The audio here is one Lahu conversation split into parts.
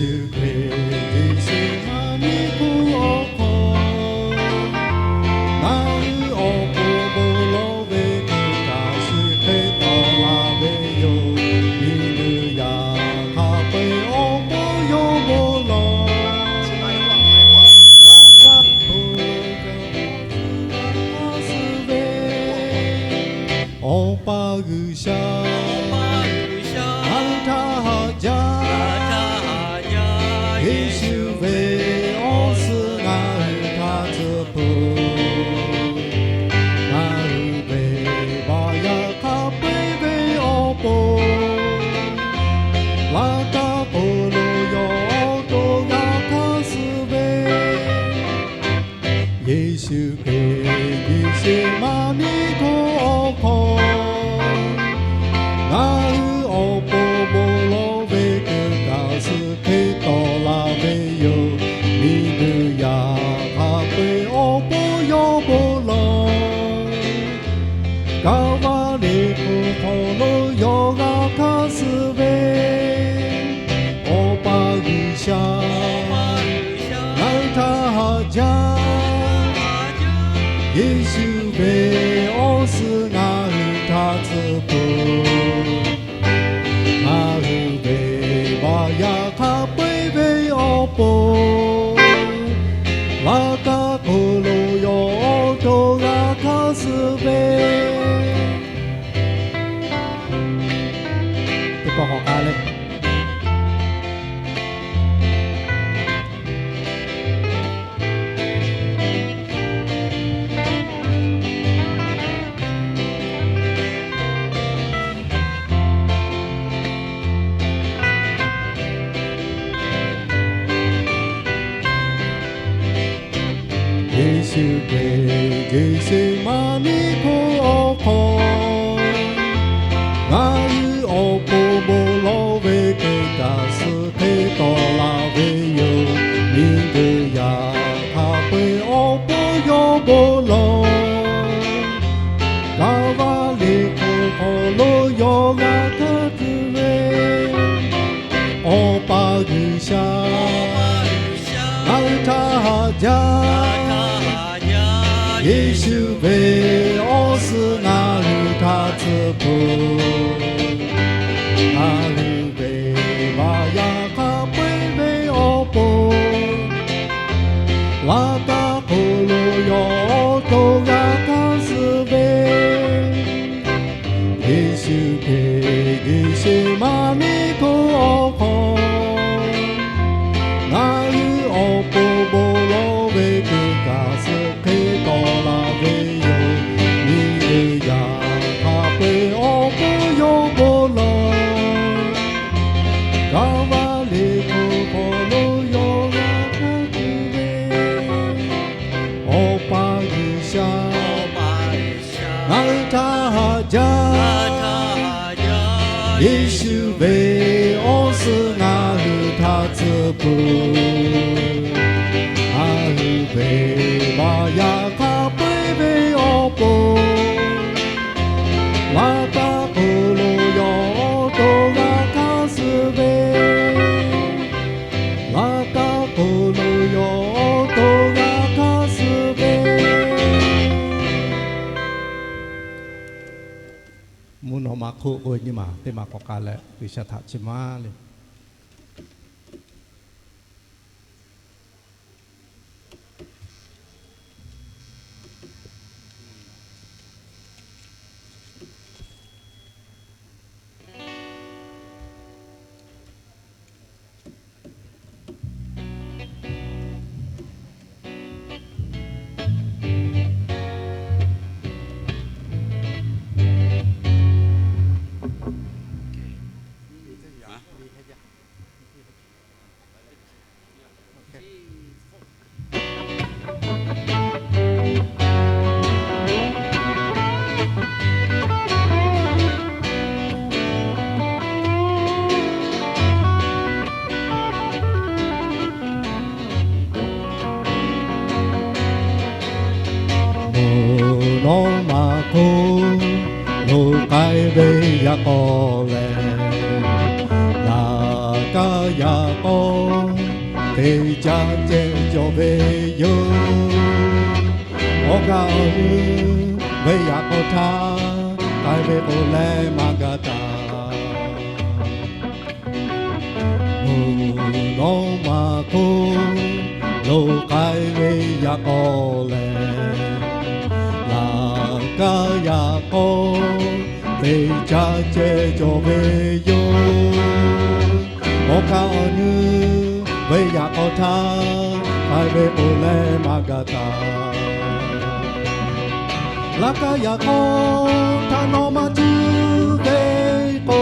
Yeˍsuˆ Hkriꞈ, Yeˍsuˆ maˇ niˆ hk'oˆ awˬ hk'aw, ngaˬ hui awˬ pon bon lawˬ ve htaꞈ shu hk'e tawˆ la ve yoˬ. Miˬguiˬ yaꞈ hk'aˇ peu-eˬ awˬ pon yawˇ bon lawˬ. Laˇ kaꞈ hk'aˇ suh ve Awˬ pa G'uiˬsha, ngaˬ hui htaꞈ haꞈ jaˇ. Yeˍsuˆ ve awˬ suhˍ ngaˬ hui htaꞈ tcuh peuˬ. Ngaˬ hui ve baꞈ yaꞈ hk'aˇ peu-eˬ ve awˬ pon, laˇ kaꞈ hk'aˇ lo yawˇ awˬ to g'a hkanˇ suh ve Yeˍsuˆ Hkriꞈ, Yeˍsuˆ maˇ niˆ hk'oˆ awˬ hk'aw, ngaˬ hui awˬ pon bon lawˬ ve htaꞈ shu hk'e tawˆ la ve yoˬ. Miˬguiˬ yaꞈ hk'aˇ peu-eˬ awˬ pon yawˇ bon lawˬ. Kaˍvaˍliˍ hk'oˆ hk'aw lo yawˇ g'a hkanˇ suh ve Awˬ pa G'uiˬsha, ngaˬ hui htaꞈ haꞈ jaˇ. Yeˍsuˆ ve awˬ suhˍ ngaˬ hui htaꞈ tcuh peuˬ. Ngaˬ hui ve baꞈ yaꞈ hk'aˇ peu-eˬ ve awˬ pon, laˇ kaꞈ hk'aˇ lo yawˇ awˬ to g'a hkanˇ suh ve teˇ pawˆ k'awꞈ k'ai leh, Yeˍsuˆ Hkriꞈ, Yeˍsuˆ maˇ niˆ hk'oˆ awˬ hk'aw, ngaˬ hui awˬ pon bon lawˬ ve htaꞈ shu hk'e tawˆ la ve yoˬ. Miˬguiˬ yaꞈ hk'aˇ peu-eˬ awˬ pon yawˇ bon lawˬ. Kaˍvaˍliˍ hk'oˆ hk'aw lo yawˇ g'a hkanˇ suh ve Awˬ pa G'uiˬsha, ngaˬ hui htaꞈ haꞈ jaˇ. Yeˍsuˆ ve awˬ suhˍ ngaˬ hui htaꞈ tcuh peuˬ. Ngaˬ hui ve baꞈ yaꞈ hk'aˇ peu-eˬ ve awˬ pon, laˇ kaꞈ hk'aˇ lo yawˇ awˬ to g'a hkanˇ suh ve Yeˍsuˆ Hkriꞈ, Yeˍsuˆ maˇ niˆ hk'oˆ awˬ hk'aw, ngaˬ hui awˬ pon bon lawˬ ve htaꞈ shu hk'e tawˆ la ve yoˬ. Miˬguiˬ yaꞈ hk'aˇ peu-eˬ awˬ pon yawˇ bon lawˬ. Kaˍvaˍliˍ hk'oˆ hk'aw lo yawˇ g'a hkanˇ suh ve Awˬ pa G'uiˬsha, ngaˬ hui htaꞈ haꞈ jaˇ. Yeˍsuˆ ve awˬ suhˍ ngaˬ hui htaꞈ tcuh peuˬ. Ngaˬ hui ve baꞈ yaꞈ hk'aˇ peu-eˬ ve awˬ pon, laˇ kaꞈ hk'aˇ lo yawˇ awˬ to g'a hkanˇ suh ve, laˇ kaꞈ hk'aˇ lo yawˇ awˬ to g'a hkanˇ suh ve. Mvuhˇ naw ma hk'oˆ k'o nyi ma teˇ ma k'awꞈ k'ai leh G'uiˬsha htaꞈ chi maˇ le. Mvuhˇ naw ma hk'oˆ lo k'ai ve yaꞈ k'aw lehˬ, laꞈ ka yaꞈ k'aw Teˇ caˇ ceh cawˬ ve yoˬ. Awˬ kaˍ awˬ nu ve yaꞈ k'aw htaˇ, k'ai ve k'o leh maˇ gaˬ taˍ. Mvuhˇ naw ma hk'oˆ lo k'ai ve yaꞈ k'aw lehˬ, laꞈ kaˇ yaꞈ k'aw teˇ caˇ ceh cawˬ ve yoˬ. Awˬ kaˍ awˬ nu ve yaꞈ k'aw htaˇ, k'ai ve k'o leh maˇ gaˬ taˍ. Laꞈ kaˇ yaꞈ k'aw htaꞈ nawˬ maˇ cuˇ ve k'o,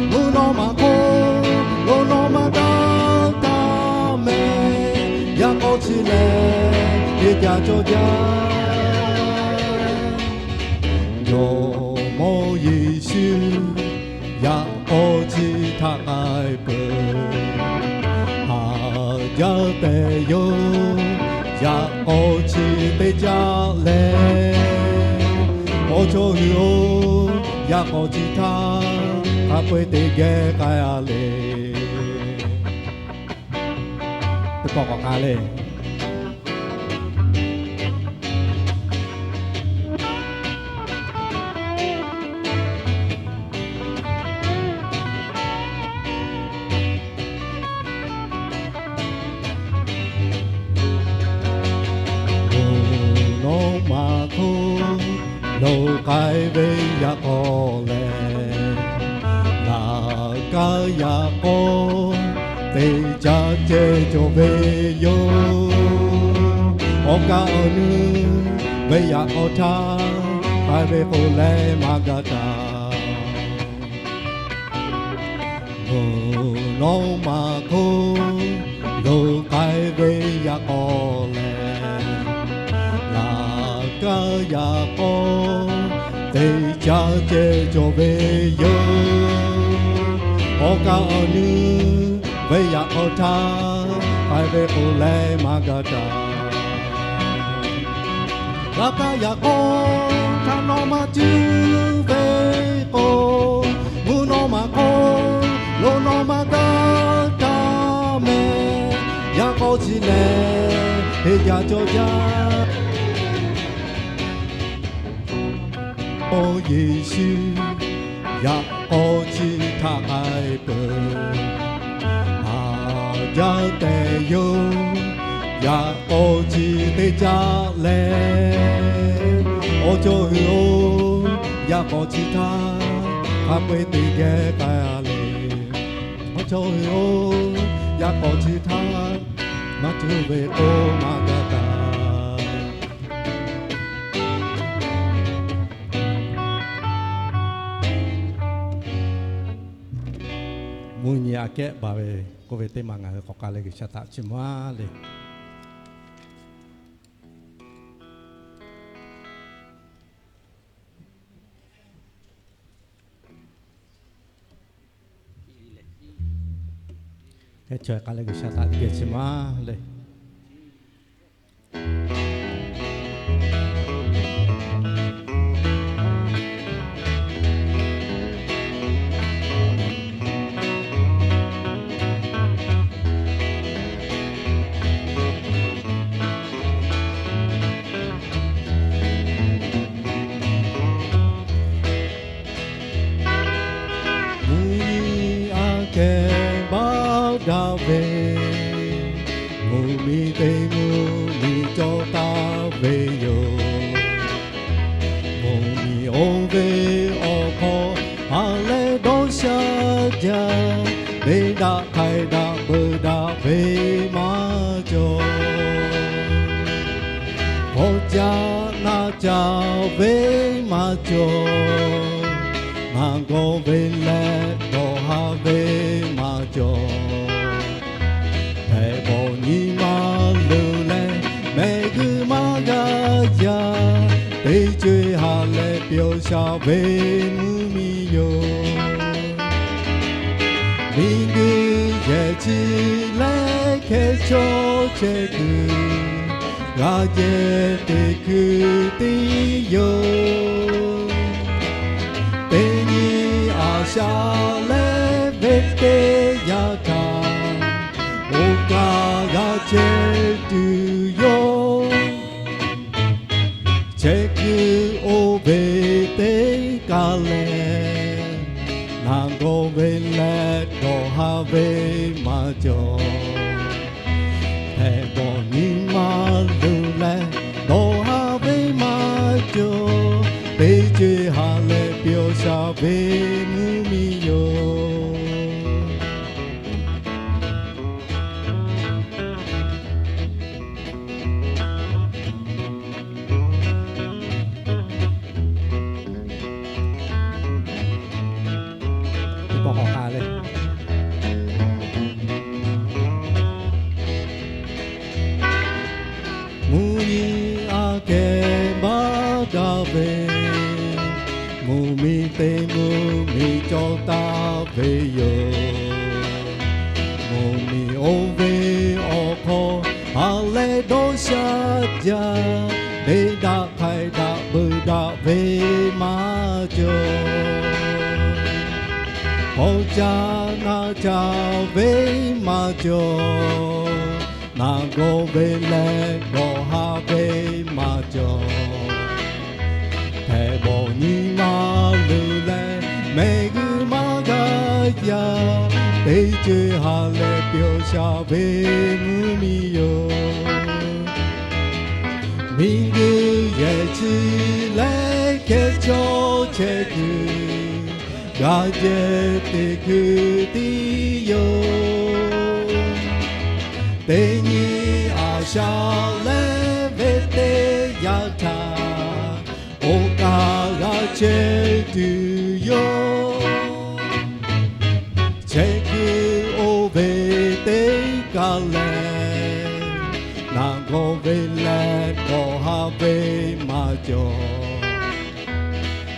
mvuhˇ naw ma hk'oˆ lo nawˬ maˇ daꞈ taˍ mehˍ. Yaꞈ k'aw chi lehˬ, teˇ caˇ cawˬ jaˇ. Jawˇmawˇ Yeˍsuˆ yaꞈ k'aw chi htaꞈ k'ai peuˬ. Haˍ jaˇ tehꞈ yoˬ. Yaꞈ k'aw chi teˇ caˇ lehˬ, awˬ chawˇ hui-oˬ, yaꞈ k'aw chi htaˇ hk'a peu-eˬ teˇ geh k'ai-a le. Teˇ pawˆ k'awꞈ k'ai le. Mvuhˇ naw ma hk'oˆ lo k'ai ve yaꞈ k'aw lehˬ, laꞈ kaˇ yaꞈ k'aw teˇ caˇ ceh cawˬ ve yoˬ. Awˬ kaˍ awˬ nu ve yaꞈ k'aw htaˇ, k'ai ve k'o leh maˇ gaˬ taˍ. Mvuhˇ naw ma hk'oˆ lo k'ai ve yaꞈ k'aw lehˬ, laꞈ kaˇ yaꞈ k'aw teˇ caˇ ceh cawˬ ve yoˬ. Awˬ kaˍ awˬ nu ve yaꞈ k'aw htaˇ, k'ai ve k'o leh maˇ gaˬ taˍ. Laꞈ kaˇ yaꞈ k'aw htaꞈ nawˬ maˇ cuˇ ve k'o, mvuhˇ naw ma hk'oˆ lo nawˬ maˇ daꞈ taˍ mehˍ. Yaꞈ k'aw chi lehˬ, teˇ caˇ cawˬ jaˇ. Jawˇmawˇ Yeˍsuˆ yaꞈ k'aw chi htaꞈ k'ai peuˬ. Haˍ jaˇ tehꞈ yoˬ. Yaꞈ k'aw chi teˇ caˇ lehˬ, awˬ chawˇ hui-oˬ, yaꞈ k'aw chi htaˇ hk'a peu-eˬ teˇ geh k'ai-a le. Awˬ chawˇ hui-oˬ, yaꞈ k'aw chi htaˇ maˇ cuˇ ve k'o maˇ gaˬ taˍ. Mvuhˇ nyi aꞈ kehˉ baˬ ve k'oˆ ve teˇ maˬ ngaˬ hui k'awꞈ k'ai leh G'uiˬsha htaꞈ chiˇ mvuh-a le. Hk'e chaw k'ai leh G'uiˬsha htaꞈ geh chiˇ mvuh-a le. Mvuhˇ nyi aꞈ kehˉ baˬ daꞈ ve, mvuhˇ miˬ teˇ mvuhˇ miˬ cawˬ taˍ ve yoˬ. Mvuhˇ miˬ oˇ ve awˬ hk'aw ha leh dawˇ sha jaˇ, venˇ daꞈ htaiˍ daꞈ beuꞈ daꞈ ve maˇ cawˬ. Hk'aw caˇ naˆ caˇ ve maˇ cawˬ, naˬ gawˬ ve leh dawˬ haˍ ve maˇ cawˬ. Hpehꞈ bawˬ nyi ma luˬ leh mehˆ g'uˇ maˇ g'a yaˇ, teˇ co-e ha leh pyawˬ sha ve mvuhˇ miˬ yoˬ. Miˬguiˬ yehˬ chi leh hkeh chaw chehˇ kuiˬ, g'a jehˬ teˇ hkui tiˉ yoˬ. Teˇ nyi aˬ sha leh venˇ teˇ yanˇ htaꞈ, oˇ kaꞈ g'a chehˇ tuˬ yoˬ. Chehˇ kuiˬ oˇ ve teˇ kaˬ lehˬ, naˬ gawˬ ve leh dawˬ haˍ ve maˇ cawˬ. Hpehꞈ bawˬ nyi ma luˬ leh, dawˬ haˍ ve maˇ cawˬ. Teˇ ceuˬ haꞈ leh pyawˬ shaˍ ve mvuhˇ miˬ yoˬ. Mvuhˇ nyi aꞈ kehˬ maˇ gaˬ ve, mvuhˇ miˬ teˇ mvuhˇ miˬ cawˬ taˍ ve yoˬ. Mvuhˇ miˬ oˇ ve awˬ hk'aw haꞈ leh dawˇ sha jaˇ. Teˇ daꞈ htaiˍ daꞈ beuꞈ daꞈ ve maˇ cawˬ. K'awꞈ caˇ naˇ caˇ ve maˇ cawˬ. Naˬ gawˬ ve leh dawˬ haˍ ve maˇ cawˬ. Hpehꞈ bawˬ nyi ma luˬ leh, mehˆ g'uˇ maˇ g'a yaˇ. Teˇ ceuˬ haꞈ leh pyawˬ shaˍ ve mvuhˇ miˬ yoˬ. Miˬ guiˬ yehˬ chi leh hkehˉ chaw chehˇ kuiˬ, g'a jehˬ teˇ kuiˬ tiˉ yoˬ. Teˇ nyi aꞈ sha leh ve teˇ yanˇ htaˇ, oˇ kaꞈ g'a chehˇ tuˬ yoˬ. Chehˇ kuiˬ oˇ ve teˇ kaˬ lehˬ, naˬ gawˬ ve leh dawˬ haˍ ve maˇ cawˬ.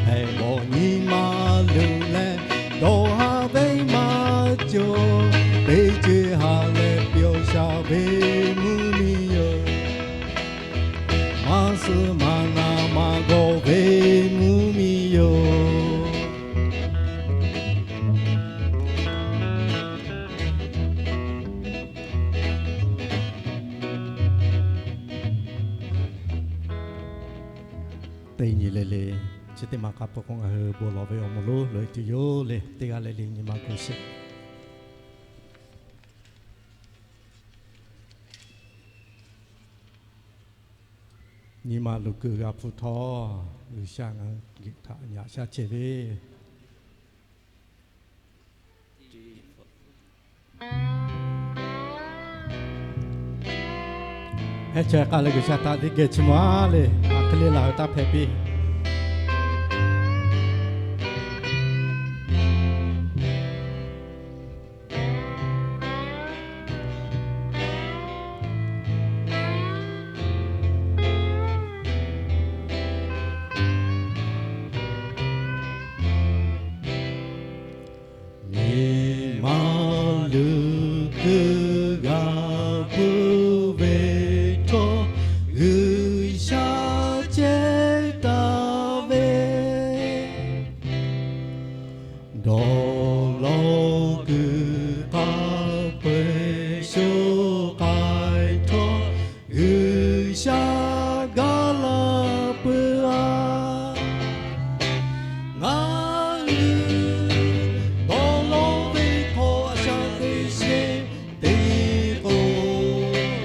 Hpehꞈ bawˬ nyi ma luˬ leh, dawˬ haˍ ve maˇ cawˬ. Teˇ ceuˬ haꞈ leh pyawˬ shaˍ ve mvuhˇ miˬ yoˬ. Maˇ suh maˇ naˍ maˇ gawˬ ve mvuhˇ miˬ yoˬ. Teˇ nyi le le, chi teˇ maˬ hk'a peu k'o ngaˬ hui bon lawˬ ve awˬ moˍ lonˉ loꞈ e tuˬ yoˬ le. Teˇ g'aˇ le le nyi ma kuˬ sheˍ. Nyi ma luˬ kuiˬ g'a hpu htawˇ, G'uiˬsha ngaˬ hui htaꞈ nyi aꞈ shaˉ chehˇ ve heh chaweh k'aˇ leh G'uiˬsha htaꞈ teˇ geh chi ma le, aˬ hk'e le laˬ ve taˇ hpehꞈ piˇ. Nyi ma luˬ kuiˬ g'a hpu ve htawˇ, G'uiˬsha cehˇ taˍ ve dawˇ law kuiˬ k'a peu-eˬ sho k'ai htawˇ, G'uiˬsha gaˬ la peuˬ a. Ngaˬ hui dawˇ law ve hk'aw a shaꞈ teꞈ sheˍ teꞈ k'o,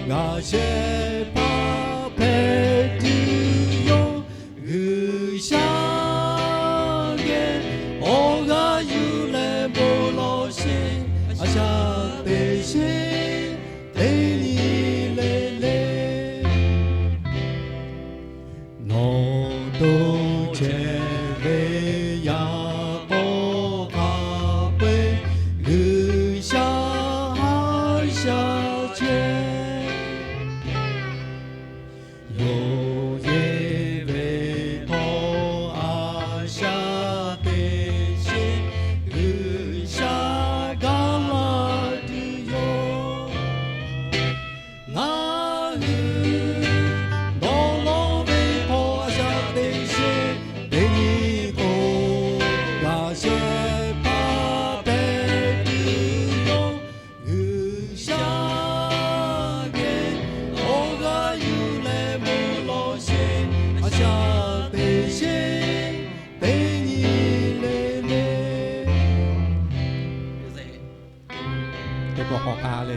g'a shehˍ hpaˇ hpehꞈ tuˬ yoˬ. G'uiˬsha geh awˬ g'aˇ yuˬ leh bon lawˬ sheˍ, a shaꞈ teꞈ sheˍ teꞈ nyi le le. Nawˬ to chehˇ ve yaꞈ k'aw hk'a peu-eˬ G'uiˬsha haˉ shaˉ chehˇ. Yonˍ yeˬ ve htawˇ a shaꞈ teꞈ sheˍ, G'uiˬsha gaˬ la teˇ pawˆ k'awꞈ k'ai le.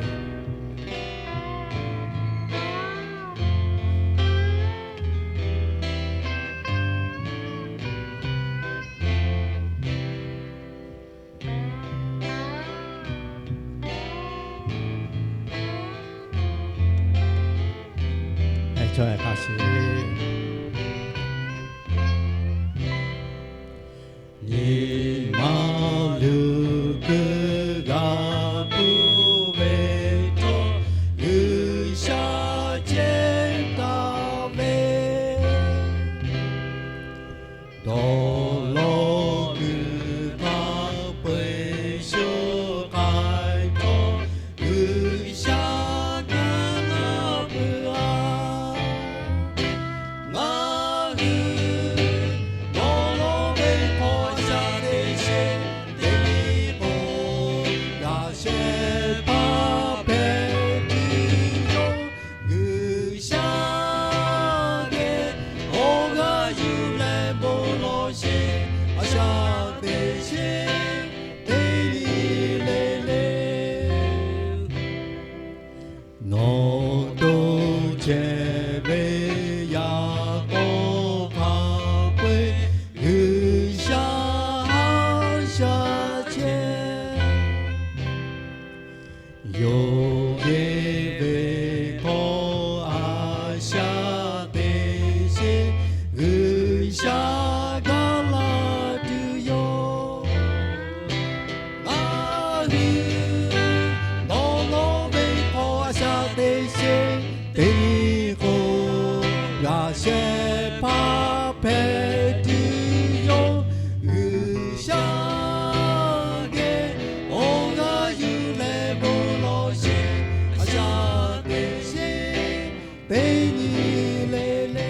Nyi ma luˬ kuiˬ g'a puˇ ve htawˇ, G'uiˬsha cehˇ taˍ ve dawˇ law kuiˬ hk'a peu-eˬ shu k'ai htawˇ, G'uiˬsha gaˬ la peuˬ-a. Ngaˬ hui dawˇ law ve hk'aw sha teˇ sheˍ teˇ k'o, g'a shehˍ hpaˇ hpehꞈ tuˬ yoˬ. G'uiˬsha geh awˬ g'aˇ yuˬ leh bon lawˬ sheˍ, a shaꞈ teꞈ sheˍ teˇ nyi le le. Nawˬ to chehˇ ve yaꞈ k'aw hk'a peu-eˬ G'uiˬsha haˉ sha chehˇ. Yonˍ ve ve hk'aw a shaꞈ teꞈ sheˍ, G'uiˬsha gaˬ la tuˬ yoˬ. Ngaˬ hui dawˇ law ve hk'aw a shaꞈ teꞈ sheˍ teˇ k'o, g'a shehˍ hpaˇ hpehꞈ tuˬ yoˬ. G'uiˬsha geh awˬ g'aˇ yuˬ leh bon lawˬ sheˍ, a shaꞈ teꞈ sheˍ teˇ nyi le le.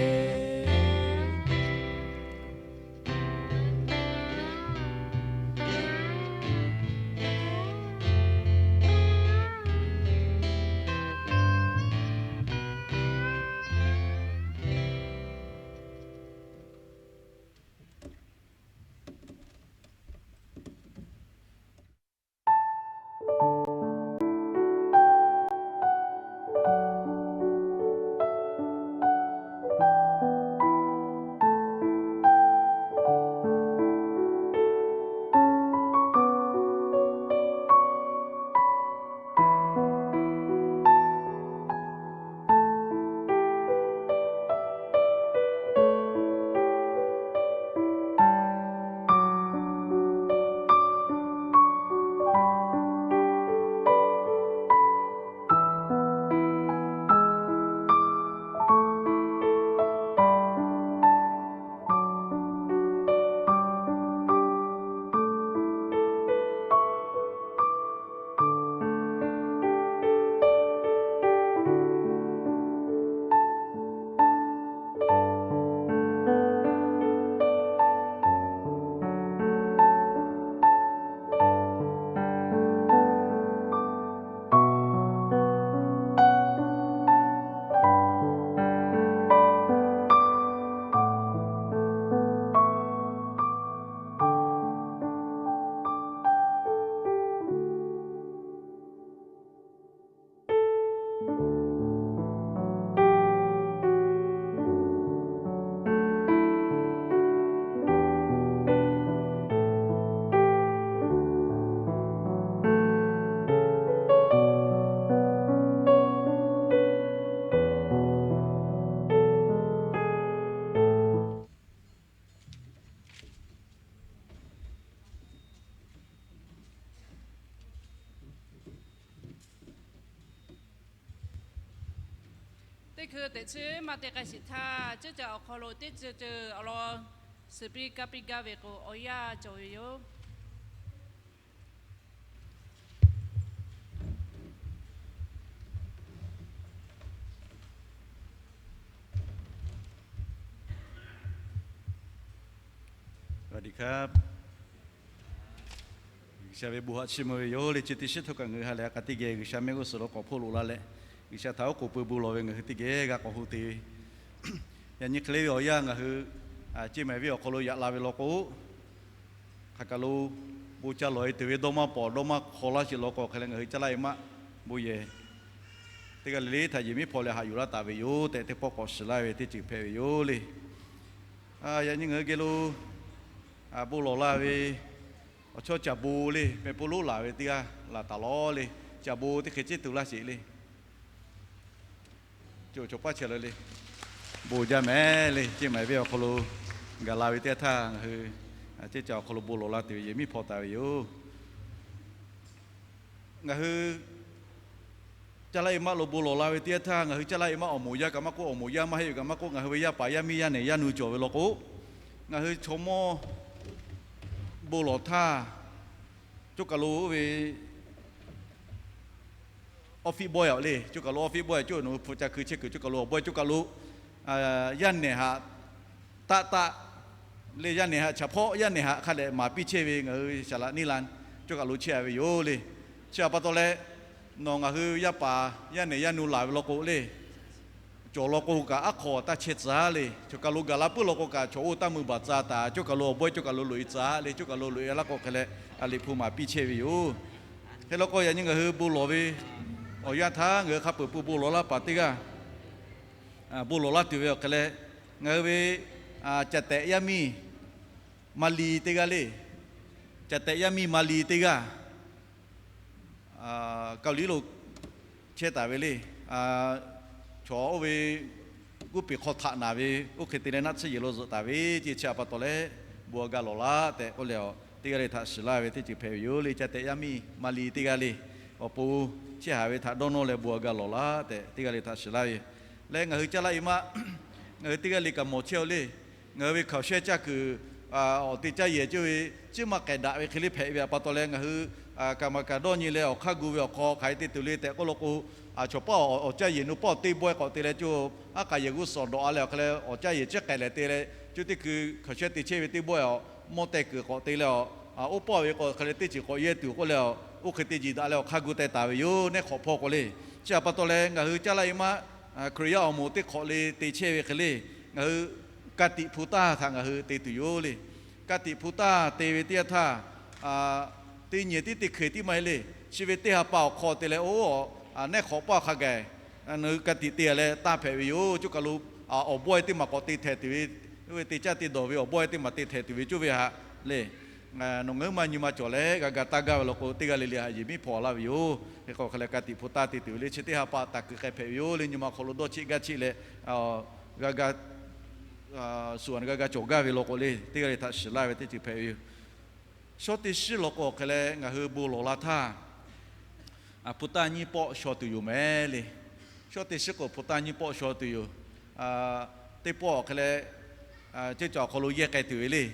Teˇ hkui teꞈ chi maˇ te k'ai shiˍ htaˇ, ceuˇ caˬ awˬ hk'aw lo teˇ ceuˬ ceuˬ awˬ lawn suhˍ piˇ kaˇ piˇ gaˇ ve k'o, awˬ yanˇ cawˬ ve yoˬ. G'uiˬsha ve bon haꞈ chiˇ mvuh ve yoˬ. Leh chi teˇ shiˉ htawˇ kaꞈ ngaˬ hui ha lehˬ a k'a teˇ geh G'uiˬsha mehˆ g'uˇ suhˍ lo k'awꞈ hpoˆ loꞈ la leh, G'uiˬsha htaꞈ oˉ k'oˍ pui bon lawˬ ve ngaˬ hui teˇ geh g'a k'awꞈ hu te ve. Yaꞈ nyi hk'e le ve awˬ yanˇ ngaˬ hui Ceˇ mehˍ venˇ awˬ hk'aw lo yaꞈ la ve law k'o, hk'aˬ kaˬ lo Bon ca lawˬ-e tuˬ ve dawˇ maˇ pawˍ dawˇ maˇ hk'aw laˇ sheˍ law k'o hk'e leh ngaˬ hui caˇ laˇ-e maˇ bon yehˬ teˇ g'aˇ le le htaꞈ yehˬ miˉ hpawˇ leh haꞈ yuˬ laˇ taˍ ve yoˬ tehꞈ teˇ pawˆ k'awꞈ shiˍ laˇ ve teˇ ceuˬ hpehꞈ ve yoˬ le. Yaꞈ nyi ngaˬ hui geh lo bon lawˬ la ve awˬ chawˇ caˍ bon le, meh pon lonˉ laˬ ve teˇ g'aˇ laˬ taˍ lawˬ le. Caˍ bon teˇ hk'e ceˉ tu laˇ sheˍ le. Cawˬ paˇ chehˇ leh le, bon jaˇ mehˍ le. Ceˇ maˍ ve awˬ hk'aw lo gaˬ la ve teˇ g'aˇ htaˇ ngaˬ hui ceˇ caˬ awˬ hk'aw lo bon lawˬ la tuˬ ve yehˬ miˉ hpawˇ taˍ ve yoˬ. Ngaˬ hui caˇ laˇ-e maˇ lo bon lawˬ la ve teˇ g'aˇ htaˇ, ngaˬ hui caˇ laˇ-e maˇ awˬ moˍ yaˇ kaꞈ maˇ k'oˆ, awˬ moˍ yaˇ maˇ heˆ ve kaꞈ maˇ k'oˆ, ngaˬ hui ve yaˇ paˍ yaˇ miˇ yaˇ nehˬ yaˇ nu cawˬ ve law k'o, ngaˬ hui chaw mawˇ bon lawˬ htaˇ, cawˇ kaˬ lo oˇ ve office boy aꞈ le, cawˇ kaˬ lo office boy aꞈ cawˇ nawˬ hui hpu ca hkui chehˇ kuiˬ cawˇ kaˬ lo awˬ bawehˇ cawˇ kaˬ lo yaˇ nehˬ haꞈ taˆ taˆ le, yaˇ nehˬ haꞈ chaꞈ hpawˆ yaˇ nehˬ haꞈ hk'a dehꞈ maˍ piˇ chehˇ ve ngaˬ hui shaˍ laꞈ neˇ la cawˇ kaˬ lo chehˇ a ve yoˬ le. Chi htaꞈ pa taw leh, nawˬ ngaˬ hui yaˇ paˍ yaˇ nehˬ yaˇ nu laˬ ve law k'o le, cawˬ law k'o kaꞈ aˉ hk'aw taˇ chehˇ tcuh le. Cawˬ kaˬ lo gaˬ la puiˉ law k'o kaꞈ chaw oˇ taˇ mui baˬ tcuh taˍ, cawˇ kaˬ lo awˬ bawehˇ cawˇ kaˬ lo loꞈ-e tcuh le, cawˇ kaˬ lo loꞈ-e laˇ k'o hk'e leh, a liꞈ hpu maˍ piˇ chehˇ ve yoˬ. Hk'e law k'o yaꞈ nyi ngaˬ hui bon lawˬ ve awˬ yanˇ htaˇ ngaˬ hui hk'a peuˬ pui bon lawˬ laˇ paˍ teˇ g'aˇ bon lawˬ laˇ tuˬ ve awˬ hk'e leh, ngaˬ hui ve caˬ tehꞈ yaˇ miˇ Maˇ li teˇ g'aˇ le. Caˬ tehꞈ yaˇ miˇ Maˇ li teˇ g'aˇ, Kaoˬ liˉ lo chehˇ taˍ ve le. Chaw oˇ ve guˇ peˬ hk'aw htaꞈ naˍ ve, oˇ hk'e te leh naˆ tsuhˇ yehˬ lo zuhꞈ taˍ ve ce. Chi htaꞈ pa taw leh bon a ga lawˬ laˇ tehꞈ k'oˆ leh, teˇ g'aˇ le htaꞈ shiˍ laˇ ve teˇ ceuˬ hpehꞈ ve yoˬ le. Caˬ tehꞈ yaˇ miˇ Maˇ li teˇ g'aˇ le, awˬ pon chehˇ haˍ ve htaꞈ dawˇ nawˇ leh bon a ga lawˬ laˇ tehꞈ teˇ g'aˇ le htaꞈ shiˍ laˇ ve yoˬ. Leh ngaˬ hui caˇ laˇ-e maˇ, ngaˬ hui teˇ g'aˇ le kaꞈ mawˬ chehˇ-oˬ le. Ngaˬ hui ve hkaoˍ shehˇ caˇ kuiˬ awˬ te caˇ yehˬ cawˇ ve, ciˉ maˇ k'ehˬ daꞈ ve hk'e le hpehꞈ ve htaꞈ pa taw leh, ngaˬ hui kaꞈ maˇ kaꞈ dawˇ nyi leh awˬ hk'aˇ gu ve awˬ hk'aw hk'aˬ hk'e te tuˬ le tehꞈ k'oˆ law k'o, chaw paˇ awˬ caˇ yehˬ nu paˇ awˬ teˇ bawehˇ k'awꞈ te leh cawˇ, aˉ k'aꞈ yehˬ g'uˇ suhˍ dawꞈ a leh awˬ hk'e leh awˬ caˇ yehˬ ciˉ k'ehˬ lehˬ te leh cawˇ teˇ hkui hkaoˍ shehˇ te chehˇ ve teˇ bawehˇ awˬ mawˇ teh kuiˬ k'awꞈ te leh awˬ, oˇ paˇ ve k'o hk'e leh teˇ ceuˬ k'awꞈ yehˇ tuˬ k'oˆ leh, oˇ hk'e te jiˬ daꞈ leh awˬ hk'aˇ gu teh taˍ ve yoˬ. Neˇ hk'awꞈ hpawˇ k'o le. Chi htaꞈ pa taw leh ngaˬ hui caˇ laˇ-e maˇ, Hkriꞈ yaˇ awˬ moˍ teˇ hk'awꞈ le te chehˇ ve hk'e le, ngaˬ hui ka tiꞈ hpu taˇ htaꞈ ngaˬ hui te tuˬ yoˬ le. Ka tiꞈ hpu taˇ te ve teˇ yanˇ htaˇ, teˇ nyi tiˉ teˇ hkui tiˉ maˇ heˆ le. Chi ve teˇ ha pa awˬ hk'aw te leh oˇ, neˇ hk'awꞈ paˇ hk'a gaˬ ngaˬ hui ka tiꞈ te leh taˇ hpehꞈ ve yoˬ. Cawˇ kaˬ lo awˬ bawehˇ teˇ maˬ k'awꞈ te htehꞈ tuˬ ve, oˇ ve te caˇ te dawˬ ve awˬ bawehˇ teˇ maˬ te htehꞈ tuˬ ve cawˇ ve htaꞈ le, nawˬ ngaˬ hui maˇ nyi ma cawˬ leh g'a ga taˇ gaˇ ve law k'o, teˇ g'aˇ le le htaꞈ yehˬ miˉ hpawˇ laˇ ve yoˬ. Hk'e k'o hk'e leh ka tiꞈ hpu taˇ te tuˬ ve le. Chi teˇ ha pa taˍ kuiˬ k'ai hpehꞈ ve yoˬ le. Nyi ma hk'aw lo dawˇ cheˆ gaˇ cheˆ leh, g'a ga, suhˍ g'a ga cawˬ gaˇ ve law k'o le, teˇ g'aˇ le htaꞈ shiˍ laˇ ve teˇ ceuˬ hpehꞈ ve yoˬ. Shawˉ teˇ shiˉ law k'o hk'e leh ngaˬ hui bon lawˬ la htaˇ, hpu taˇ nyiˇ pawˆ shaw tuˬ yoˬ mehˍ le. Shawˉ teˇ shiˉ k'o hpu taˇ nyiˇ pawˆ shaw tuˬ yoˬ. Teˇ pawˆ awˬ hk'e leh, ceuˇ cawˬ awˬ hk'aw lo yehˇ k'ai tuˬ ve le.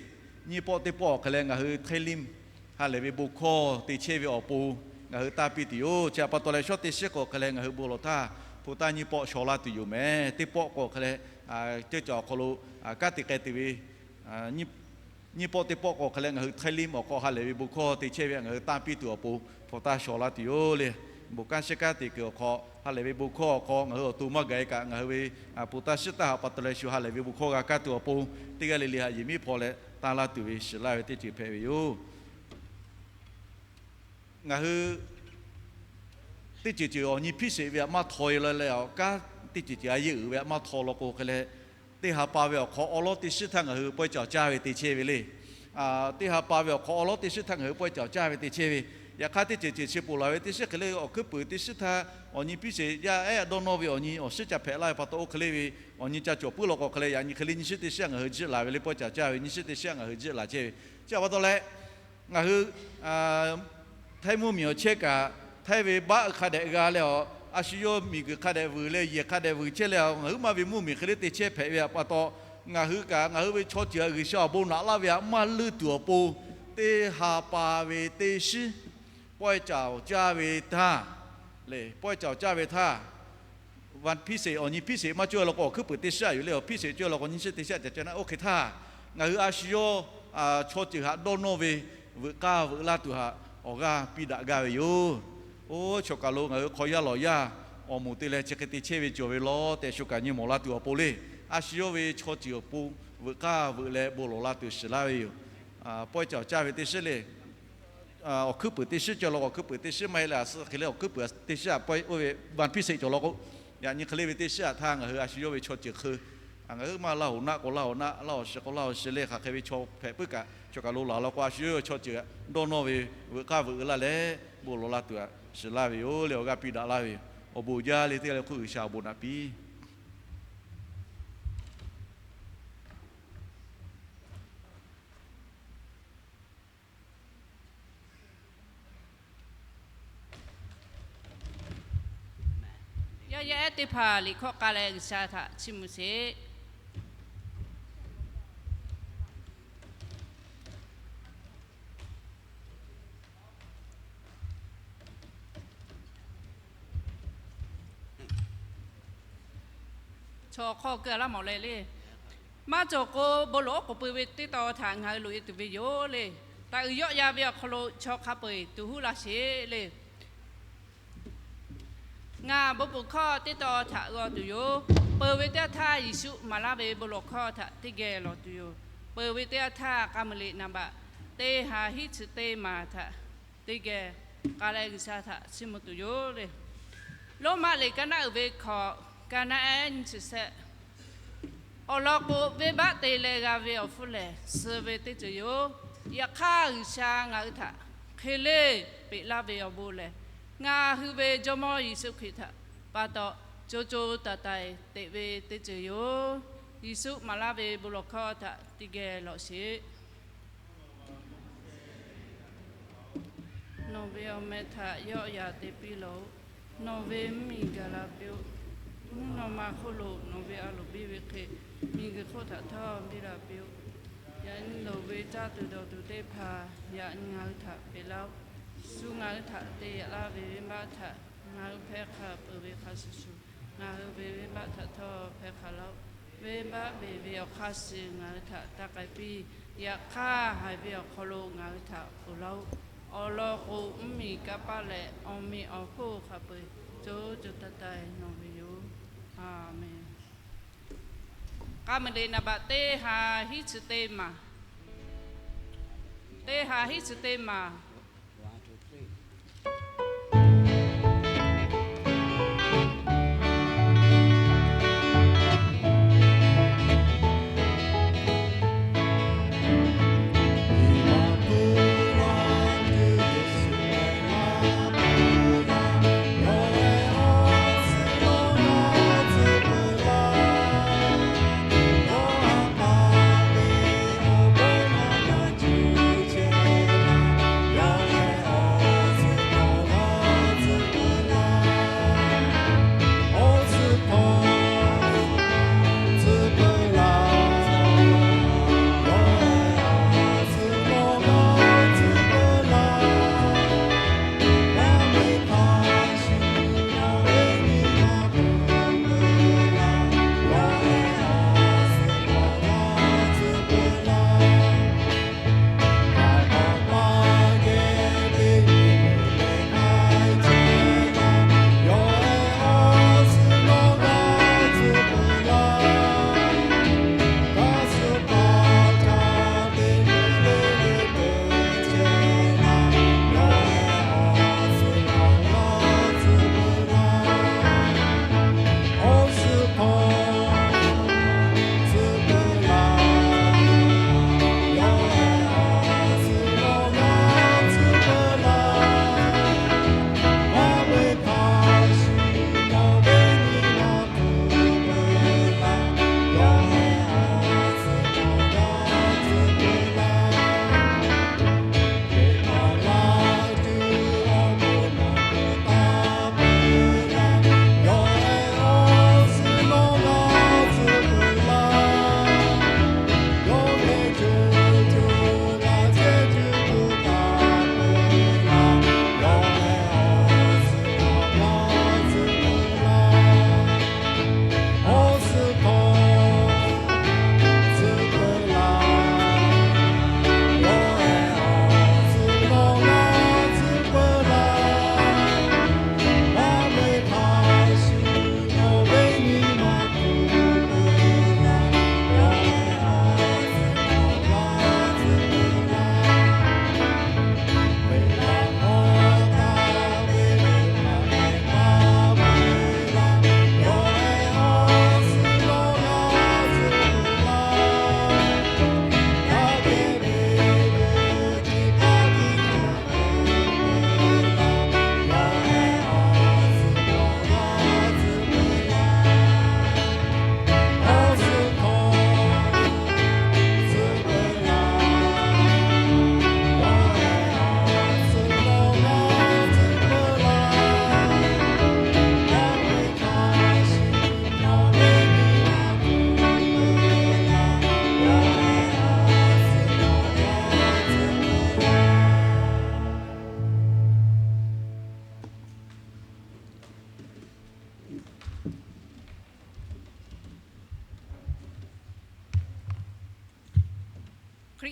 Nyiˇ pawˆ teˇ pawˆ awˬ hk'e leh ngaˬ hui hteˇ liˇ ha lehˬ ve bon hkawˇ te chehˇ ve awˬ pon ngaˬ hui taˇ piˇ tuˬ yoˬ. Chi htaꞈ pa taw leh shawˉ teˇ shiˉ k'o hk'e leh ngaˬ hui bon lawˬ htaˇ, hpu taˇ nyiˇ pawˆ shaw laˇ tuˬ yoˬ mehˍ. Teˇ pawˆ k'o hk'e leh, ceuˇ cawˬ awˬ hk'aw lo kanˉ te k'ai tuˬ ve nyiˇ pawˆ teˇ pawˆ k'o hk'e leh ngaˬ hui hteˇ liˇ awˬ hk'aw ha lehˬ ve bon hkawˇ te chehˇ ve ngaˬ hui taˇ piˇ tuˬ awˬ pon hpu taˇ shaw laˇ tuˬ yoˬ le. Bon kanˉ shiˉ kanˉ te kuiˬ awˬ hk'aw ha lehˬ ve bon hkawˇ awˬ hk'aw ngaˬ hui awˬ to maˇ gaˬ-e kaꞈ ngaˬ hui ve hpu taˇ shiˉ taˇ htaꞈ pa taw leh shu ha lehˬ ve bon hkawˇ g'a kaˇ tuˬ awˬ pon, teˇ g'aˇ le le htaꞈ yehˬ miˉ hpawˇ leh taˇ laˇ tuˬ ve shiˍ laˇ ve teˇ ceuˬ hpehꞈ ve yoˬ. Ngaˬ hui teˇ ceuˬ ceuˬ awˬ nyi hpiˇ sheˍ ve htaꞈ maˇ htaw-e la leh, awˬ kanˉ teˇ ceuˬ ceuˬ a yeˇ uiˍ ve htaꞈ maˇ htaw law k'o hk'e leh, teˇ ha pa ve awˬ hk'aw awˉ lawˉ teˇ shiˉ htaˇ ngaˬ hui pawehˇ cawˬ caˇ ve te chehˇ ve le. Teˇ ha pa ve awˬ hk'aw awˉ lawˉ teˇ shiˉ htaˇ ngaˬ hui pawehˇ cawˬ caˇ ve te chehˇ ve. Yaꞈ hk'aˇ teˇ ceuˬ ceuˬ chi poˬ laˬ ve teˇ shiˉ hk'e le, awˬ hkuiˉ puiˍ teˇ shiˉ htaˇ awˬ nyi hpiˇ sheˍ yaˇ ehˉ dawˇ nawˇ ve awˬ nyi awˬ shiˉ ca hpehꞈ laˇ ve pa taw, oˇ hk'e le ve awˬ nyi ca cawˬ puiˉ law k'o hk'e leh, yaꞈ nyi hk'e le nyiˇ shiˉ teˇ shiˉ ngaˬ hui jiˆ laˬ ve le, pawehˇ cawˬ caˇ ve nyiˇ shiˉ teˇ shiˉ ngaˬ hui jiˆ laˬ chehˇ ve. Chi htaꞈ pa taw leh, ngaˬ hui hteˇ mvuhˇ miˬ awˬ chehˇ kaꞈ, hteˇ ve baˆ hk'a dehꞈ g'a leh awˬ, a shu yawˇ miˬ guiˬ hk'a dehꞈ vuiˬ leh yehˬ hk'a dehꞈ vuiˬ chehˇ leh awˬ, ngaˬ huiˉ ma ve mvuhˇ miˬ hk'e le te chehˇ hpehꞈ ve htaꞈ pa taw, ngaˬ hui kaꞈ ngaˬ hui ve chaw ceuˬ htaꞈ G'uiˬsha awˬ bon naꞈ laˇ ve htaꞈ maˇ leuˇ tuˬ awˬ pon, teˇ ha pa ve teˇ shiˉ pawehˇ cawˬ caˇ ve htaˇ, le pawehˇ cawˬ caˇ ve htaˇ, hpiˇ sheˍ awˬ nyi hpiˇ sheˍ maˇ cawˇ law k'o, awˬ hkuiˉ puiˍ teˇ shiˉ a yuˬ le, awˬ hpiˇ sheˍ cawˇ law k'o nyiˇ shiˉ teˇ shiˉ ca ca na. Oˇ hk'e htaˇ, ngaˬ hui a shu yawˇ chaw ceuˬ htaꞈ dawˇ nawˇ ve veuꞈ k'aˇ veuꞈ laˇ tuˬ htaꞈ awˬ g'aˇ piˇ daꞈ gaˇ ve yoˬ. Oˇ, chaw kaˬ lo ngaˬ hui hk'aw yaˇ lawˬ yaˇ awˬ moˍ te leh chi hk'e te chehˇ ve cawˬ ve law tehꞈ shu kaꞈ nyi mawˬ la tuˬ awˬ pon le, a shu yawˇ ve chaw ceuˬ awˬ pon veuꞈ k'aˇ veuꞈ leh bon lawˬ la tuˬ shiˍ laˇ ve yoˬ. Pawehˇ cawˬ caˇ ve teˇ shiˉ le. awˬ hkuiˉ puiˍ teˇ shiˉ cawˬ law k'o, awˬ hkuiˉ puiˍ teˇ shiˉ maˇ heˆ leh, a suh hk'e leh awˬ hkuiˉ puiˍ teˇ shiˉ a pawehˇ oˇ ve one piece cawˬ law k'o, yaꞈ nyi hk'e le ve teˇ shiˉ a htaˇ ngaˬ hui a shu yawˇ ve chaw ceuˬ hk'e, ngaˬ hui maˇ laˇ hoꞈ naˆ k'o laˇ hoꞈ naˆ, laˇ awˬ shiˍ k'o laˇ awˬ shiˍ leh hk'aˬ hk'e ve chaw hpehꞈ puiˉ kaꞈ, chaw kaˬ lo laˬ law k'o, a shu yawˇ ve chaw ceuˬ dawˇ nawˇ ve veuꞈ k'aˇ veuꞈ laˇ leh, bon lawˬ la tuˬ a shiˍ laˇ ve yoˬ le. Awˬ g'aˇ piˇ daꞈ laˇ ve yoˬ. Awˬ bon jaˇ le teˇ g'aˇ le hk'oˆ G'uiˬsha awˬ bon naꞈ piˇ. Yaˇ yaˇ ehˉ teˇ hpaˍ liꞈ hkawˇ k'a leh G'uiˬsha htaꞈ chiˇ mvuh sheˍ. Chaw hk'aw keu a laˇ mawˬ leh le. Maˇ cawˬ k'o, bon lawˬ oˉ k'oˍ pui ve teˇ tawn htaꞈ ngaˬ hui loꞈ e tuˬ ve yoˬ le. Taꞈ uiˍ yawˆ yan ve awˬ hk'aw lo chaw hk'a peu eˬ tuˬ huˉ laˇ sheˍ le. Ngaˬ bon pfuhˍ hkawˇ teˇ tawn htaꞈ g'aw tuˬ yoˬ. Peu ve teˇ yanˇ htaˇ Yeˍsuˆ maˍ laˇ ve bon lawˬ hkawˇ htaꞈ teˇ geh lawˬ tuˬ yoˬ. Peu ve teˇ yanˇ htaˇ k'a muiˬ liꞈ naˍ baꞈ teˇ ha hiˉ chi teˇ maˬ htaꞈ teˇ geh k'a leh G'uiˬsha htaꞈ chiˇ mvuh tuˬ yoˬ le. Roˉmaꞈ liꞈ ka naˆ uiˍ ve hkawꞈ, ka naˆ ehˉ nyiˇ chi shehˆ. Awˬ lawn k'o, venˇbaˆ te leh g'a ve awˬ hpfuhˇ lehˬ, suh ve teˇ ceuˬ yoˬ. Yaꞈ hk'aˇ, G'uiˬsha ngaˬ hui htaꞈ hk'e leˇ peꞈ laˇ ve awˬ bon lehˬ, ngaˬ hui ve Jawˇmawˇ Yeˍsuˆ Hkriꞈ htaꞈ pa taw co co taiˍ taiˍ teꞈ ve teˇ ceuˬ yoˬ. Yeˍsuˆ maˍ laˇ ve bon lawˬ hkawˇ htaꞈ teˇ geh lawˬ sheˍ. Nawˬ ve awˬ meh htaꞈ yawˆ yan te piˇ lawˬ-oꞈ. Nawˬ ve mvuhˇ miˬ gaˬ la piˇ-oˆ. Mvuhˇ naw ma hk'oˆ lo nawˬ ve a loˍ biˇ ve hk'e, miˬguiˬ hk'oˆ htaꞈ htawˇ biˇ la piˇ-oˆ. Yaꞈ nyi loˍ ve caˇ tuˬ dawˬ tuˬ teˇ hpaˍ yaꞈ nyi ngaˬ hui htaꞈ peꞈ laˇ-oˆ. Shu ngaˬ hui htaꞈ te yaꞈ laˇ ve venˇbaˆ htaꞈ ngaˬ hui hpehˇ hk'a peuˬ ve hk'a shuˍ shuˍ, ngaˬ hui ve venˇbaˆ htaꞈ htawˇ hpehˇ hk'a laˇ-oˆ. Venˇbaˆ beˬ ve awˬ hk'aˇ suh ngaˬ hui htaꞈ taˇ k'ai piˇ. Yaꞈ hk'aˇ, haiˬ ve awˬ hk'aw lo ngaˬ hui htaꞈ ponˬ laˇ-oˆ. Awˬ lawn k'o, mvuhˇ miˬ kanˇ paˆ leh awˬ meꞈ awˬ hponˇ hk'a peu-eˬ co co taiˍ taiˍ nawˬ ve yoˬ. Aˬ menˍ. K'a muiˬ liꞈ naˍ baꞈ teˇ ha hiˉ chi teˇ maˬ, teˇ ha hiˉ chi teˇ maˬ.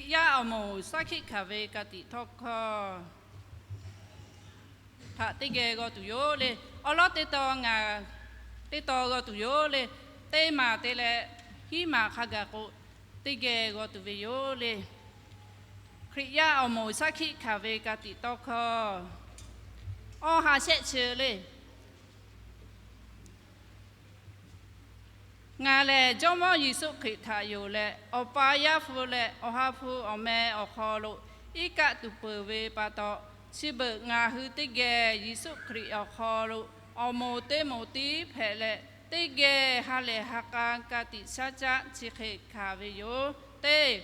Hkriꞈ yaˇ awˬ moˍ shaˉ hkiˆ hkanˍ ve ka tiꞈ tawˇ hkawˇ htaꞈ teˇ geh g'aw tuˬ yoˬ le. Awˉ lawˉ teˇ taw ngaˬ teˇ taw g'aw tuˬ yoˬ le. Teˇ maˬ te leh hiˉ maˬ hk'a gaˬ k'o, teˇ geh g'aw tuˬ ve yoˬ le. Hkriꞈ yaˇ awˬ moˍ shaˉ hkiˆ hkanˍ ve ka tiꞈ tawˇ hkawˇ awˇ ha shehˆ chi le. Ngaˬ lehˬ Jawˇmawˇ Yeˍsuˆ Hkriꞈ htaꞈ yonˍ leh, Awˬ pa Yaˇ hpu leh Awˬ ha hpu awˬ meh awˬ hk'aw lo iˉ kaˆ tuˬ peuˬ ve pa taw, chi beuꞈ ngaˬ hui teˇ geh Yeˍsuˆ Hkriꞈ awˬ hk'aw lo awˬ moˍ teˇ moˍ tiˉ hpehꞈ leh, teˇ geh ha lehˬ ha k'a ka tiꞈ shaˉ caˆ chi hk'e hkanˍ ve yoˬ. Teˇ,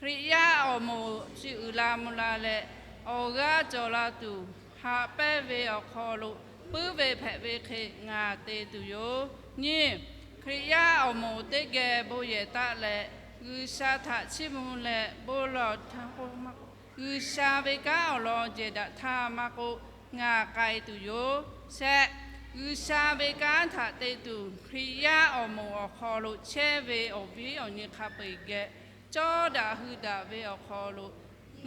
Hkriꞈ yaˇ awˬ moˍ chi uiˍ la mvuh la leh, awˬ g'aˇ cawˬ la tuˬ haꞈ pehnˇ ve awˬ hk'aw lo puiˉ ve hpehꞈ ve hk'e ngaˬ te tuˬ yoˬ. Nyiˇ, Hkriꞈ yaˇ awˬ moˍ teˇ geh bon yehˬ taˆ leh, G'uiˬsha htaꞈ chiˇ mvuh leh bon lawˬ htaˇ k'o maˇ k'oˆ, G'uiˬsha ve kanˉ awˬ lawn jehˬ daꞈ htaˇ maˇ k'oˆ, ngaˬ k'ai tuˬ yoˬ. Shehˆ, G'uiˬsha ve kanˉ htaꞈ te tuˬ Hkriꞈ yaˇ awˬ moˍ awˬ hk'aw lo chehˇ ve awˬ viˉ awˬ nyi hk'a peu-eˬ geh cawˇ daꞈ hui daꞈ ve awˬ hk'aw lo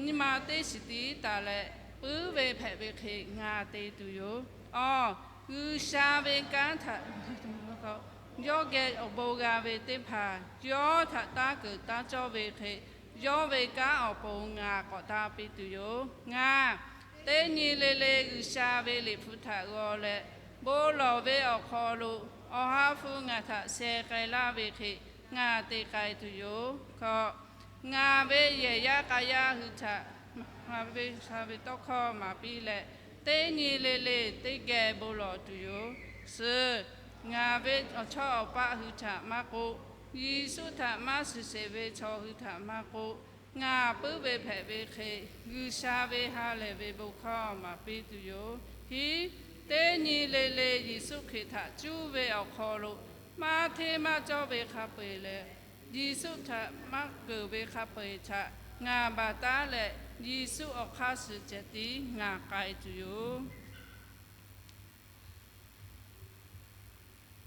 nyi ma teˇ shiˍ tiˉ taˍ leh, puiˉ ve hpehꞈ ve hk'e ngaˬ te tuˬ yoˬ. Awˬ, G'uiˬsha ve kanˉ htaꞈ yawˇ geh awˬ bon g'a ve teˇ hpaˍ yawˇ htaꞈ taˇ keunˍ taˇ cawˇ ve hk'e, yawˇ ve kanˉ awˬ pon ngaˬ k'awꞈ taˇ piˇ tuˬ yoˬ. Ngaˬ teˇ nyi le le G'uiˬsha ve Liꞈ hpu htaꞈ g'aw leh, bon lawˬ ve awˬ hk'aw lo Awˬ ha hpu ngaˬ htaꞈ sheh k'ai laˇ ve hk'e ngaˬ te k'ai tuˬ yoˬ. Hkawꞈ, ngaˬ ve yehˬ yaˇ k'a yaˇ hui htaꞈ ngaˬ ve sha ve tawˇ hkawˇ maˍ piˇ leh, teˇ nyi le le teˇ geh bon lawˬ tuˬ yoˬ. Suhˍ, ngaˬ ve awˬ chawˇ awˬ paˆ hui htaꞈ maˇ k'oˆ, Yeˍsuˆ htaꞈ maˇ shiˍ sheˍ ve chaw hui htaꞈ maˇ k'oˆ, ngaˬ puiˉ ve hpehꞈ ve hk'e G'uiˬsha ve ha lehˬ ve bon hkawˇ maˍ piˇ tuˬ yoˬ. Hiˉ, teˇ nyi le le Yeˍsuˆ Hkriꞈ htaꞈ cuˇ ve awˬ hk'aw lo maˇ hteˇ maˇ cawˇ ve hk'a peu-eˬ leh, Yeˍsuˆ htaꞈ maˇ keunˍ ve hk'a peu-eˬ htaꞈ ngaˬ baˬ taˉ leh, Yeˍsuˆ awˬ hk'aˇ suh ceh tiˉ ngaˬ k'ai tuˬ yoˬ.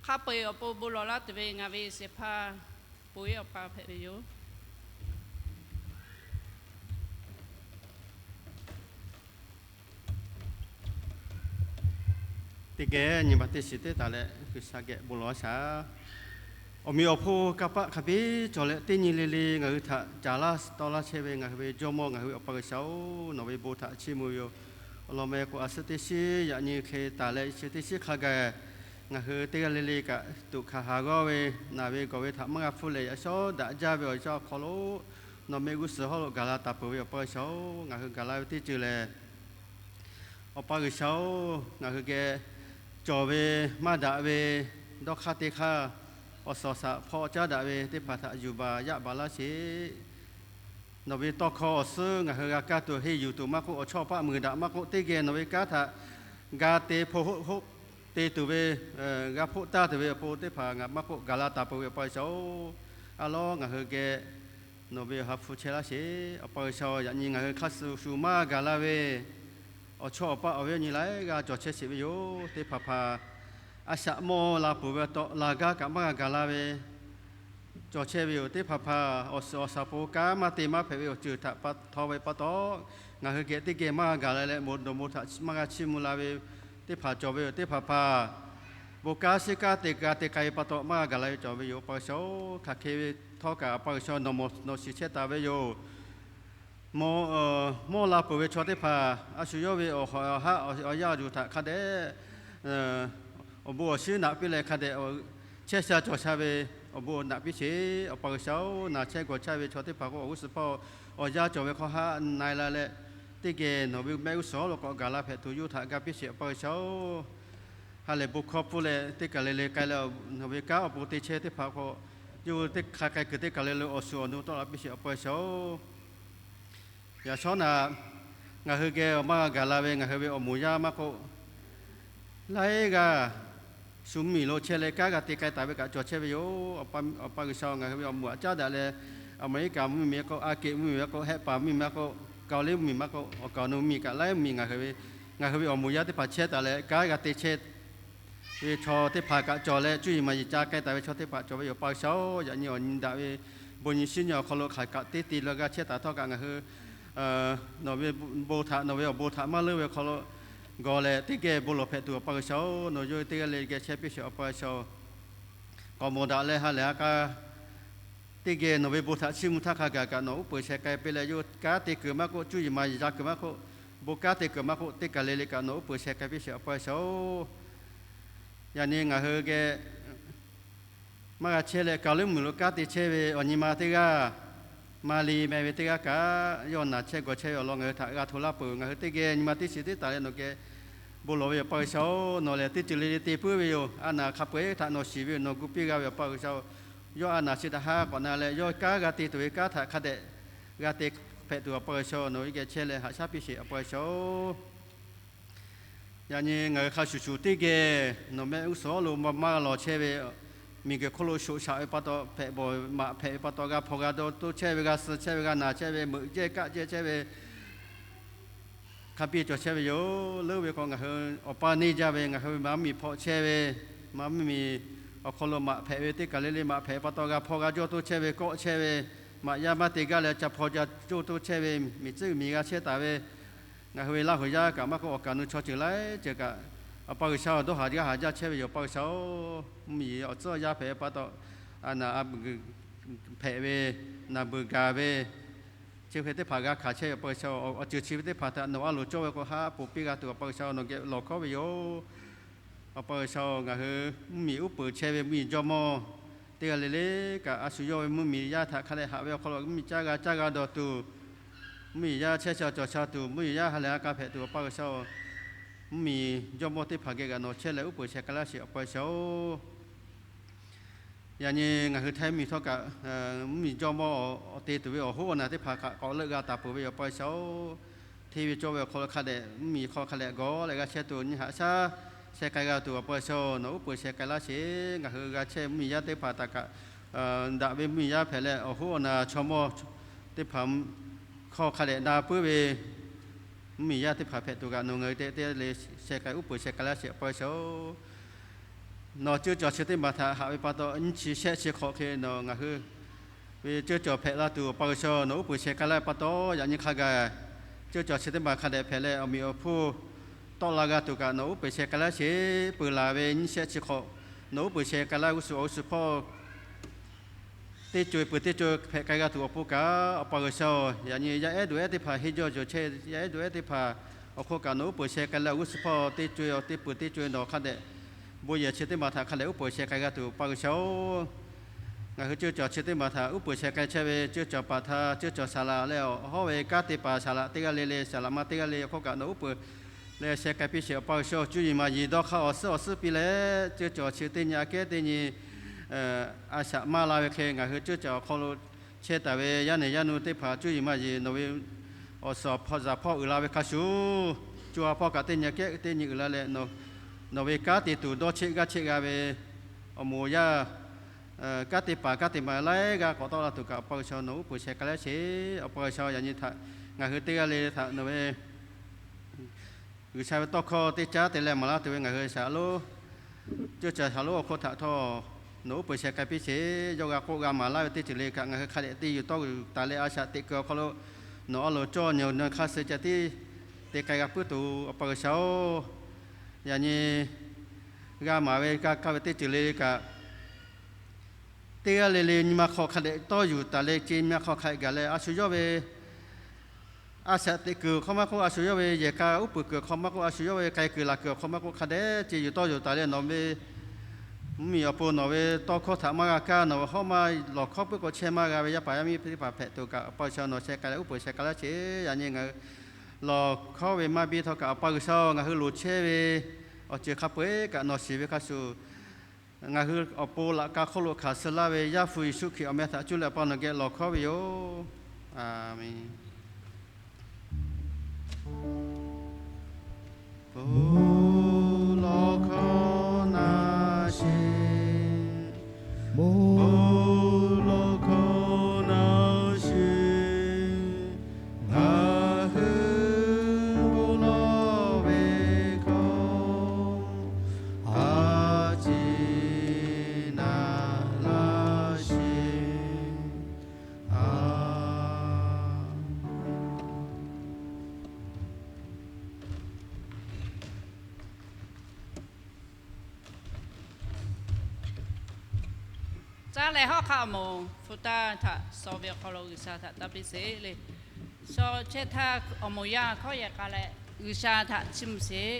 Hk'a peu-eˬ awˬ pon bon lawˬ laˇ tuˬ ve ngaˬ ve shehˍ hpaˇ Pon-eˉ awˬ pa hpehꞈ ve yoˬ. Teˇ geh nyi ma teˇ shiˍ teˇ taˍ leh G'uiˬsha geh bon lawˬ shaˍ. Awˬ meꞈ awˬ hponˇ kanˇ paˆ hk'a biˇ cawˬ leh teˇ nyi le le ngaˬ hui htaꞈ caˍ laˇ tawˇ laˇ chehˇ ve ngaˬ hui ve Jawˇmawˇ, ngaˬ hui ve Awˬ pa G'uiˬsha-oˬ, nawˬ ve bon htaꞈ chiˇ mvuh ve yoˬ. Awˬ lawn meh k'o, a suhˉ teˇ shiˉ yaꞈ nyi hk'e taˍ leh, chi teˇ shiˉ hk'a gaˬ ngaˬ hui teˇ g'aˇ le le kaꞈ tuꞈ hkanˍ haˍ g'awˇ ve, naˬ ve gawˬ ve htaꞈ maˇ g'a hpfuhˇ leh, yaꞈ shawˉ daꞈ jaˇ ve awˬ yanˇ awˬ hk'aw lo nawˬ mehˆ g'uˇ suhˍ hawˉ lo gaˬ la taˍ peuˬ ve Awˬ pa G'uiˬsha-oˬ, ngaˬ hui gaˬ la ve teˇ ceuˬ lehˬ, Awˬ pa G'uiˬsha-oˬ, ngaˬ hui geh cawˬ ve maˇ daꞈ ve dawˇ hk'aˇ teˇ hk'aˇ, awˬ suhˍ awˬ shaˍ hpawˇ caˉ daꞈ ve teˇ hpaˍ htaꞈ yuˬ baˬ yaˆ baˬ laˇ sheˍ. Nawˬ ve tawˇ hkawˇ awˬ suhˉ ngaˬ hui g'a kaˇ tuˬ henˇ yuˬ tuˬ maˇ k'oˆ, awˬ chawˇ awˬ paˆ muiˬ daꞈ maˇ k'oˆ, teˇ geh nawˬ ve kanˉ htaꞈ ga te hpoˆ hoˆ hoˆ te tuˬ ve, g'a hpoˆ taˇ tuˬ ve awˬ pon teˇ hpaˍ ngaˬ maˇ k'oˆ gaˬ la taˍ peuˬ ve Awˬ pa G'uiˬsha-oˬ, a lawˉ ngaˬ hui geh nawˬ ve awˬ ha hpu chehˇ laˇ sheˍ. Awˬ pa G'uiˬsha, yaꞈ nyi ngaˬ hui hk'a shuˍ shuˍ maˇ gaˬ la ve awˬ chawˇ awˬ paˆ awˬ viˉ awˬ nyi laiˉ g'aˇ cawˬ chehˇ sheˍ ve yoˬ. Teˇ hpaˍ hpaˍ a shaꞈ mawˇ la peuˬ ve taw, laˬ gaˇ kaꞈ maˇ g'a gaˬ la ve cawˬ chehˇ ve yoˬ. Teˇ hpaˍ hpaˍ awˬ suhˍ awˬ shaˍ pon kanˉ maˇ te maˇ hpehꞈ ve awˬ ceuˬ htaꞈ pa taw ve pa taw, ngaˬ hui geh teˇ geh maˇ g'a gaˬ la leh, nawˬ bon htaꞈ maˇ g'a chiˇ mvuh la ve teˇ hpaˍ cawˬ ve yoˬ. Teˇ hpaˍ hpaˍ bon kanˉ shiˉ kanˉ te g'a te k'ai ve pa taw maˇ g'a gaˬ la ve cawˬ ve yoˬ. Awˬ pa G'uiˬsha-oˬ, hk'aˬ hk'e ve htawˇ kaꞈ Awˬ pa G'uiˬsha nawˬ mawˬ nawˬ shiˍ chehˇ taˍ ve yoˬ. Mawˇ la peuˬ ve chaw teˇ hpaˍ a shu yawˇ ve awˬ hawˍ awˬ haˉ awˬ yanˇ awˬ yuˬ htaꞈ hk'a dehꞈ awˬ bon awˬ shinˉ naꞈ piˇ leh hk'a dehꞈ chehˇ sha cawˬ sha ve awˬ bon naꞈ piˇ sheˍ. Awˬ pa G'uiˬsha-oˬ, naˬ chehˇ gawˬ chehˇ ve chaw teˇ hpaˍ k'o, awˬ g'uˇ suhˍ hpawˇ awˬ yanˇ cawˬ ve hk'aw haˆ na e la leh, teˇ geh nawˬ ve mehˆ g'uˇ suhˍ hawˉ lo k'awꞈ gaˬ la hpehꞈ tuˬ yawˇ htaꞈ ga piˇ sheˍ. Awˬ pa G'uiˬsha-oˬ, ha lehˬ bon hkawˇ pfuhˇ leh teˇ kaˬ le le k'ai leh, nawˬ ve kanˉ awˬ pon te chehˇ teˇ hpaˍ k'o, yawˇ hui teˇ hk'a k'ai kuiˬ teˇ kaˬ le le awˬ shuˍ awˬ nu tawˆ la piˇ sheˍ. Awˬ pa G'uiˬsha-oˬ, yaꞈ shawˉ naꞈ ngaˬ hui geh awˬ maˇ g'a gaˬ la ve ngaˬ hui ve awˬ moˍ yaˇ maˇ k'oˆ, laiˉ g'aˇ shu mvuhˇmiˬ lo chehˇ leh kanˉ g'a te k'ai taˍ ve kaꞈ cawˬ chehˇ ve yoˬ. Awˬ pa G'uiˬsha, ngaˬ hui ve awˬ moˍ aꞈ caˉ daꞈ leh, Aˍmeˍriˆkaˍ mvuhˇmiˬ maˇ k'oˆ, Aˉ kiꞈ mvuhˇmiˬ maˇ k'oˆ, Hehˆ paˍ mvuhˇmiˬ maˇ k'oˆ, Kaoˍ liˇ mvuhˇmiˬ kaꞈ laiˉ mvuhˇmiˬ ngaˬ hui ve, ngaˬ hui ve awˬ moˍ yaˇ teˇ hpaˍ chehˇ taˍ leh kanˉ g'a te chehˇ ve chaw teˇ hpaˍ kaꞈ cawˬ leh, cuˇ yiˍ maˍ yiˍ ca k'ai taˍ ve chaw teˇ hpaˍ cawˬ ve yoˬ. Awˬ pa G'uiˬsha-oˬ, yaꞈ nyi awˬ nyi daꞈ ve bon nyi shiˉ nyi awˬ hk'aw lo hk'aˬ kaꞈ teˇ te la g'a chehˇ taˍ htawˇ kaꞈ ngaˬ hui nawˬ ve bon htaꞈ, nawˬ ve awˬ bon htaꞈ maˇ leuˉ ve awˬ hk'aw lo gawˬ leh teˇ geh bon lawˬ hpehꞈ tuˬ awˬ pa G'uiˬsha-oˬ, nawˬ yawˇ teˇ g'aˇ le geh chehˇ piˇ sheˍ awˬ pa G'uiˬsha-oˬ. K'awꞈ mawˬ daꞈ leh ha lehˬ ha k'a teˇ geh nawˬ ve bon htaꞈ chiˇ mvuh htaˇ hk'a gaˬ kaꞈ nawˬ uˉ peunˍ sheh k'ai piˇ leh, yawˇ kanˉ te kuiˬ maˇ k'oˆ, cuˇ yiˍ maˍ yiˍ yaˇ kuiˬ maˇ k'oˆ, bon kanˉ te kuiˬ maˇ k'oˆ, teˇ kaˬ le le kaꞈ nawˬ uˉ peunˍ sheh k'ai piˇ sheˍ awˬ pa G'uiˬsha-oˬ. Yaꞈ nyi ngaˬ hui geh maˇ g'a chehˇ leh, Kaˍliˉ mvuhˇmiˬ lo kanˉ te chehˇ ve awˬ nyi ma teˇ g'aˇ, Maˍriˆ meh ve teˇ g'aˇ kaꞈ, yawˇ naˬ chehˇ gawˬ chehˇ ve awˬ lawn ngaˬ hui htaꞈ g'a hto laˇ peuˬ. Ngaˬ hui teˇ geh nyi ma teˇ shiˍ teˇ taˍ leh nawˬ geh bon lawˬ ve awˬ pa G'uiˬsha-oˬ, nawˬ lehˬ teˇ ceuˬ le le te puiˉ ve yoˬ. A naˬ hk'a peu-eˬ htaꞈ nawˬ shiˍ ve yoˬ. Nawˬ gu piˇ g'a ve awˬ pa G'uiˬsha-oˬ, yawˇ a naˬ chi htaꞈ haˉ k'awꞈ na leh, yawˇ kanˉ g'a te tuˬ ve kanˉ htaꞈ hk'a dehꞈ g'a te hpehꞈ tuˬ awˬ pa G'uiˬsha nawˬ geh chehˇ leh haꞈ shaˉ piˇ sheˍ awˬ pa G'uiˬsha-oˬ. Yaꞈ nyi ngaˬ hui hk'a shuˍ shuˍ teˇ geh nawˬ mehˆ g'uˇ suhˍ lo maˇ g'a lawˬ chehˇ ve, miˬguiˬ hk'oˆ lo shoꞈ shaꞈ ve pa taw hpehꞈ bawˬ maꞈ hpehꞈ ve pa taw g'a hpaw g'a dawˇ toˇ chehˇ ve, g'a suh chehˇ ve, g'a naˬ chehˇ ve, meuꞈ jehˇ kaˆ jehˇ chehˇ ve, hk'a biˇ cawˬ chehˇ ve yoˬ. Leuˉ ve k'o, ngaˬ hui awˬ pa neˇ jaˇ ve, ngaˬ hui ve mvuhˇmiˬ hpawꞈ chehˇ ve, mvuhˇmiˬ awˬ hk'aw lo maꞈ hpehꞈ ve, teˇ kaˬ le le maꞈ hpehꞈ pa taw g'a hpaw g'a jawˇ toˇ chehˇ ve, kawˆ chehˇ ve, maꞈ yaˇ maˇ te gaˇ leh ca hpaw ca jawˇ toˇ chehˇ ve, miˬ tcuhˉ miˬ g'a chehˇ taˍ ve, ngaˬ hui ve Laˇ huˍ yaˇ kaꞈ maˇ k'oˆ, awˬ kaˍ nu chaw ceuˬ laiˉ ceuˬ kaꞈ, awˬ pa G'uiˬsha-oˬ, dawˇ haˍ jaˇ haˍ jaˇ chehˇ ve yoˬ. Awˬ pa G'uiˬsha-oˬ, mvuhˇmiˬ awˬ tcuhˉ awˬ yaˇ hpehꞈ ve pa taw, a naˬ a hpehꞈ ve, naˬ beuˬ gaˬ ve, chi hk'e teˇ hpaˍ g'a hkanˍ chehˇ ve awˬ pa G'uiˬsha-oˬ, awˬ ceuˬ chi ve teˇ hpaˍ htaꞈ nawˬ a loˍ cawˇ ve k'o, haˉ poˬ piˇ g'a tuˬ awˬ pa G'uiˬsha nawˬ geh lawˬ hkawˉ ve yoˬ. Awˬ pa G'uiˬsha-oˬ, ngaˬ hui mvuhˇmiˬ uˉ peunˍ chehˇ ve mvuhˇmiˬ jawˇmawˇ teˇ g'aˇ le le kaꞈ, a shu yawˇ ve mvuhˇmiˬ yaˇ htaꞈ hk'a dehꞈ haꞈ ve awˬ hk'aw lo mvuhˇmiˬ caˇ g'a caˇ g'a dawˬ tuˬ, mvuhˇmiˬ yaˇ chehˇ sha cawˬ sha tuˬ, mvuhˇmiˬ yaˇ ha lehˬ ha k'a hpehꞈ tuˬ awˬ pa G'uiˬsha-oˬ, mvuhˇmiˬ jawˇmawˇ teˇ hpaˍ geh kaꞈ nawˬ chehˇ leh uˉ peunˍ sheh k'ai laˇ sheˍ awˬ pa G'uiˬsha-oˬ. Yaꞈ nyi ngaˬ hui Htaiˇ miˬ htawˇ kaꞈ, mvuhˇmiˬ jawˇmawˇ awˬ te tuˬ ve awˬ hoˉ awˬ naˬ teˇ hpaˍ kaꞈ k'awꞈ leuˆ g'a taˍ peuˬ ve yoˬ awˬ pa G'uiˬsha-oˬ. Hteˇ ve cawˇ ve awˬ hk'aw lo hk'a dehꞈ mvuhˇmiˬ hk'aw hk'a dehꞈ gawˬ leh g'a chehˇ tuˬ nyi haꞈ shaˉ sheh k'ai g'a tuˬ awˬ pa G'uiˬsha-oˬ, nawˬ uˉ peunˍ sheh k'ai laˇ sheˍ. Ngaˬ hui g'a chehˇ mvuhˇmiˬ yaˇ teˇ hpaˍ htaꞈ kaꞈ, daꞈ ve mvuhˇmiˬ yaˇ hpehꞈ leh awˬ hoˉ awˬ naˬ chaw mawˇ teˇ hpaˍ hk'aw hk'a dehꞈ na puiˉ ve mvuhˇmiˬ yaˇ teˇ hpaˍ hpehꞈ tuˬ kaꞈ nawˬ ngaˬ hui te te le sheh k'ai uˉ peunˍ sheh k'ai laˇ sheˍ awˬ pa G'uiˬsha-oˬ. Nawˬ ceuˇ cawˬ chi teˇ maˬ htaꞈ haꞈ ve pa taw, nyiˇ chi shehˆ chi hk'awꞈ hk'e nawˬ ngaˬ hui ve ceuˇ cawˬ hpehꞈ la tuˬ awˬ pa G'uiˬsha nawˬ uˉ peunˍ sheh k'ai laˇ ve pa taw, yaꞈ nyi hk'a gaˬ ceuˇ cawˬ chi teˇ maˬ hk'a dehꞈ hpehꞈ leh awˬ meꞈ awˬ hponˇ tawˆ la g'a tuˬ kaꞈ nawˬ uˉ peunˍ sheh k'ai laˇ sheˍ. Peuˬ laˬ ve nyiˇ shehˆ chi hk'awꞈ nawˬ uˉ peunˍ sheh k'ai laˇ g'uˇ suhˍ awˬ g'uˇ suhˍ hpawˇ teˇ co-e peuˬ teˇ co-e hpehꞈ k'ai g'a tuˬ awˬ pon kaꞈ awˬ pa G'uiˬsha-oˬ, yaꞈ nyi yaˇ ehˉ duˬ ehˉ teˇ hpaˍ henˇ jawˇ jawˬ chehˇ, yaˇ ehˉ duˬ ehˉ teˇ hpaˍ awˬ hk'oˆ kaꞈ nawˬ uˉ peunˍ sheh k'ai leh awˬ g'uˇ suhˍ hpawˇ teˇ co-e awˬ teˇ peuˬ teˇ co-e nawˬ hk'a dehꞈ bon yehˬ chi teˇ maˬ htaꞈ hk'a dehꞈ uˉ peunˍ sheh k'ai g'a tuˬ awˬ pa G'uiˬsha-oˬ, ngaˬ hui ceuˇ cawˬ chi teˇ maˬ htaꞈ uˉ peunˍ sheh k'ai chehˇ ve ceuˇ cawˬ paˍ htaꞈ ceuˇ cawˬ saˍ laꞈ leh awˬ hawˉ ve kanˉ te paˍ saˍ laꞈ teˇ g'aˇ le le saˍ laꞈ ma teˇ g'aˇ le awˬ hk'oˆ kaꞈ nawˬ uˉ peunˍ leh sheh k'ai piˇ sheˍ awˬ pa G'uiˬsha-oˬ. Cuˇ yiˍ maˍ yiˍ dawˇ hk'aˇ awˬ suhˉ awˬ suhˉ piˇ leh ceuˇ cawˬ chi teˇ nyi aꞈ kehˉ teˇ nyi a shaꞈ maˇ la ve hk'e ngaˬ hui ceuˇ cawˬ awˬ hk'aw lo chehˇ taˍ ve yaˇ nehˬ yaˇ nu teˇ hpaˍ cuˇ yiˍ maˍ yiˍ nawˬ ve awˬ suhˍ awˬ hpawˇ zaˍ hpawˇ uiˍ la ve hk'a shuˍ, co ha hpawˇ kaꞈ teˇ nyi aꞈ kehˉ teˇ nyi uiˍ la leh nawˬ ve kanˉ te tuˬ dawˇ cheˆ g'aˇ cheˆ g'a ve awˬ moˍ yaˇ kanˉ te paˍ kanˉ te ma laiˉ g'aˇ k'awꞈ tawˆ la tuˬ kaꞈ awˬ pa G'uiˬsha nawˬ uˉ peunˍ sheh k'ai laˇ sheˍ. Awˬ pa G'uiˬsha yaꞈ nyi htaꞈ ngaˬ hui teˇ g'aˇ le le htaꞈ nawˬ ve G'uiˬsha ve tawˇ hkawˇ teˇ caˉ te leh maˍ laˇ tuˬ ve ngaˬ hui shaˍ laꞈ lonˉ ceuˇ cawˬ shaˍ laꞈ lonˉ awˬ hk'oˆ htaꞈ htawˇ nawˬ uˉ peunˍ sheh k'ai piˇ sheˍ. Yawˇ g'a k'oˆ g'a maˍ laˇ ve teˇ ceuˬ le kaꞈ ngaˬ hui hk'a dehꞈ te yuˬ tawˇ g'uiˬ taˍ leh a shaꞈ teꞈ kuiˬ awˬ hk'aw lo nawˬ a loˍ cawˇ nyi awˬ na hk'aˇ suh ca tiˉ te k'ai g'a puiˉ tuˬ awˬ pa G'uiˬsha-oˬ, yaꞈ nyi g'a maˍ ve g'a kaˇ ve teˇ ceuˬ le kaꞈ teˇ g'aˇ le le nyi ma hk'aw hk'a dehꞈ tawˇ yuˬ taˍ leh ce nyi ma hk'aw hk'a dehꞈ gaˬ leh a shu yawˇ ve a shaꞈ teꞈ kuiˬ awˬ hk'aw maˇ k'oˆ, a shu yawˇ ve yehˬ k'a uˉ peunˍ kuiˬ awˬ hk'aw maˇ k'oˆ, a shu yawˇ ve k'ai kuiˬ laˬ kuiˬ awˬ hk'aw maˇ k'oˆ, hk'a dehꞈ ce yuˬ tawˇ yuˬ taˍ leh nawˬ ve mvuhˇmiˬ awˬ pon nawˬ ve tawˇ hkawˇ htaꞈ maˇ g'a kaˇ, nawˬ ve hawˉ maˇ lawˬ hkawˉ puiˉ k'o chehˇ maˇ g'a ve yaˇ paˍ yaˇ miˇ teˇ hpaˍ hpehꞈ tuˬ kaꞈ awˬ pa G'uiˬsha nawˬ sheh k'ai leh uˉ peunˍ sheh k'ai laˇ sheˍ. Yaꞈ nyi ngaˬ hui lawˬ hkawˉ ve maˇ biˇ htawˇ kaꞈ awˬ pa G'uiˬsha-oˬ, ngaˬ hui loˍ chehˇ ve awˬ ceuˬ hk'a peu-eˬ kaꞈ nawˬ shiˍ ve hk'a shuˍ ngaˬ hui awˬ pon laꞈ ka hk'oˆ lo hkanˍ suh laˇ ve Yaˇ hpu Yeˍsuˆ Hkriꞈ awˬ meh htaꞈ cuˇ leh awˬ pa nawˬ geh lawˬ hkawˉ ve yoˬ. A menˬ. Bon lawˬ hkawˇ na sheˍ, bon lawˬ hkawˇ na sheˍ, ngaˬ hui bon lawˬ ve hkawˇ a ciˉ na laˇ sheˍ. Taˇ leh hawˉ hk'aˆ awˬ moˍ hpu taˇ htaꞈ shawˍ ve awˬ hk'aw lo G'uiˬsha htaꞈ taˇ piˇ sheˍ le. Shawˍ chehˇ htaˇ awˬ moˍ yaˇ hkawˉ yehˬ k'a leh G'uiˬsha htaꞈ chiˇ mvuh sheˍ.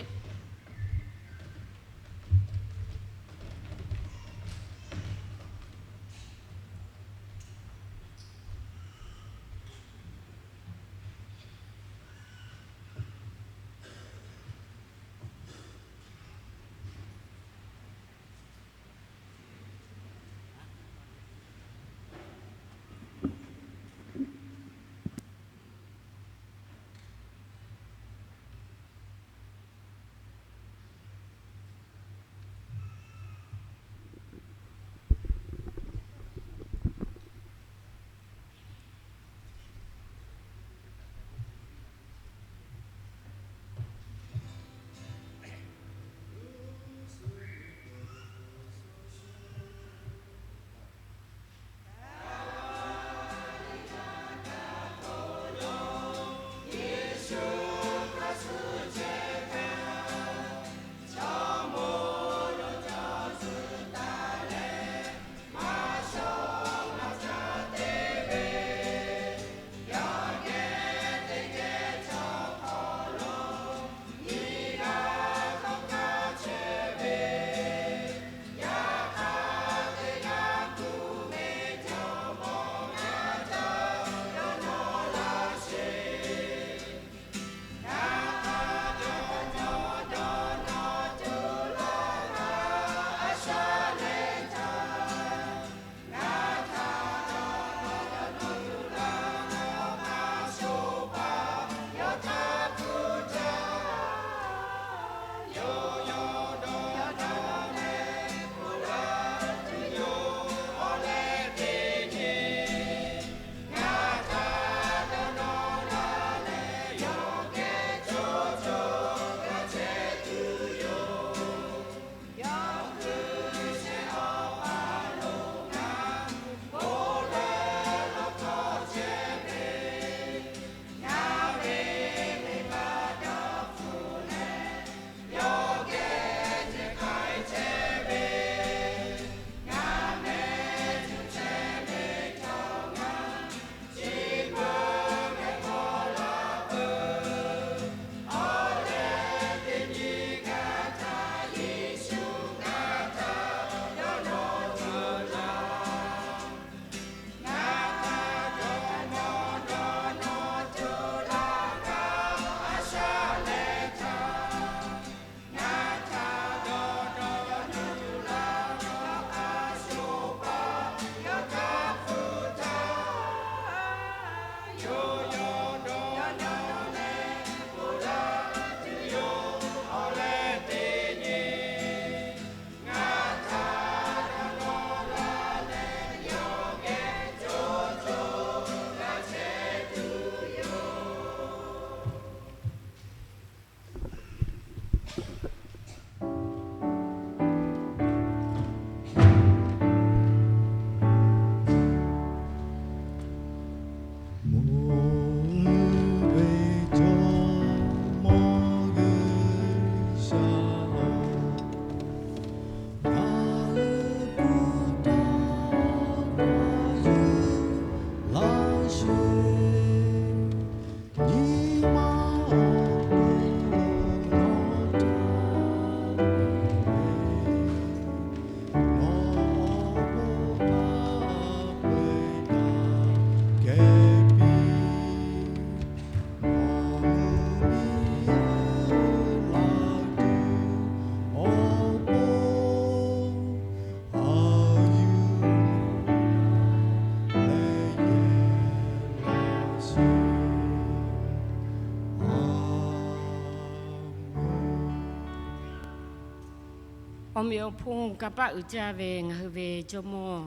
Awˬ meꞈ awˬ hponˇ kanˇ paˆ uiˍ jaˇ ve ngaˬ hui ve Jawˇmawˇ,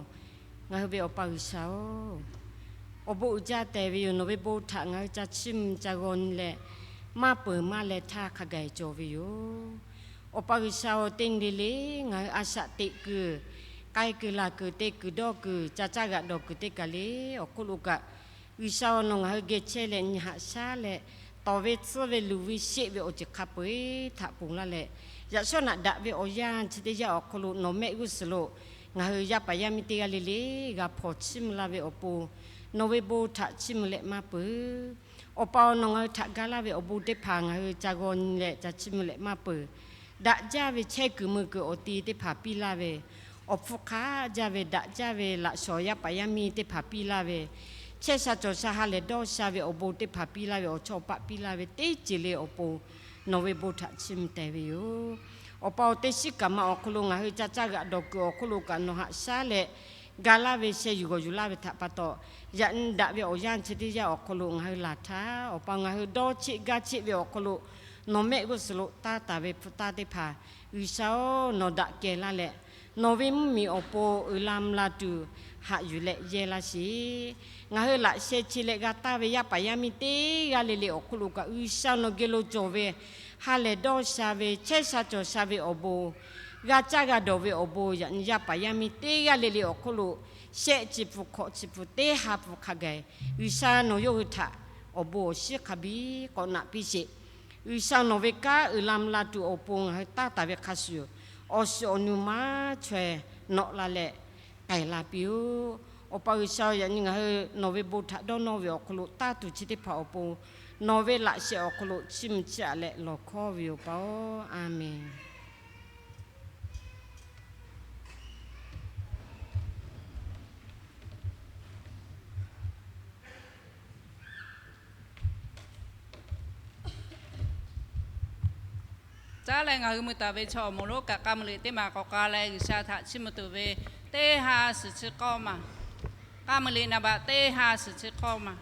ngaˬ hui ve Awˬ pa G'uiˬsha-oˬ, awˬ bon uiˍ jaˇ tehˬ ve yoˬ. Nawˬ ve bon htaꞈ ngaˬ hui ca chiˇ mvuh ca g'aw nyi leh, maˇ peuˬ maˇ leh htaˇ hk'a gaˬ cawˬ ve yoˬ. Awˬ pa G'uiˬsha-oˬ, teˇ nyi le le ngaˬ hui a shaꞈ teꞈ kuiˬ, k'ai kuiˬ laˬ kuiˬ, te kuiˬ dawˇ kuiˬ, ca caˇ g'aꞈ dawˬ kuiˬ teˇ kaˬ le awˬ hk'oˆ lo kaꞈ, G'uiˬsha-oˬ, nawˬ ngaˬ hui geh chehˇ leh nyi haꞈ shaˉ leh, tawˍ ve tsuhˇ ve luˬ ve sheˆ ve awˬ ceuˬ hk'a peu-eˬ htaꞈ ponˬ laˇ leh, yaꞈ shawˉ naꞈ daꞈ ve awˬ yanˇ chi teˇ yanˇ awˬ hk'aw lo nawˬ mehˆ g'uˇ suhˍ lo ngaˬ hui yaˇ paˍ yaˇ miˇ teˇ g'aˇ le le g'a hpawnˬ chiˇ mvuh laˇ ve awˬ pon, nawˬ ve bon htaꞈ chiˇ mvuh leh maˇ peuˬ. Awˬ pa-oˬ, nawˬ ngaˬ hui htaꞈ ga laˇ ve awˬ bon teˇ hpaˍ ngaˬ hui ca g'aw nyi leh ca chiˇ mvuh leh maˇ peuˬ. Daꞈ jaˇ ve chehˇ kuiˬ mui kuiˬ awˬ ti teˇ hpaˍ piˇ laˇ ve, awˬ hpfuhˇ hk'aˆ jaˇ ve daꞈ jaˇ ve laꞈ shawˍ yaˇ paˍ yaˇ miˇ teˇ hpaˍ piˇ laˇ ve, chehˇ sha cawˬ sha ha lehˬ dawˇ sha ve awˬ bon teˇ hpaˍ piˇ laˇ ve, awˬ chawˇ paˆ piˇ laˇ ve teˇ ceuˬ le awˬ pon nawˬ ve bon htaꞈ chiˇ mvuh teh ve yoˬ. Awˬ pa-oˬ, teˇ shiˉ kaꞈ ma awˬ hk'aw lo ngaˬ hui ca caˇ g'aꞈ dawˬ kuiˬ awˬ hk'aw lo kaꞈ nawˬ haꞈ shaˉ leh ga laˇ ve sheh yuˬ g'awˬ yuˬ laˇ ve htaꞈ pa taw, yaꞈ nyi daꞈ ve awˬ yanˇ chi teˇ yanˇ awˬ hk'aw lo ngaˬ hui laˬ htaˇ, Awˬ pa-oˬ, ngaˬ hui dawˇ cheˆ gaˇ cheˆ ve awˬ hk'aw lo nawˬ mehˆ g'uˇ suhˍ lo taˇ taˍ ve hpu taˇ teˇ hpaˍ, G'uiˬsha-oˬ, nawˬ daꞈ kehˬ laˇ leh, nawˬ ve mvuhˇmiˬ awˬ pon uiˍ la mvuh la tuˬ haꞈ yuˬ leh yehˇ laˇ sheˍ. Ngaˬ hui laꞈ sheh che leh g'a taˇ ve yaˇ paˍ yaˇ miˇ teˇ g'aˇ le le awˬ hk'aw lo kaꞈ, G'uiˬsha nawˬ geh lo cawˬ ve ha lehˬ dawˇ sha ve, chehˇ sha cawˬ sha ve awˬ bon, g'a caˇ g'a dawˬ ve awˬ bon, yaꞈ nyi yaˇ paˍ yaˇ miˇ teˇ g'aˇ le le awˬ hk'aw lo shehˆ chi hpu hkawꞈ chi hpu teˇ ha hpu hk'a gaˬ, G'uiˬsha nawˬ yawˇ hui htaꞈ awˬ bon awˬ shinˉ hk'a biˇ k'awꞈ naꞈ piˇ sheˍ. G'uiˬsha nawˬ ve kanˉ uiˍ la mvuh la tuˬ awˬ pon ngaˬ hui taˇ taˍ ve hk'a shuˍ, awˬ shiˍ awˬ nu maˇ chaweh nawꞈ la leh k'ai la piˇ-oˆ. Awˬ pa G'uiˬsha-oˬ, yaꞈ nyi ngaˬ hui nawˬ ve bon htaꞈ dawˇ nawˇ ve awˬ hk'aw lo taˇ tuˬ chi teˇ hpaˍ awˬ pon, nawˬ ve laꞈ sheh awˬ hk'aw lo chiˇ mvuh chiˇ aꞈ leh lawˬ hkawˇ ve yoˬ, Awˬ pa-oˬ. A menˬ. Caˉ leh ngaˬ hui mui taˍ ve chaw awˬ moˍ lonˉ kaꞈ k'a muiˬ liꞈ teˇ maˬ k'awꞈ k'ai leh G'uiˬsha htaꞈ chiˇ mvuh tuˬ ve teˇ ha suhˍ chi k'awˇ maˬ. K'a muiˬ liꞈ naˍ baꞈ teˇ ha suhˍ chi k'awˇ maˬ.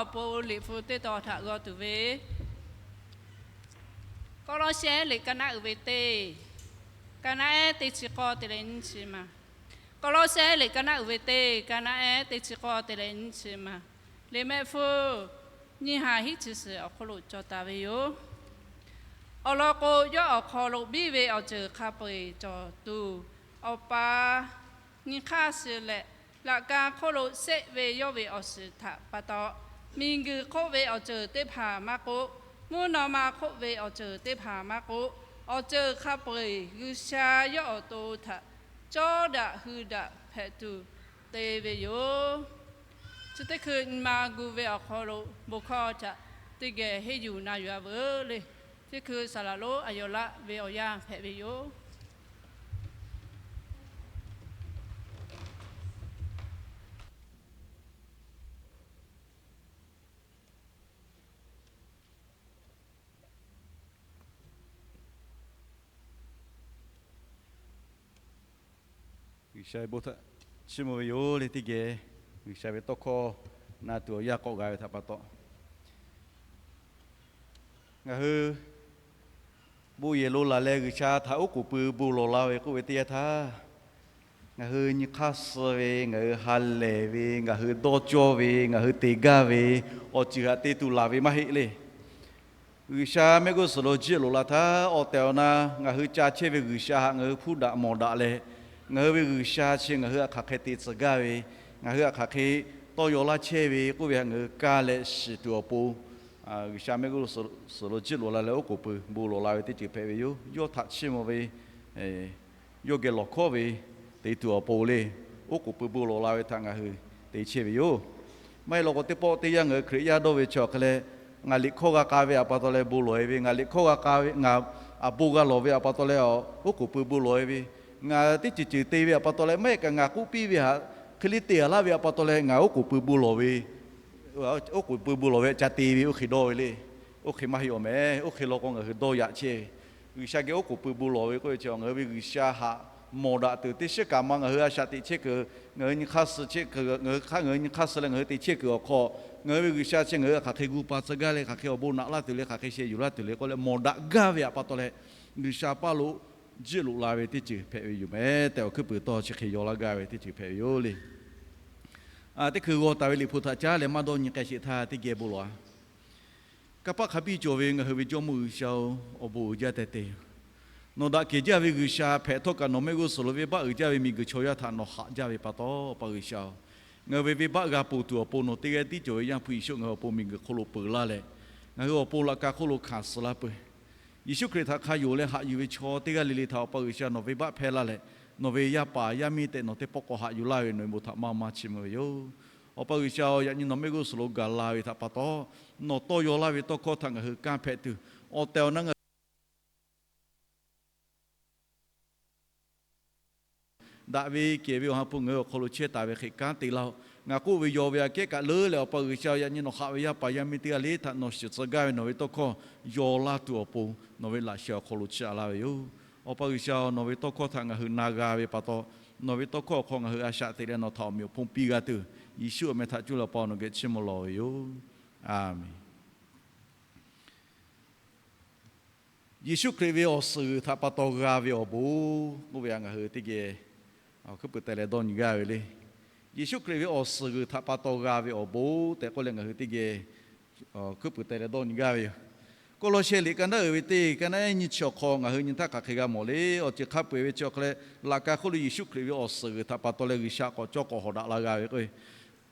Awˬ pon liꞈ hpu teˇ tawn htaꞈ g'aw tuˬ ve, Kawˇlawˇsehˉ liꞈ ka naˆ uiˍ ve teˇ, ka naˆ ehˉ teˇ chi k'awˇ te leh nyiˇ chi ma. Kawˇlawˇsehˉ liꞈ ka naˆ uiˍ ve teˇ, ka naˆ ehˉ teˇ chi k'awˇ te leh nyiˇ chi ma. Liꞈ mehˆ hpfuhˇ nyiˇ ha hiˉ chi suhˍ awˬ hk'oˆ lo cawˬ taˍ ve yoˬ. Awˬ lawn k'o, yawˇ awˬ hk'aw lo biˇ ve awˬ ceuˬ hk'a peu-eˬ cawˬ tuˬ, Awˬ pa nyi hk'aˇ suh leh, laꞈ ka hk'oˆ lo shehˆ ve yawˇ ve awˬ shiˍ htaꞈ pa taw, miˬguiˬ hk'oˆ ve awˬ ceuˬ teˇ hpaˍ maˇ k'oˆ, mvuhˇ naw ma hk'oˆ ve awˬ ceuˬ teˇ hpaˍ maˇ k'oˆ, awˬ ceuˬ hk'a peu-eˬ G'uiˬsha yawˇ awˬ to htaꞈ cawˇ daꞈ hui daꞈ hpehꞈ tuˬ te ve yoˬ. Chi teˇ hkui nyi ma gu ve awˬ hk'aw lo bon hkawˇ htaꞈ teˇ geh henˇ yuˬ na yuˬ-a veuˬ le. Teˇ hkui saˍ laˍ lonˉ a yaw laˆ ve awˬ yanˇ hpehꞈ ve yoˬ. G'uiˬsha ve bon htaꞈ chiˇ mvuh ve yoˬ le. Teˇ geh G'uiˬsha ve tawˇ hkawˇ na tuˬ awˬ yanˇ k'awꞈ g'a ve htaꞈ pa taw, ngaˬ hui bon yehˬ lo laˬ leh G'uiˬsha htaꞈ oˉ k'oˍ pui bon lawˬ la ve k'oˆ ve teˇ yanˇ htaˇ, ngaˬ hui nyi hk'aˇ suh ve, ngaˬ hui ha lehˬ ve, ngaˬ hui dawˇ cawˇ ve, ngaˬ hui te gaˇ ve, awˬ ceuˬ htaꞈ te tuˬ laˬ ve maˇ heˆ le. G'uiˬsha mehˆ g'uˇ suhˍ lo jiˆ loꞈ la htaˇ, awˬ tehˬ awˬ na ngaˬ hui ca chehˇ ve G'uiˬsha htaꞈ ngaˬ hui hpuˇ daꞈ mawˬ daꞈ leh, ngaˬ hui ve G'uiˬsha chi ngaˬ hui htaꞈ hk'aˬ hk'e te tcuh gaˇ ve, ngaˬ hui htaꞈ hk'aˬ hk'e tawˇ yaw laˇ chehˇ ve k'oˆ ve htaꞈ ngaˬ hui kaˇ leh shiˍ tuˬ awˬ pon, G'uiˬsha mehˆ g'uˇ suhˍ lo jiˆ loꞈ la leh oˉ k'oˍ pui bon lawˬ la ve teˇ ceuˬ hpehꞈ ve yoˬ. Yawˇ htaꞈ chiˇ mvuh ve, yawˇ geh lawˬ hkawˉ ve te tuˬ awˬ pon le, oˉ k'oˍ pui bon lawˬ la ve htaꞈ ngaˬ hui te chehˇ ve yoˬ. Maˇ heˆ law k'o, teˇ pawˆ teˇ yanˇ ngaˬ hui Hkriꞈ yaˇ dawˇ ve chi awˬ hk'e leh, ngaˬ liꞈ hkawˇ g'a k'a ve htaꞈ pa taw leh bon lawˬ-e ve, ngaˬ liꞈ hkawˇ g'a k'a ve, ngaˬ aꞈ bon g'a lawˬ ve htaꞈ pa taw leh oˉ k'oˍ pui bon lawˬ-e ve, ngaˬ teˇ ceuˬ ceuˬ te ve htaꞈ pa taw leh, maˇ heˆ kaꞈ ngaˬ k'oˆ piˇ ve htaꞈ hk'e le te-a laˇ ve htaꞈ pa taw leh ngaˬ oˉ k'oˍ pui bon lawˬ ve, oˉ k'oˍ pui bon lawˬ ve htaꞈ ca te ve oˇ hk'e dawˇ ve le. Oˇ hk'e maˇ heˆ awˬ meh. Oˇ hk'e law k'o, ngaˬ hui dawˇ yaꞈ chehˇ ve, G'uiˬsha geh oˉ k'oˍ pui bon lawˬ ve k'oˆ ve chi, ngaˬ hui ve G'uiˬsha htaꞈ mawˬ daꞈ tuˬ teˇ shiˉ kaꞈ ma ngaˬ hui a shaꞈ teꞈ chehˇ kuiˬ, ngaˬ hui nyi hk'aˇ suh chehˇ kuiˬ, ngaˬ hui hk'aˇ ngaˬ hui nyi hk'aˇ suh leh ngaˬ hui te chehˇ kuiˬ awˬ hk'aw, ngaˬ hui ve G'uiˬsha chi ngaˬ hui hk'aˬ hk'e gu pa tcuh gaˇ le, hk'aˬ hk'e awˬ bon naꞈ laˇ tuˬ le, hk'aˬ hk'e sheh yuˬ laˇ tuˬ le k'oˆ leh mawˬ daꞈ gaˇ ve htaꞈ pa taw leh, G'uiˬsha paˇ lo jiˆ loꞈ la ve teˇ ceuˬ hpehꞈ ve yoˬ meh tehꞈ, awˬ hkuiˉ puiˍ tawˇ chi hk'e yaw laˇ gaˇ ve teˇ ceuˬ hpehꞈ ve yoˬ le. Teˇ hkui g'aw taˍ ve liꞈ hpu htaꞈ caˉ leh maˇ dawˇ nyi k'ai sheˍ htaˇ, teˇ geh bon lawˬ-a. Kanˇ paˆ hk'a biˇ cawˬ ve ngaˬ hui ve Jawˇmawˇ G'uiˬsha-oˬ, awˬ bon uiˍ jaˇ teh teh yoˬ. Nawˬ daꞈ kehˬ jaˇ ve G'uiˬsha hpehꞈ htawˇ kaꞈ, nawˬ mehˆ g'uˇ suhˍ lo venˇbaˆ uiˍ jaˇ ve miˬguiˬ chaw yaˇ htaꞈ nawˬ haꞈ jaˇ ve pa taw, Awˬ pa G'uiˬsha-oˬ, ngaˬ hui ve venˇbaˆ g'a ponˬ tuˬ awˬ pon nawˬ teˇ g'aˇ tiˉ cawˬ ve Yaˇ hpu Yeˍsuˆ ngaˬ hui awˬ pon miˬguiˬ hk'oˆ lo peuˬ laˇ leh, ngaˬ hui awˬ pon laꞈ ka hk'oˆ lo hkanˍ suh laˇ peuˬ. Yeˍsuˆ Hkriꞈ htaꞈ hk'a yonˍ leh haꞈ yuˬ ve chaw teˇ g'aˇ le le htaꞈ Awˬ pa G'uiˬsha nawˬ venˇbaˆ hpehˇ laˇ leh, nawˬ ve yaˇ paˍ yaˇ miˇ tehꞈ nawˬ teˇ pawˆ k'awꞈ haꞈ yuˬ laˇ ve nawˬ ve bon htaꞈ maˇ maˇ chiˇ mvuh ve yoˬ. Awˬ pa G'uiˬsha-oˬ, yaꞈ nyi nawˬ mehˆ g'uˇ suhˍ lo gaˬ la ve htaꞈ pa taw, nawˬ tawˇ yaw laˇ ve tawˇ hkawˇ htaꞈ ngaˬ hui kanˇ hpehꞈ tuˬ, awˬ tehˬ awˬ na ngaˬ daꞈ ve kehˬ ve Awˬ ha hpu ngaˬ hui awˬ hk'aw lo chehˇ taˍ ve hk'e kanˉ te laˇ-oˆ. Ngaˬ k'oˆ ve yaw ve aꞈ kehˉ kaꞈ leuˉ leh, Awˬ pa G'uiˬsha-oˬ, yaꞈ nyi nawˬ haꞈ ve yaˇ paˍ yaˇ miˇ teˇ g'aˇ le htaꞈ nawˬ shiˍ tcuh gaˇ ve nawˬ ve tawˇ hkawˇ yaw laˇ tuˬ awˬ pon nawˬ ve laꞈ sheh awˬ hk'aw lo chiˇ aꞈ laˇ ve yoˬ. Awˬ pa G'uiˬsha-oˬ, nawˬ ve tawˇ hkawˇ htaꞈ ngaˬ hui na g'a ve pa taw, nawˬ ve tawˇ hkawˇ awˬ hk'aw ngaˬ hui a shaꞈ teꞈ leh nawˬ htaꞈ awˬ meꞈ awˬ hponˇ piˇ g'a tuˬ, Yeˍsuˆ awˬ meh htaꞈ cuˇ leh Awˬ pa nawˬ geh chiˇ mvuh lawˬ ve yoˬ. A menˍ. Yeˍsuˆ Hkriꞈ ve awˬ suhˍ g'uiˬ htaꞈ pa taw g'a ve awˬ bon k'oˆ ve htaꞈ ngaˬ hui teˇ geh awˬ hkuiˉ puiˍ teh leh dawˇ nyi gaˇ ve le. Yeˍsuˆ Hkriꞈ ve awˬ suhˍ g'uiˬ htaꞈ pa taw g'a ve awˬ bon tehꞈ k'oˆ leh ngaˬ hui teˇ geh awˬ hkuiˉ puiˍ teh leh dawˇ nyi gaˇ ve yoˬ. Kawˇlawˇsehˇ liꞈ ka naˉ uiˍ ve teˇ, ka naˉ ehˉ nyiˇ chi awˬ hk'aw ngaˬ hui nyi htaˇ hk'aˬ hk'e g'a mawˬ le. Awˬ ceuˬ hk'a peu-eˬ ve chi awˬ hk'aw leh, laꞈ ka hk'oˆ lo Yeˍsuˆ Hkriꞈ ve awˬ suhˍ g'uiˬ htaꞈ pa taw leh G'uiˬsha k'awꞈ cawˇ k'awꞈ hawꞈ daꞈ la g'a ve k'o,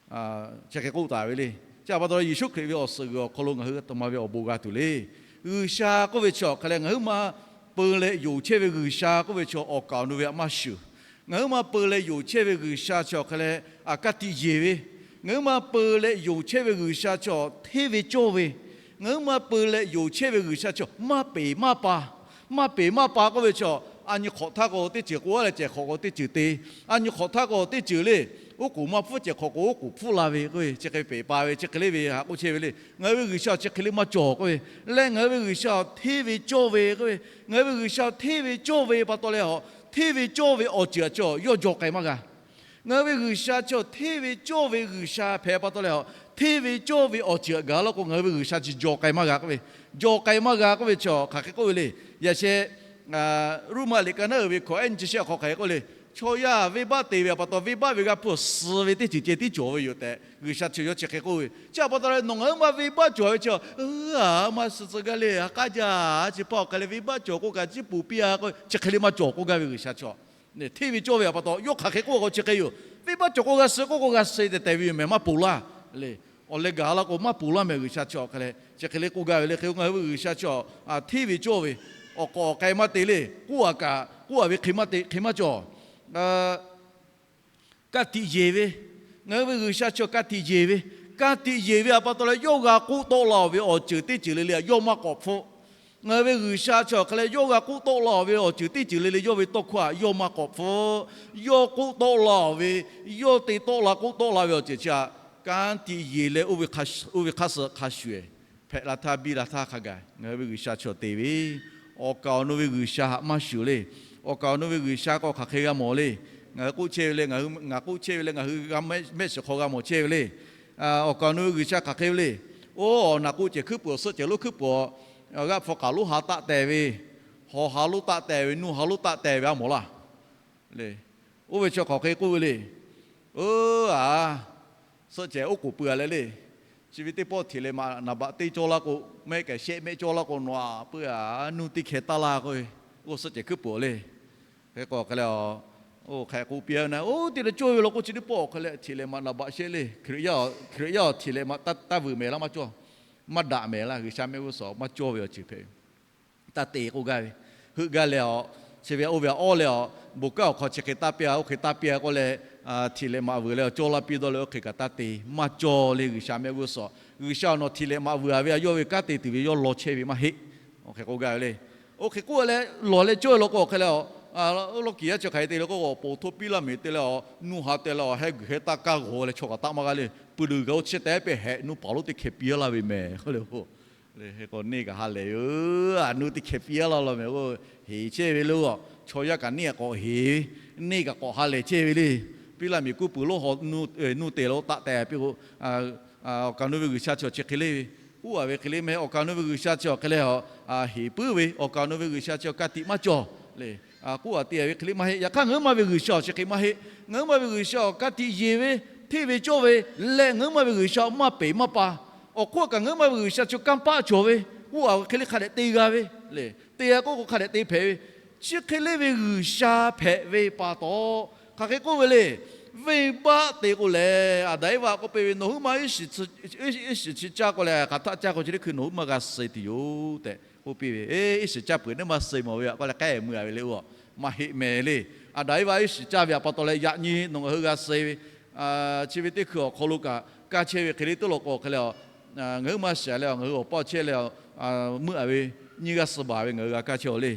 chi hk'e k'oˆ taˍ ve le. Chi htaꞈ pa taw leh Yeˍsuˆ Hkriꞈ ve awˬ suhˍ g'uiˬ awˬ hk'aw lo ngaˬ hui a htoꞈ ma ve awˬ bon g'a tuˬ le. G'uiˬsha k'oˆ ve chi awˬ hk'aw leh ngaˬ hui ma peu leh yonˍ chehˇ ve G'uiˬsha k'oˆ ve chi awˬ kaˍ awˬ nu ve htaꞈ maˇ shuˍ. Ngaˬ hui ma peu leh yonˍ chehˇ ve G'uiˬsha chi awˬ hk'aw leh aꞈ kaˇ tiꞈ yeˬ ve, ngaˬ hui ma peu leh yonˍ chehˇ ve G'uiˬsha chi hteˇ ve cawˇ ve, ngaˬ hui ma peu leh yonˍ chehˇ ve G'uiˬsha chi maˇ peˍ maˇ pa. Maˇ peˍ maˇ pa k'oˆ ve chi, a nyi hk'awꞈ htaˇ k'o teˇ ceuˬ k'oˆ leh cehˬ hk'awꞈ k'o teˇ ceuˬ te, a nyi hk'awꞈ htaˇ k'o teˇ ceuˬ le, oˉ k'oˍ maˇ hpfuhˇ cehˬ hk'awꞈ k'o oˉ k'oˍ hpfuhˇ la ve k'oˆ ve, chi hk'e peˍ pa ve, chi hk'e le ve htaꞈ k'oˆ chehˇ ve le. Ngaˬ hui ve G'uiˬsha chi hk'e le maˇ cawˬ k'oˆ ve, leh ngaˬ hui ve G'uiˬsha hteˇ ve cawˇ ve k'oˆ ve, ngaˬ hui ve G'uiˬsha hteˇ ve cawˇ ve pa taw leh, hteˇ ve cawˇ ve awˬ ceuˬ aꞈ chi yawˇ jaw k'ai maˇ g'a. Ngaˬ hui ve G'uiˬsha chi hteˇ ve cawˇ ve G'uiˬsha hpehꞈ pa taw leh, hteˇ ve cawˇ ve awˬ ceuˬ htaꞈ gaˬ la k'o, ngaˬ hui ve G'uiˬsha chi jaw k'ai maˇ g'a k'oˆ ve, jaw k'ai maˇ g'a k'oˆ ve chi hk'aˬ hk'e k'oˆ ve le. Yaꞈ sheh Roˉmaꞈ liꞈ ka naˉ uiˍ ve hkawꞈ ehˉ nyi chi shehˆ awˬ hk'aw hk'aˬ hk'e k'oˆ le. Chaw yaˇ venˇbaˆ te ve pa taw, venˇbaˆ ve g'a hpuˇ suh ve teˇ ceuˬ ceh tiˉ cawˬ ve yoˬ tehꞈ, G'uiˬsha chi yawˇ chi hk'e k'oˆ ve. Chi htaꞈ pa taw leh nawˬ ngaˬ hui ma venˇbaˆ cawˬ ve chi, a, maˇ suh tcuh gaˇ le, ha k'aˉ jaˇ, chi pa awˬ hk'e leh venˇbaˆ cawˬ k'o kaꞈ ciˉ puˍ piˇ a k'o, chi hk'e le maˇ cawˬ k'oˆ gaˇ ve G'uiˬsha chi. Hteˇ ve cawˇ ve pa taw, yawˇ hk'aˬ hk'e k'oˆ k'o chi hk'e yoˬ. Venˇbaˆ cawˬ k'o g'a suh k'oˆ k'o g'a suh tehꞈ tehꞈ ve yoˬ mehˍ, maˇ ponˬ laˇ le. Awˬ leh gaˬ la k'o maˇ ponˬ laˇ mehˍ, G'uiˬsha chi awˬ hk'e leh chi hk'e le k'oˆ gaˇ ve le. Hk'e ngaˬ hui ve G'uiˬsha chi hteˇ ve cawˇ ve, awˬ k'awꞈ awˬ k'ai maˇ te le. K'oˆ a kaꞈ k'oˆ a ve hk'e maˇ te, hk'e maˇ cawˬ. Ka tiꞈ yeˬ ve, ngaˬ hui ve G'uiˬsha chi ka tiꞈ yeˬ ve, ka tiꞈ yeˬ ve pa taw leh yawˇ g'a k'oˆ tawˆ la-oˬ ve awˬ ceuˬ teˇ ceuˬ le le yawˇ maˇ k'awꞈ hpfuhˆ. Ngaˬ hui ve G'uiˬsha chi awˬ hk'e leh yawˇ g'a k'oˆ tawˆ la-oˬ ve awˬ ceuˬ teˇ ceuˬ le le yawˇ ve tawˇ hkawˇ htaꞈ yawˇ maˇ k'awꞈ hpfuhˆ. Yawˇ k'oˆ tawˆ la-oˬ ve, yawˇ te tawˆ la k'oˆ tawˆ la ve awˬ ceuˬ chi htaꞈ ka tiꞈ yeˬ leh oˇ ve hk'a suh hk'a shuˍ hpehꞈ la htaˇ biˇ la htaˇ hk'a gaˬ ngaˬ hui ve G'uiˬsha chi awˬ te ve, awˬ kaˍ awˬ nu ve G'uiˬsha htaꞈ maˇ shuˍ le. Awˬ kaˍ awˬ nu ve G'uiˬsha k'o hk'aˬ hk'e g'a mawˬ le. Ngaˬ hui k'oˆ chehˇ ve le, ngaˬ k'oˆ chehˇ ve leh ngaˬ hui mehˆ shiˍ hk'aw g'a mawˬ chehˇ ve le. Awˬ kaˍ awˬ nu ve G'uiˬsha hk'aˬ hk'e ve le. Oˇ, awˬ naꞈ k'oˆ cehˬ hkuiˉ puiˍ awˬ suhˆ cehˬ lonˉ hkuiˉ puiˍ awˬ, g'aˆ hpu k'aˍ lonˉ ha taˆ tehˬ ve, hawˬ ha lonˉ taˆ tehˬ ve, nuˇ ha lonˉ taˆ tehˬ ve a mawˬ laˇ le. Oˇ ve chi hk'aˬ hk'e k'oˆ ve le. Oˇ, a, suhˆ cehˬ oˉ k'oˍ pui a leh le. Chi ve teˇ pawˆ hteꞈ leh maꞈ naˍ baꞈ teˇ cawˇ laˇ k'o, mehˆ kaꞈ shehˆ mehˆ cawˇ laˇ k'o nawˬ a peuˬ a, nuˇ teˇ hkeh taˇ laˇ k'oˆ ve, oˇ suhˆ cehˬ hkuiˉ puiˍ le. Hk'e k'o hk'e leh, oˇ hk'e k'oˆ piˇ a na, oˇ teˇ leh cawˇ ve law k'o chi teˇ pawˆ awˬ hk'e leh hteꞈ leh maꞈ naˍ baꞈ shehˆ le. Hkriꞈ yaˇ awˬ hteꞈ leh maꞈ taˇ vuiˬ mehˍ laˇ maˇ cawˇ, maˇ daꞈ mehˍ laˇ. G'uiˬsha mehˆ g'uˇ suhˍ maˇ cawˇ ve awˬ ceuˬ hpehꞈ ve, taˇ te k'oˆ gaˇ ve, heuˆ gaˇ leh a, chi ve oˇ ve a awˇ leh a, bon kanˉ awˬ hk'aw chi hk'e taˇ piˇ a, oˇ hk'e taˇ piˇ a k'oˆ leh, hteꞈ leh maꞈ vuiˬ leh a cawˇ laˇ piˇ dawˇ leh oˇ hk'e kaꞈ taˇ te, maˇ cawˇ le. G'uiˬsha mehˆ g'uˇ suhˍ, G'uiˬsha awˬ nawˬ hteꞈ leh maꞈ vuiˬ a ve a yawˇ ve kanˉ te tuˬ ve yawˇ law chehˇ ve maˇ heˆ. Oˇ hk'e k'oˆ gaˇ ve le. Oˇ hk'e k'oˆ leh lawˬ leh cawˇ ve law k'o awˬ hk'e leh a, lawˇ kiˬ yaˇ chi hk'aˬ hk'e te le k'o, awˬ pon htoˇ piˇ laˇ mehˍ te leh a, nuˇ ha te leh a, heh guiˬ heh taˇ kaˇ g'awˬ leh chaw kaꞈ taˆ maˇ g'a le. Pui luˬ gaˬ oˇ chi tehꞈ pehˇ hehꞈ nuˇ paˍ lonˉ teˇ hkeh piˇ laˇ ve mehˍ k'oˆ le. K'o neˇ kaꞈ ha lehˬ yoˬ, a nuˇ teˇ hkeh piˇ laˇ law mehˍ k'o, heˍ chehˇ ve le. Chaw yaˇ kaꞈ neˇ kaꞈ k'awꞈ heˍ, neˇ kaꞈ k'awꞈ ha lehˬ chehˇ ve le. Piˇ laˇ miˬ kuˇ puiˍ lonˉ haw nuˇ te la oˇ taˆ tehˬ piˇ k'o, awˬ kaˍ awˬ nu ve G'uiˬsha chi awˬ chi hk'e le ve, k'oˆ a ve hk'e le mehˍ. Awˬ kaˍ awˬ nu ve G'uiˬsha chi awˬ hk'e leh a, heˍ puiˉ ve, awˬ kaˍ awˬ nu ve G'uiˬsha chi awˬ ka tiꞈ maˇ cawˬ le. K'oˆ a te ve hk'e le maˇ heˆ. Yaꞈ hk'aˇ ngaˬ hui ma ve G'uiˬsha awˬ chi hk'e maˇ heˆ. Ngaˬ hui ma ve G'uiˬsha awˬ ka tiꞈ yeˬ ve, hteˇ ve cawˇ ve leh ngaˬ hui ma ve G'uiˬsha awˬ maˇ peˍ maˇ pa, awˬ hk'oˆ kaꞈ ngaˬ hui ma ve G'uiˬsha chi kanˇ paˆ cawˬ ve, k'oˆ a ve hk'e le hk'a dehꞈ te g'a ve le. Te g'a k'oˆ k'o hk'a dehꞈ te hpehꞈ ve, chi hk'e le ve G'uiˬsha hpehꞈ ve pa taw, hk'aˬ hk'e k'oˆ ve le. Venˇbaˆ te k'o lehˬ, Aˍdanˍ Eˇvaꞈ k'oˆ piˇ ve, nawˬ hui ma iˉ shiˍ chi caˇ k'o lehˬ, hk'aˬ htaˆ caˇ k'o chi teˇ hkui nawˬ hui ma g'a suh tuˬ yoˬ tehꞈ k'oˆ piˇ ve. Iˉ shiˍ caˇ peuˬ neˇ maˇ suh mawˬ ve a k'oˆ leh k'ai mui a ve le. Oˇ, maˇ heˆ mehˍ le. Aˍdanˍ Eˇvaꞈ iˉ shiˍ caˇ ve pa taw leh yaꞈ nyi nawˬ ngaˬ hui g'a suh ve, chi ve teˇ hkui awˬ hk'aw lo kaꞈ kaˇ chehˇ ve hk'e le teˇ law k'o hk'e leh a, ngaˬ hui ma shiˍ leh a, ngaˬ hui awˬ paˇ chehˇ leh a, meuˆ a ve nyiˇ g'aˇ suh baˬ ve ngaˬ hui g'a kaˇ chehˇ a le.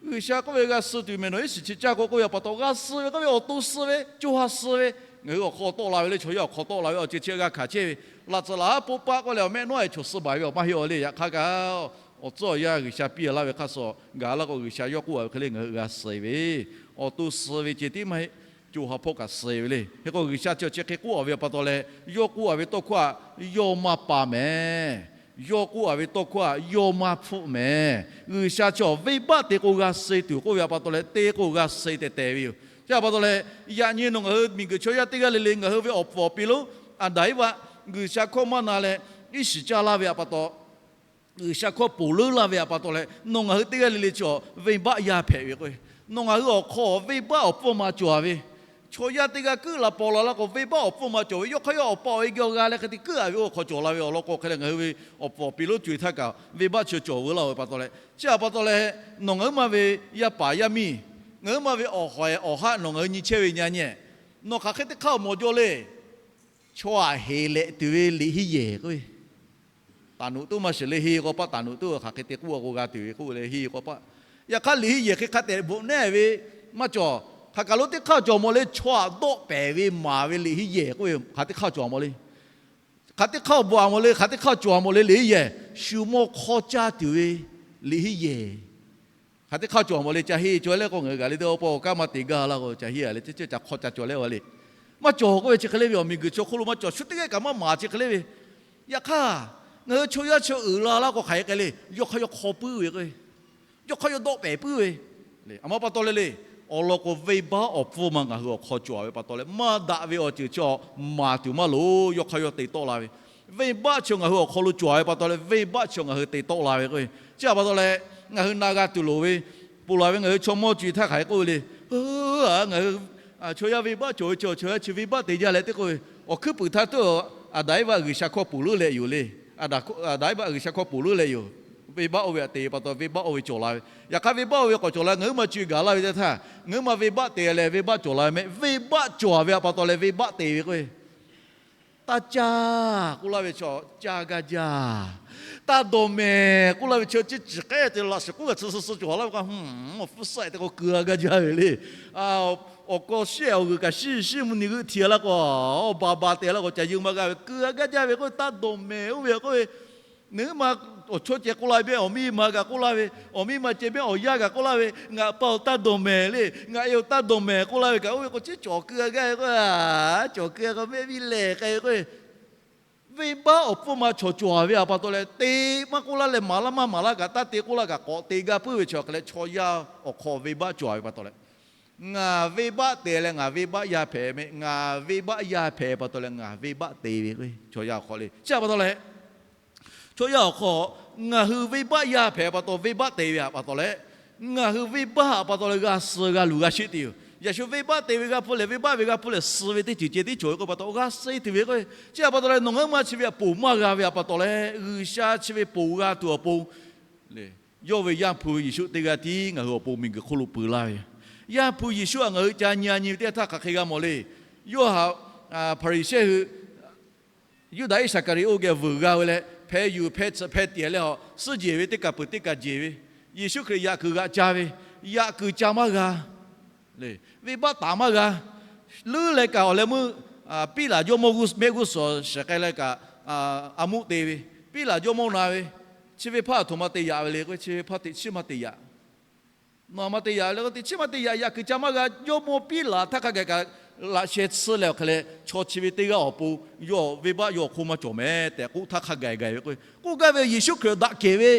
G'uiˬsha k'oˆ ve g'a suh tuˬ mehˍ nawˬ iˉ shiˍ chi caˇ k'o k'oˆ ve pa taw g'a suh ve k'oˆ ve awˬ to suh ve co ha suh ve, ngaˬ hui awˬ hk'aw tawˆ la ve le. Chaw yaˇ awˬ hk'aw tawˆ la ve awˬ ceuˬ chi g'a hkanˍ chehˇ ve, laꞈ tcuhˍ laꞈ haˉ poˇ paˆ k'oˆ leh awˬ mehˆ nawˉ e chaw suh baˬ ve awˬ maˇ heˆ a le. Yaꞈ hk'aˇ kaꞈ awˬ tcuhˉ awˬ yanˇ G'uiˬsha piˇ a laˇ ve hk'a shuˍ gaˬ laˇ k'o G'uiˬsha yawˇ k'oˆ a ve hk'e le ngaˬ hui g'a suh ve, awˬ to suh ve ceh tiˉ maˇ heˆ, co ha hpawˇ kaꞈ suh ve le. Hk'e k'o G'uiˬsha chi chi hk'e k'oˆ a ve pa taw leh yawˇ k'oˆ a ve tawˇ hkawˇ htaꞈ yawˇ maˇ pa mehˍ. Yawˇ k'oˆ a ve tawˇ hkawˇ htaꞈ yawˇ maˇ hpfuhˆ mehˍ. G'uiˬsha chi awˬ venˇbaˆ te k'o g'a suh tuˬ k'oˆ ve pa taw leh te k'o g'a suh tehꞈ tehꞈ ve yoˬ. Chi pa taw leh yaꞈ nyi nawˬ ngaˬ hui miˬguiˬ chaw yaˇ teˇ g'aˇ le le ngaˬ hui ve awˬ pfuhˍ awˬ pi lo, Aˍdanˍ Eˇvaꞈ G'uiˬsha hkawˇ maˇ na leh iˉ shiˍ caˇ laˇ ve pa taw, G'uiˬsha hkawˇ ponˬ leuˉ laˇ ve pa taw leh nawˬ ngaˬ hui teˇ g'aˇ le le chi venˇbaˆ yaˇ hpehꞈ ve k'o, nawˬ ngaˬ hui awˬ hk'aw venˇbaˆ awˬ pfuhˇ ma cawˬ a ve, chaw yaˇ teˇ g'aˇ kuiˉ la paw la laˇ k'o venˇbaˆ awˬ pfuhˇ ma cawˬ ve, yawˇ hk'aˇ yawˇ awˬ pa awˬ e geh awˬ g'a leh hk'e te kuiˉ a ve oˇ hk'aw cawˬ la ve awˬ lawn k'o hk'e leh ngaˬ hui ve awˬ pfuhˍ awˬ pi lo co e htaˇ kaꞈ venˇbaˆ chi cawˬ veu laˇ ve pa taw leh, chi pa taw leh nawˬ ngaˬ hui ma ve yaˇ paˍ yaˇ miˇ, ngaˬ hui ma ve awˬ hawˍ awˬ haˆ nawˬ ngaˬ hui nyi chehˇ ve nyi a nyi, nawˬ hk'aˬ hk'e teˇ hk'aˇ awˬ mawˬ jaw le. Chaw aꞈ heˍ lehꞈ tuˬ ve liꞈ henˇ yehˬ k'oˆ ve, taˍ nuꞈ tuˉ maˇ shiˍ le, henˇ k'awꞈ paˆ taˍ nuꞈ tuˉ hk'aˬ hk'e te k'oˆ a k'o g'a tuˬ ve k'oˆ leh henˇ k'awꞈ paˆ. Yaꞈ hk'aˇ liꞈ henˇ yehˬ hk'e hk'a tehꞈ bvuhꞈ neˉ ve maˇ cawˬ. Hk'aˬ kaˬ lo teˇ hk'aˇ cawˬ mawˬ le, chaw aꞈ dawˆ pehˍ ve maˍ ve liꞈ henˇ yehˬ k'oˆ ve hk'aˬ teˇ hk'aˇ cawˬ mawˬ le. Hk'aˬ teˇ hk'aˇ bvuhꞈ mawˬ le, hk'aˬ teˇ hk'aˇ cawˬ mawˬ le liꞈ henˇ yehˬ, shu mawˇ hk'awˇ caˇ tuˬ ve liꞈ henˇ yehˬ. Hk'aˬ teˇ hk'aˇ cawˬ mawˬ le, ca henˇ cawˬ leh k'o ngaˬ hui gaˬ le teˇ pawˆ kanˉ maˇ te gaˇ laˇ k'o ca henˇ a leh ceh caˇ hk'awˇ caˇ cawˬ leh a le. Maˇ cawˬ k'oˆ ve chi hk'e le ve awˬ miˬguiˬ chaw hk'oˆ lo maˇ cawˬ, shu teˇ g'aˇ kaꞈ maˇ maˍ chi hk'e le ve Yaꞈ hk'aˇ, ngaˬ hui chaw yaˇ chi uiˍ la laˇ k'o hk'aˬ hk'e k'ai le, yawˇ hk'aˇ yawˇ hk'aw puiˉ ve k'o, yawˇ hk'aˇ yawˇ dawˆ pehˍ puiˉ ve. A ma pa taw leh le, awˬ lawn k'o venˇbaˆ awˬ hpfuhˇ ma ngaˬ hui awˬ hk'aw cawˬ ve pa taw leh, maˇ daꞈ ve awˬ ceuˬ chi awˬ maˍ tuˬ maˇ loˍ, yawˇ hk'aˇ yawˇ te tawˆ la ve. Venˇbaˆ chi ngaˬ hui awˬ hk'aw lo cawˬ ve pa taw leh, venˇbaˆ chi ngaˬ hui te tawˆ la ve k'o, chi a pa taw leh, ngaˬ hui na g'a tuˬ loˍ ve, ponˬ laˬ ve ngaˬ hui chaw mawˇ co e htaˇ hk'aˬ hk'e k'oˆ ve le. Ngaˬ hui chaw yaˇ venˇbaˆ cawˬ ve chi, chaw yaˇ chi venˇbaˆ te jaˇ leh te k'oˆ ve, awˬ hkuiˉ puiˍ htaˇ tuˬ Aˍdanˍ Eˇvaˆ G'uiˬsha hkawˇ ponˬ leuˉ leh yoˬ le. Aˍdanˍ Eˇvaˆ G'uiˬsha hkawˇ ponˬ leuˉ leh yoˬ. Venˇbaˆ oˇ ve htaꞈ te pa taw venˇbaˆ oˇ ve cawˬ la ve. Yaꞈ hk'aˇ venˇbaˆ oˇ ve k'awꞈ cawˬ la, ngaˬ huiˉ ma co e gaˬ laˇ ve teˇ htaˇ, ngaˬ huiˉ ma venˇbaˆ te leh venˇbaˆ cawˬ la ve mehˆ. Venˇbaˆ cawˬ ve a pa taw leh venˇbaˆ te ve k'o, taˇ caˇ k'oˆ laˇ ve chi caˇ gaˇ jaˇ. Taˇ dawˬ mehˍ k'oˆ laˇ ve chi, chi ciˬ k'ehˉ te laꞈ shiˍ k'oˆ kaꞈ chi suh suh cawˬ laˇ ve k'o, awˬ hpfuhˇ saˆ te k'o keu a gaˇ jaˇ ve le. Awˬ kaw shiˉ awˬ g'uiˬ kaꞈ shiˉ shiˉ mvuhˇ nyi g'euˆ hti a laˇ k'o, awˬ ba ba te laˇ k'o ca yeuˬ maˇ g'a ve keu a gaˇ jaˇ ve k'o, taˇ dawˬ mehˍ oˇ ve k'oˆ ve, ngaˬ huiˉ ma awˬ chawˇ ceh k'oˆ laˇ ve mehˆ, awˬ miˇ ma kaꞈ k'oˆ laˇ ve, awˬ miˇ ma ceh mehˆ, awˬ yaˇ kaꞈ k'oˆ laˇ ve, ngaˬ pa awˬ taˇ dawˬ mehˍ le, ngaˬ e awˬ taˇ dawˬ mehˍ k'oˆ laˇ ve kaꞈ oˇ ve k'o, chi cawˬ keu a gaˇ ve k'o, cawˬ keu a k'o mehˆ viˇ lehˬ k'ai ve k'o, venˇbaˆ awˬ hpfuhˇ ma chaw cawˬ ve a pa taw leh te maˇ k'oˆ laˇ leh maˍ laˇ maˇ maˍ laˇ kaꞈ taˇ te k'oˆ laˇ kaꞈ k'awꞈ te gaˇ puiˉ ve chi hk'e leh chaw yaˇ awˬ hk'aw venˇbaˆ cawˬ ve pa taw leh, ngaˬ venˇbaˆ te leh ngaˬ venˇbaˆ yaˇ hpehꞈ mehˆ, ngaˬ venˇbaˆ yaˇ hpehꞈ pa taw leh ngaˬ venˇbaˆ te ve k'o, chaw yaˇ awˬ hk'aw le. Chi a pa taw leh, chaw yaˇ awˬ hk'aw ngaˬ hui venˇbaˆ yaˇ hpehꞈ pa taw venˇbaˆ te ve a pa taw leh, ngaˬ hui venˇbaˆ a pa taw leh g'a suh g'a luˬ g'a sheˆ te yoˬ. Yaꞈ shu venˇbaˆ te ve g'a hpu lehˬ, venˇbaˆ ve g'a hpu lehˬ suh ve teˇ ceuˬ ceh tiˉ cawˬ ve k'oˆ pa taw g'a suh e tuˬ ve k'o, chi a pa taw leh nawˬ ngaˬ huiˉ ma chi ve htaꞈ ponˬ maˇ g'a ve a pa taw leh, G'uiˬsha chi ve ponˬ g'a tuˬ awˬ pon le, yawˇ ve Yaˇ hpu Yeˍsuˆ teˇ g'aˇ tiˉ ngaˬ hui awˬ pon miˬguiˬ hk'oˆ lo peu laˇ ve. Yaˇ hpu Yeˍsuˆ htaꞈ ngaˬ hui ca nyi a nyi ve teˇ htaˇ hk'aˬ hk'e g'a mawˬ le. Yawˇ htaꞈ Hpaˍriˍsehˇ hui, Yuˇdaꞈ Iˉsaˍkaˍriˍoˆ geh vuiˬ g'a ve leh, hpeh yuˬ hpeh tsuhꞈ hpeh tiꞈ leh a, suhˉ jehˬ ve teˇ kaˬ peuˬ teˇ kaˬ jehˬ ve, Yeˍsuˆ Hkriꞈ yaꞈ kuiˬ g'aꞈ ca ve, yaꞈ kuiˬ ca maˇ g'a le, venˇbaˆ taˍ maˇ g'a. Leuˉ leh kaꞈ awˬ leh meuˇ Piˉlaꞈ jawˇmawˇ mehˆ g'uˇ suhˍ shiˍ k'ai leh kaꞈ a muˆ te ve, Piˉlaꞈ jawˇmawˇ na ve, chi ve hpaˇ aˬ htoꞈ ma te yaꞈ ve le k'o, chi ve hpaˇ teꞈ chiˉ maˇ te yaꞈ. Nawˬ aˬ ma te yaꞈ le k'o, teꞈ chiˉ maˇ te yaꞈ, yaꞈ kuiˬ ca maˇ g'a. Jawˇmawˇ Piˉlaꞈ htaˇ hk'a gaˬ kaꞈ laꞈ sheh tsuhˇ leh awˬ hk'e leh chaw chi ve teˇ g'aˇ awˬ pon yawˇ venˇbaˆ yawˇ awˬ hk'oˆ maˇ cawˬ mehˍ tehꞈ k'oˆ htaˇ hk'a gaˬ gaˬ ve k'o, k'oˆ gaˇ ve Yeˍsuˆ Hkriꞈ daꞈ kehˬ ve,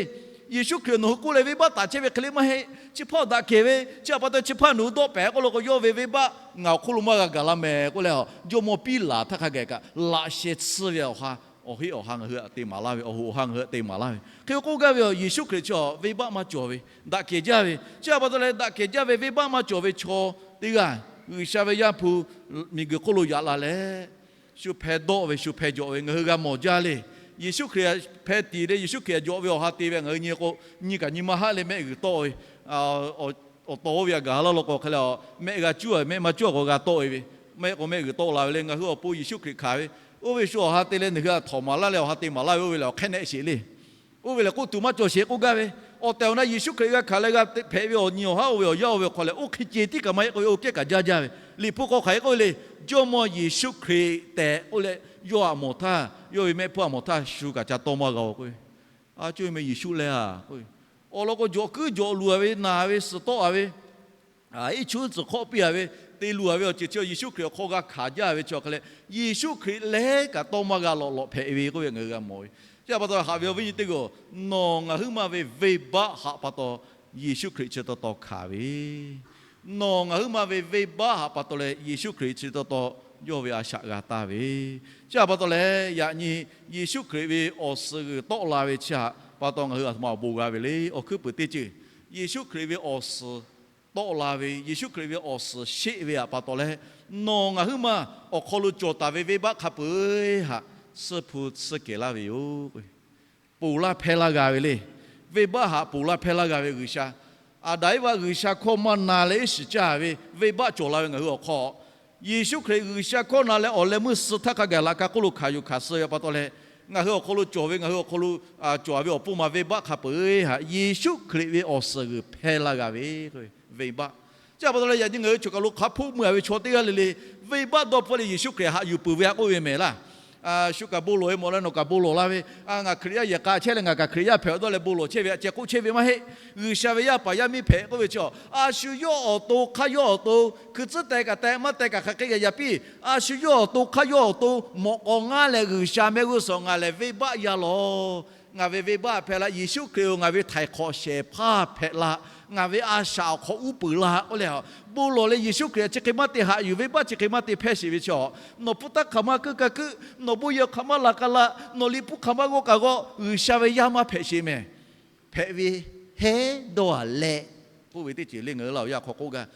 Yeˍsuˆ Hkriꞈ nawˬ hui k'oˆ leh venˇbaˆ taˍ chehˇ ve hk'e le maˇ heˆ. Chi hpaˇ daꞈ kehˬ ve, chi a pa taw chi hpaˇ nawˬ hui dawˆ pehˍ k'oˆ lo k'o, yawˇ ve venˇbaˆ ngaˬ awˬ hk'oˆ lo maˇ g'a gaˬ laˇ mehˍ k'oˆ leh, jawˇmawˇ Piˉlaꞈ htaˇ hk'a gaˬ kaꞈ laꞈ sheh tsuhˇ ve awˬ ha, awˬ heˆ awˬ ha ngaˬ hui htaꞈ te maˍ laˇ ve, awˬ hoꞈ awˬ ha ngaˬ hui htaꞈ te maˍ laˇ ve. Hk'e k'oˆ gaˇ ve a, Yeˍsuˆ Hkriꞈ chi venˇbaˆ maˇ cawˬ ve, daꞈ kehˬ jaˇ ve, chi a pa taw leh daꞈ kehˬ jaˇ ve venˇbaˆ maˇ cawˬ ve chaw teˇ g'aˇ G'uiˬsha ve Yaˇ hpu miˬguiˬ hk'oˆ lo yaꞈ la leh, shu hpeh dawˆ ve shu hpeh jawꞈ ve ngaˬ hui g'a mawˬ jaˇ le. Yeˍsuˆ Hkriꞈ hpeh tiꞈ leh Yeˍsuˆ Hkriꞈ jawꞈ ve awˬ ha te ve ngaˬ hui nyi k'o, nyi kaꞈ nyi maˇ haˆ leh mehˆ g'uiˬ tawˆ ve awˬ taw oˇ ve a gaˬ laˇ lo k'o hk'e leh, mehˆ g'a cuˇ a ve mehˆ maˇ cuˇ a k'o g'a tawˆ e ve, mehˆ k'o mehˆ g'uiˬ tawˆ la ve le. Ngaˬ hui awˬ pon Yeˍsuˆ Hkriꞈ hkanˍ ve, oˇ ve shu awˬ ha te leh nawˬ hui a htawnˍ maˍ laˇ leh awˬ ha te maˍ laˇ ve oˇ ve lehˬ awˬ hk'e nehˆ sheˍ le. Oˇ ve lehˬ k'oˆ tuˬ maˇ cawˬ sheˍ k'oˆ gaˇ ve, awˬ tehˬ awˬ na Yeˍsuˆ Hkriꞈ g'a hkanˍ leh g'a hpehꞈ ve awˬ nyi awˬ haˉ oˇ ve awˬ yanˇ oˇ ve awˬ hk'aw lehˬ, oˇ hk'e ceh tiˉ kaꞈ maˇ heˆ k'oˆ ve, oˇ kehˉ kaꞈ jaˇ jaˇ ve. Liꞈ hpu hk'aw hk'aˬ hk'e k'oˆ ve le, Jawˇmawˇ Yeˍsuˆ Hkriꞈ tehꞈ k'oˆ leh yawˇ htaꞈ mawˬ htaˇ, yawˇ ve mehˆ hpfuhˇ htaꞈ mawˬ htaˇ shu kaꞈ ca tawˇ maˇ g'a-o k'oˆ ve. A, cuˇ ve meh Yeˍsuˆ leh a k'oˆ ve, awˬ lawn k'o jawꞈ kuiˉ jawꞈ luˬ a ve, naˬ ve, suhˍ tawˆ a ve, iˉ chuˉ tcuhˍ hk'awˆ piˇ a ve, te luˬ a ve awˬ ceuˬ chi Yeˍsuˆ Hkriꞈ awˬ hk'aw g'a hkanˍ jaˇ ve chi hk'e leh, Yeˍsuˆ Hkriꞈ leh kaꞈ tawˇ maˇ g'a lawꞈ lawꞈ hpehꞈ ve k'oˆ ve ngaˬ hui g'a mawˬ ve. Chi a pa taw haꞈ ve awˬ viˉ nyi teˇ g'aˇ, nawˬ ngaˬ huiˉ ma ve venˇbaˆ haꞈ pa taw Yeˍsuˆ Hkriꞈ chi taw taw hkanˍ ve, nawˬ ngaˬ huiˉ ma ve venˇbaˆ haꞈ pa taw leh Yeˍsuˆ Hkriꞈ chi taw taw yawˇ ve a shaꞈ g'a taˇ ve. Chi a pa taw leh yaꞈ nyi Yeˍsuˆ Hkriꞈ ve awˬ suhˍ g'uiˬ tawˆ la ve chi haꞈ pa taw ngaˬ hui a htoꞈ ma awˬ bon g'a ve le. Awˬ hkuiˉ puiˍ teˇ ceuˬ, Yeˍsuˆ Hkriꞈ ve awˬ suhˍ tawˆ la ve, Yeˍsuˆ Hkriꞈ ve awˬ suhˍ sheˆ ve haꞈ pa taw leh, nawˬ ngaˬ huiˉ ma awˬ hk'aw lo cawˬ taˍ ve venˇbaˆ hk'a peu-eˬ haꞈ tsuhˇ hpu tsuhˇ kehˬ laˇ ve yoˬ. Ponˬ laˇ hpehˇ laˇ g'a ve le. Venˇbaˆ haꞈ ponˬ laˇ hpehˇ laˇ g'a ve G'uiˬsha, Aˍdanˍ Eˇvaˆ G'uiˬsha hkawˇ maˇ na leh iˉ shiˍ caˇ ve venˇbaˆ cawˬ la ve ngaˬ hui awˬ hk'aw, Yeˍsuˆ Hkriꞈ G'uiˬsha hkawˇ na leh awˬ leh meuˇ suh htaˇ hk'a gaˬ laꞈ ka hk'oˆ lo hkanˍ yuˬ hkanˍ suh ve pa taw leh, ngaˬ hui awˬ hk'aw lo cawˬ ve, ngaˬ hui awˬ hk'aw lo cawˬ ve awˬ pon ma venˇbaˆ hk'a peu-eˬ haꞈ Yeˍsuˆ Hkriꞈ ve awˬ suhˍ g'uiˬ hpehˇ laˇ g'a ve, venˇbaˆ. Chi a pa taw leh yaꞈ nyi ngaˬ hui choˬ kaˬ lo hk'a hpoˆ meuˇ a ve chaw teˇ g'aˇ le le, venˇbaˆ dawˇ hpfuhˆ leh Yeˍsuˆ Hkriꞈ haꞈ yuˬ peuˬ ve a k'oˆ ve mehˍ laˇ. shu kaꞈ bon lawˬ ve mawˬ leh nawˬ kaꞈ bon lawˬ la ve, ngaˬ Hkriꞈ yaˇ yehˬ k'a chehˇ leh ngaˬ kaꞈ Hkriꞈ yaˇ hpehꞈ awˬ dawˇ leh bon lawˬ chehˇ ve a ceh k'oˆ chehˇ ve maˇ heˆ. G'uiˬsha ve yaˇ paˍ yaˇ miˇ hpehꞈ k'oˆ ve chi, a shu yawˇ awˬ to hk'aˇ yawˇ awˬ to, hkui tcuhˉ teh kaꞈ teh maˇ teh kaꞈ hk'aˬ hk'e g'a yaꞈ piˇ, a shu yawˇ awˬ to hk'aˇ yawˇ awˬ to mawꞈ k'aw ngaˇ leh G'uiˬsha mehˆ g'uˇ suhˍ ngaˬ lehˬ venˇbaˆ yaˇ lawˬ. Ngaˬ ve venˇbaˆ hpehꞈ la. Yeˍsuˆ Hkriꞈ-oˬ, ngaˬ ve htaiˍ hk'awꞈ shehˍ hpaˇ hpehꞈ la. Ngaˬ ve a shaꞈ awˬ hk'aw uˉ peunˍ la k'oˆ leh, bon lawˬ leh Yeˍsuˆ Hkriꞈ chi hk'e maˇ te haꞈ yuˬ, venˇbaˆ chi hk'e maˇ te hpehˇ sheˍ ve chi, nawˬ hpu taˇ hk'aˬ ma kuiˇ ka kuiˆ, nawˬ bon yehˬ hk'aˬ ma laˬ ka laˬ, nawˬ liꞈ hpu hk'aˬ ma g'aw kaꞈ g'aw, G'uiˬsha ve yaˇ maˇ hpehꞈ sheˍ mehˍ. Hpehꞈ ve hehˉ dawˇ a leh k'oˆ ve teˇ ceuˬ le ngaˬ hui laˇ awˬ yaˇ hk'aw k'oˆ gaˇ.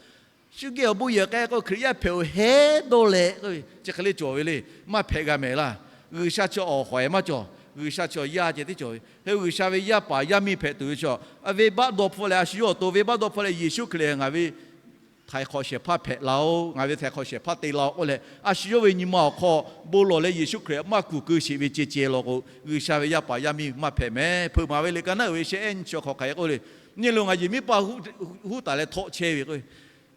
Shu geh awˬ bon yehˬ k'ai k'o Hkriꞈ yaˇ hpehꞈ-oˬ hehˉ dawˇ leh k'oˆ ve chi hk'e le cawˬ ve le. Maˇ hpehꞈ g'a mehˍ laˇ. G'uiˬsha chi awˬ hawˍ-ehˍ maˇ cawˬ. G'uiˬsha chi awˬ yaˇ ceh tiˉ cawˬ ve. Hk'e G'uiˬsha ve yaˇ paˍ yaˇ miˇ hpehꞈ tuˬ ve chi, venˇbaˆ dawˇ hpfuhˆ leh a shu yawˇ awˬ to venˇbaˆ dawˇ hpfuhˆ leh Yeˍsuˆ Hkriꞈ ngaˬ ve htaiˍ hk'awꞈ shehˍ hpaˇ hpehꞈ la-oˬ, ngaˬ ve htaiˍ hk'awꞈ shehˍ hpaˇ te la-oˬ k'oˆ leh, a shu yawˇ ve nyi ma awˬ hk'aw bon lawˬ leh Yeˍsuˆ Hkriꞈ maˇ kuˬ keu sheˍ ve ceh ceh law k'o, G'uiˬsha ve yaˇ paˍ yaˇ miˇ maˇ hpehꞈ mehˍ. Hpeuꞈ maˍ ve liꞈ ka naˉ uiˍ ve shehˆ ehˉ nyi chi hk'aw hk'aˬ hk'e k'oˆ le. Nyi loˬ, ngaˬ yehˬ miˉ paˇ huˉ taˍ leh htawˆ chehˇ ve k'o,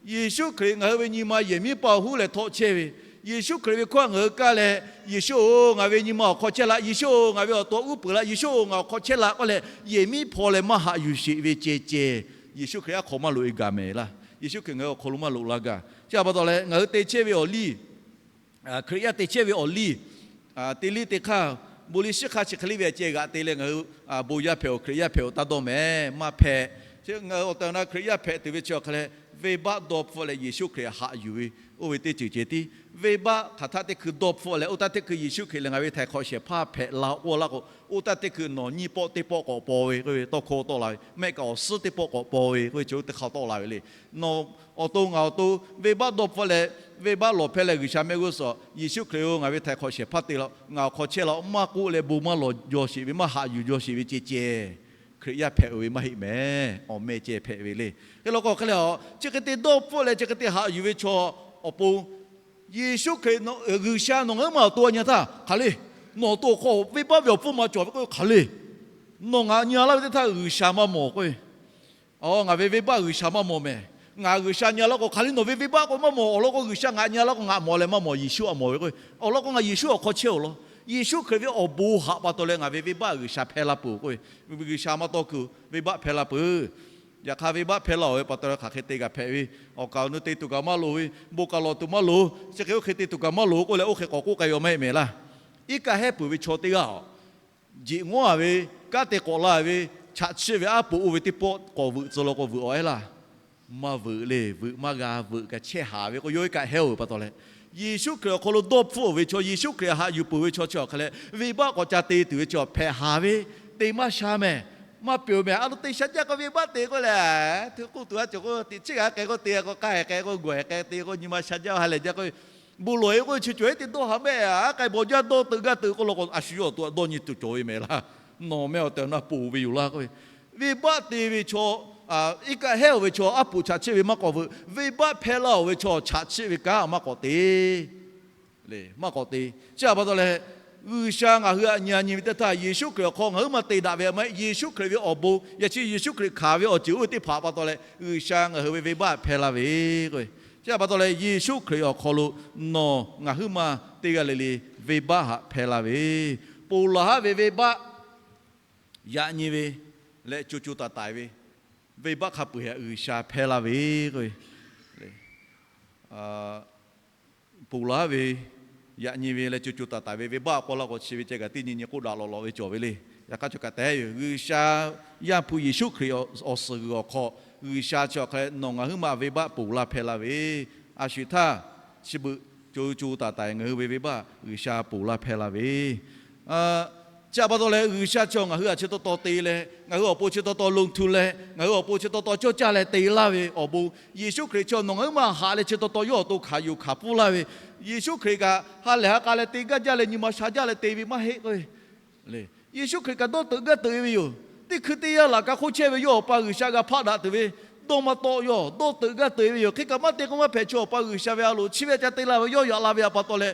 Yeˍsuˆ Hkriꞈ ngaˬ hui ve nyi ma yehˬ miˉ paˇ huˉ leh htawˆ chehˇ ve, Yeˍsuˆ Hkriꞈ ve hkawˇ ngaˬ hui kaˇ leh, Yeˍsuˆ-oˬ, ngaˬ ve nyi ma awˬ hk'aw chehˇ laˇ. Yeˍsuˆ-oˬ, ngaˬ ve awˬ to uˉ peunˍ laˇ. Yeˍsuˆ-oˬ, ngaˬ awˬ hk'aw chehˇ laˇ k'oˆ leh, yehˬ miˉ hpaw leh maˇ haꞈ yuˬ sheˍ ve ceh ceh, Yeˍsuˆ Hkriꞈ aˉ hk'aw maˇ loꞈ-e gaˬ mehˍ laˇ. Yeˍsuˆ Hkriꞈ ngaˬ hui awˬ hk'aw lo maˇ loꞈ la gaˬ. Chi pa taw leh ngaˬ hui te chehˇ ve awˬ liˇ, Hkriꞈ yaˇ te chehˇ ve awˬ liˇ, te liˇ te hk'aˇ, bon liˇ shiˉ hk'aˇ chi hk'e le ve ceh g'aꞈ te leh ngaˬ hui bon yaˇ hpehꞈ-oˬ, Hkriꞈ yaˇ hpehꞈ-oˬ taˇ dawˇ mehˍ. Maˇ hpehꞈ. Chi ngaˬ hui awˬ tehˬ awˬ na Hkriꞈ yaˇ hpehꞈ tuˬ ve chi awˬ hk'a leh, venˇbaˆ dawˇ hpfuhˆ leh Yeˍsuˆ Hkriꞈ haꞈ yuˬ ve, oˇ ve teˇ ceuˬ ceh tiˉ. Venˇbaˆ hk'aˬ htaˆ teˇ hkui dawˇ hpfuhˆ leh, oˇ taˇ teˇ hkui Yeˍsuˆ Hkriꞈ lehˬ ngaˬ ve htaiˍ hk'awꞈ shehˍ hpaˇ hpehꞈ la k'oˆ laˇ k'o, oˇ taˇ teˇ hkui nawˬ nyiˇ pawˆ teˇ pawˆ k'awꞈ paw ve k'oˆ ve tawˇ hkawˇ tawˆ la ve, mehˆ kaꞈ awˬ suhˉ teˇ pawˆ k'awꞈ paw ve k'oˆ ve chi oˇ teˇ hk'aˇ tawˆ la ve le. Nawˬ awˬ to ngaˬ awˬ to venˇbaˆ dawˇ hpfuhˆ leh, venˇbaˆ lawˬ hpehˇ leh G'uiˬsha mehˆ g'uˇ suhˍ, Yeˍsuˆ Hkriꞈ-oˬ, ngaˬ ve htaiˍ hk'awꞈ shehˍ hpaˇ te laˇ, ngaˬ awˬ hk'aw chehˇ laˇ maˇ k'oˆ leh bon maˇ lawˬ jaw sheˍ ve, maˇ haꞈ yuˬ jaw sheˍ ve ceh ceh, Hkriꞈ yaˇ hpehꞈ-oˬ ve maˇ heˆ mehˍ. Awˬ meh ceh hpehꞈ ve le. Hk'e law k'o hk'e leh a, chi hk'e te dawˇ hpfuhˆ leh chi hk'e te haꞈ yuˬ ve chaw awˬ pon, Yeˍsuˆ Hkriꞈ, G'uiˬsha nawˬ ngaˬ huiˉ ma awˬ to a nyi htaˇ hk'aˬ le. Nawˬ awˬ to awˬ hk'aw venˇbaˆ ve awˬ hpfuhˇ ma cawˬ ve k'o hk'aˬ le. Nawˬ ngaˬ nyi laˇ ve teˇ htaˇ G'uiˬsha maˇ mawˬ k'o, ngaˬ ve venˇbaˆ G'uiˬsha maˇ mawˬ mehˍ. Ngaˬ G'uiˬsha nyi laˇ k'o hk'aˬ le, nawˬ ve venˇbaˆ k'o maˇ mawˬ. Awˬ lawn k'o G'uiˬsha ngaˬ nyi laˇ k'o ngaˬ mawˬ leh maˇ mawˬ, Yeˍsuˆ htaꞈ mawˬ ve k'o, awˬ lawn k'o ngaˬ Yeˍsuˆ awˬ hk'aw chehˇ-oˬ law. Yeˍsuˆ Hkriꞈ ve awˬ bon haꞈ pa taw leh ngaˬ ve venˇbaˆ G'uiˬsha hpehˇ la peuˬ k'o, G'uiˬsha maˇ tawˇ kuiˬ venˇbaˆ hpehˇ la peuˬ. Yaꞈ hk'aˇ venˇbaˆ hpehˇ laˇ-oˬ ve pa taw leh hk'aˬ hk'e te g'a hpehꞈ ve, awˬ kaˍ awˬ nu te tuˬ kaꞈ maˇ loˍ ve, bon kaꞈ lawˬ tuˬ maˇ loˍ, chi hk'e oˇ hk'e te tuˬ kaꞈ maˇ loˍ k'oˆ leh oˇ hk'e k'awꞈ k'oˆ k'ai ve awˬ maˇ heˆ mehˍ laˇ. Iˉ kaˆ hehˉ peuˬ ve chaw teˇ g'aˇ a, jeꞈ ngawˉ-a ve, kanˉ te k'awꞈ la ve, chaꞈ chiˆ ve aˉ poꞈ oˇ ve teˇ pawˆ k'awꞈ veuꞈ tcuh law k'o veuꞈ-aw ehˉ laˇ. Maˇ veuꞈ le, veuꞈ maˇ g'a, veuꞈ kaꞈ chehˇ haˍ ve k'o yawˇ iˉ kaˆ hehˉ-oˬ ve pa taw leh, Yeˍsuˆ Hkriꞈ awˬ hk'aw lo dawˇ hpfuhˆ-oˬ ve chaw, Yeˍsuˆ Hkriꞈ haꞈ yuˬ peuˬ ve chaw chi awˬ hk'a leh venˇbaˆ k'awꞈ ca te tuˬ ve chi hpehꞈ haˍ ve, te maˇ sha mehˍ. Maˇ peuˬ mehˍ. A lo te sha jaˇ k'o venˇbaˆ te k'oˆ leh, hteˇ k'oˆ tuˬ a cawˬ k'o teꞈ chiˉ g'a k'ai k'o te k'o k'ai k'ai k'o gawˬ k'ai te k'o nyi ma sha jaˇ ha lehˬ jaˇ k'o, bon lawˬ-e k'oˆ ve chi cawˬ-e teˇ dawˇ haꞈ mehˆ. A k'ai bawˬ jaˇ dawˇ teuꞈ gaˇ teuꞈ k'oˆ law k'o a shu yawˇ awˬ to a dawˇ nyi tuˬ cawˬ ve mehˍ laˇ. Nawˬ meh awˬ tehˬ awˬ na ponˬ ve yoˬ laˇ k'oˆ ve, venˇbaˆ te ve chaw, iˉ kaˆ hehˉ-oˬ ve chaw aˉ poꞈ chaꞈ chiˆ ve maˇ k'awꞈ veuꞈ, venˇbaˆ hpehˇ laˇ-oˬ ve chaw chaꞈ chiˆ ve kanˉ maˇ k'awꞈ te. Maˇ k'awꞈ te. Chi htaꞈ pa taw leh, G'uiˬsha ngaˬ hui htaꞈ nyi a nyi ve teˇ htaˇ Yeˍsuˆ Hkriꞈ awˬ hk'aw ngaˬ huiˉ ma te daꞈ ve a maˇ heˆ. Yeˍsuˆ Hkriꞈ ve awˬ bon yaꞈ chi Yeˍsuˆ Hkriꞈ hkanˍ ve awˬ ceuˬ oˇ ve teˇ hpaˍ pa taw leh G'uiˬsha ngaˬ hui ve venˇbaˆ hpehˇ la ve k'o, chi htaꞈ pa taw leh Yeˍsuˆ Hkriꞈ awˬ hk'aw lo nawˬ ngaˬ huiˉ ma teˇ g'aˇ le le venˇbaˆ haꞈ hpehˇ la ve, ponˬ laˬ haˉ ve venˇbaˆ yaꞈ nyi ve leh co co taiˍ taiˍ ve venˇbaˆ hk'a peu-eˬ htaꞈ G'uiˬsha hpehˇ la ve k'o, ponˬ laˬ haˉ ve yaꞈ nyi ve leh co co taiˍ taiˍ ve venˇbaˆ k'awꞈ la k'awꞈ chi ve ceh kaꞈ teˇ nyi nyi k'oˆ daꞈ lawꞈ lawꞈ ve cawˬ ve le. Yaꞈ hk'aˇ cawˬ kaꞈ tehꞈ yoˬ. G'uiˬsha Yaˇ hpu Yeˍsuˆ Hkriꞈ awˬ suhˍ g'uiˬ awˬ hk'aw G'uiˬsha chi awˬ hk'a leh nawˬ ngaˬ huiˉ ma venˇbaˆ ponˬ laˇ hpehˇ la ve, a shu htaˇ chi beuꞈ co co taiˍ taiˍ ngaˬ hui ve venˇbaˆ G'uiˬsha ponˬ laˇ hpehˇ la ve, chi htaꞈ pa taw leh G'uiˬsha chi ngaˬ hui htaꞈ chi taw taw te leh ngaˬ hui awˬ pon chi taw taw lon htu leh ngaˬ hui awˬ pon chi taw taw cawˇ caˇ leh te laˇ ve awˬ bon, Yeˍsuˆ Hkriꞈ chi nawˬ ngaˬ huiˉ ma haꞈ leh chi taw taw yawˇ awˬ to hkanˍ yuˬ hkanˍ pfuhˇ laˇ ve, Yeˍsuˆ Hkriꞈ kaꞈ ha lehˬ ha k'a leh te gaˇ jaˇ leh nyi ma sha jaˇ leh te ve maˇ heˆ k'o, Yeˍsuˆ Hkriꞈ kaꞈ dawˇ teuꞈ gaˇ teuꞈ-e ve yoˬ. Teˇ hkui teˇ yanˇ laꞈ ka hk'oˆ chehˇ ve yawˇ Awˬ pa G'uiˬsha g'a hpaˆ daꞈ tuˬ ve dawˇ maˇ tawˆ, yawˇ dawˇ teuꞈ gaˇ teuꞈ-e ve yoˬ. Hk'e kaꞈ maˇ te k'o maˇ hpehꞈ. Chi Awˬ pa G'uiˬsha ve a loˍ chi ve ca te la ve yawˇ yaꞈ la ve htaꞈ pa taw leh,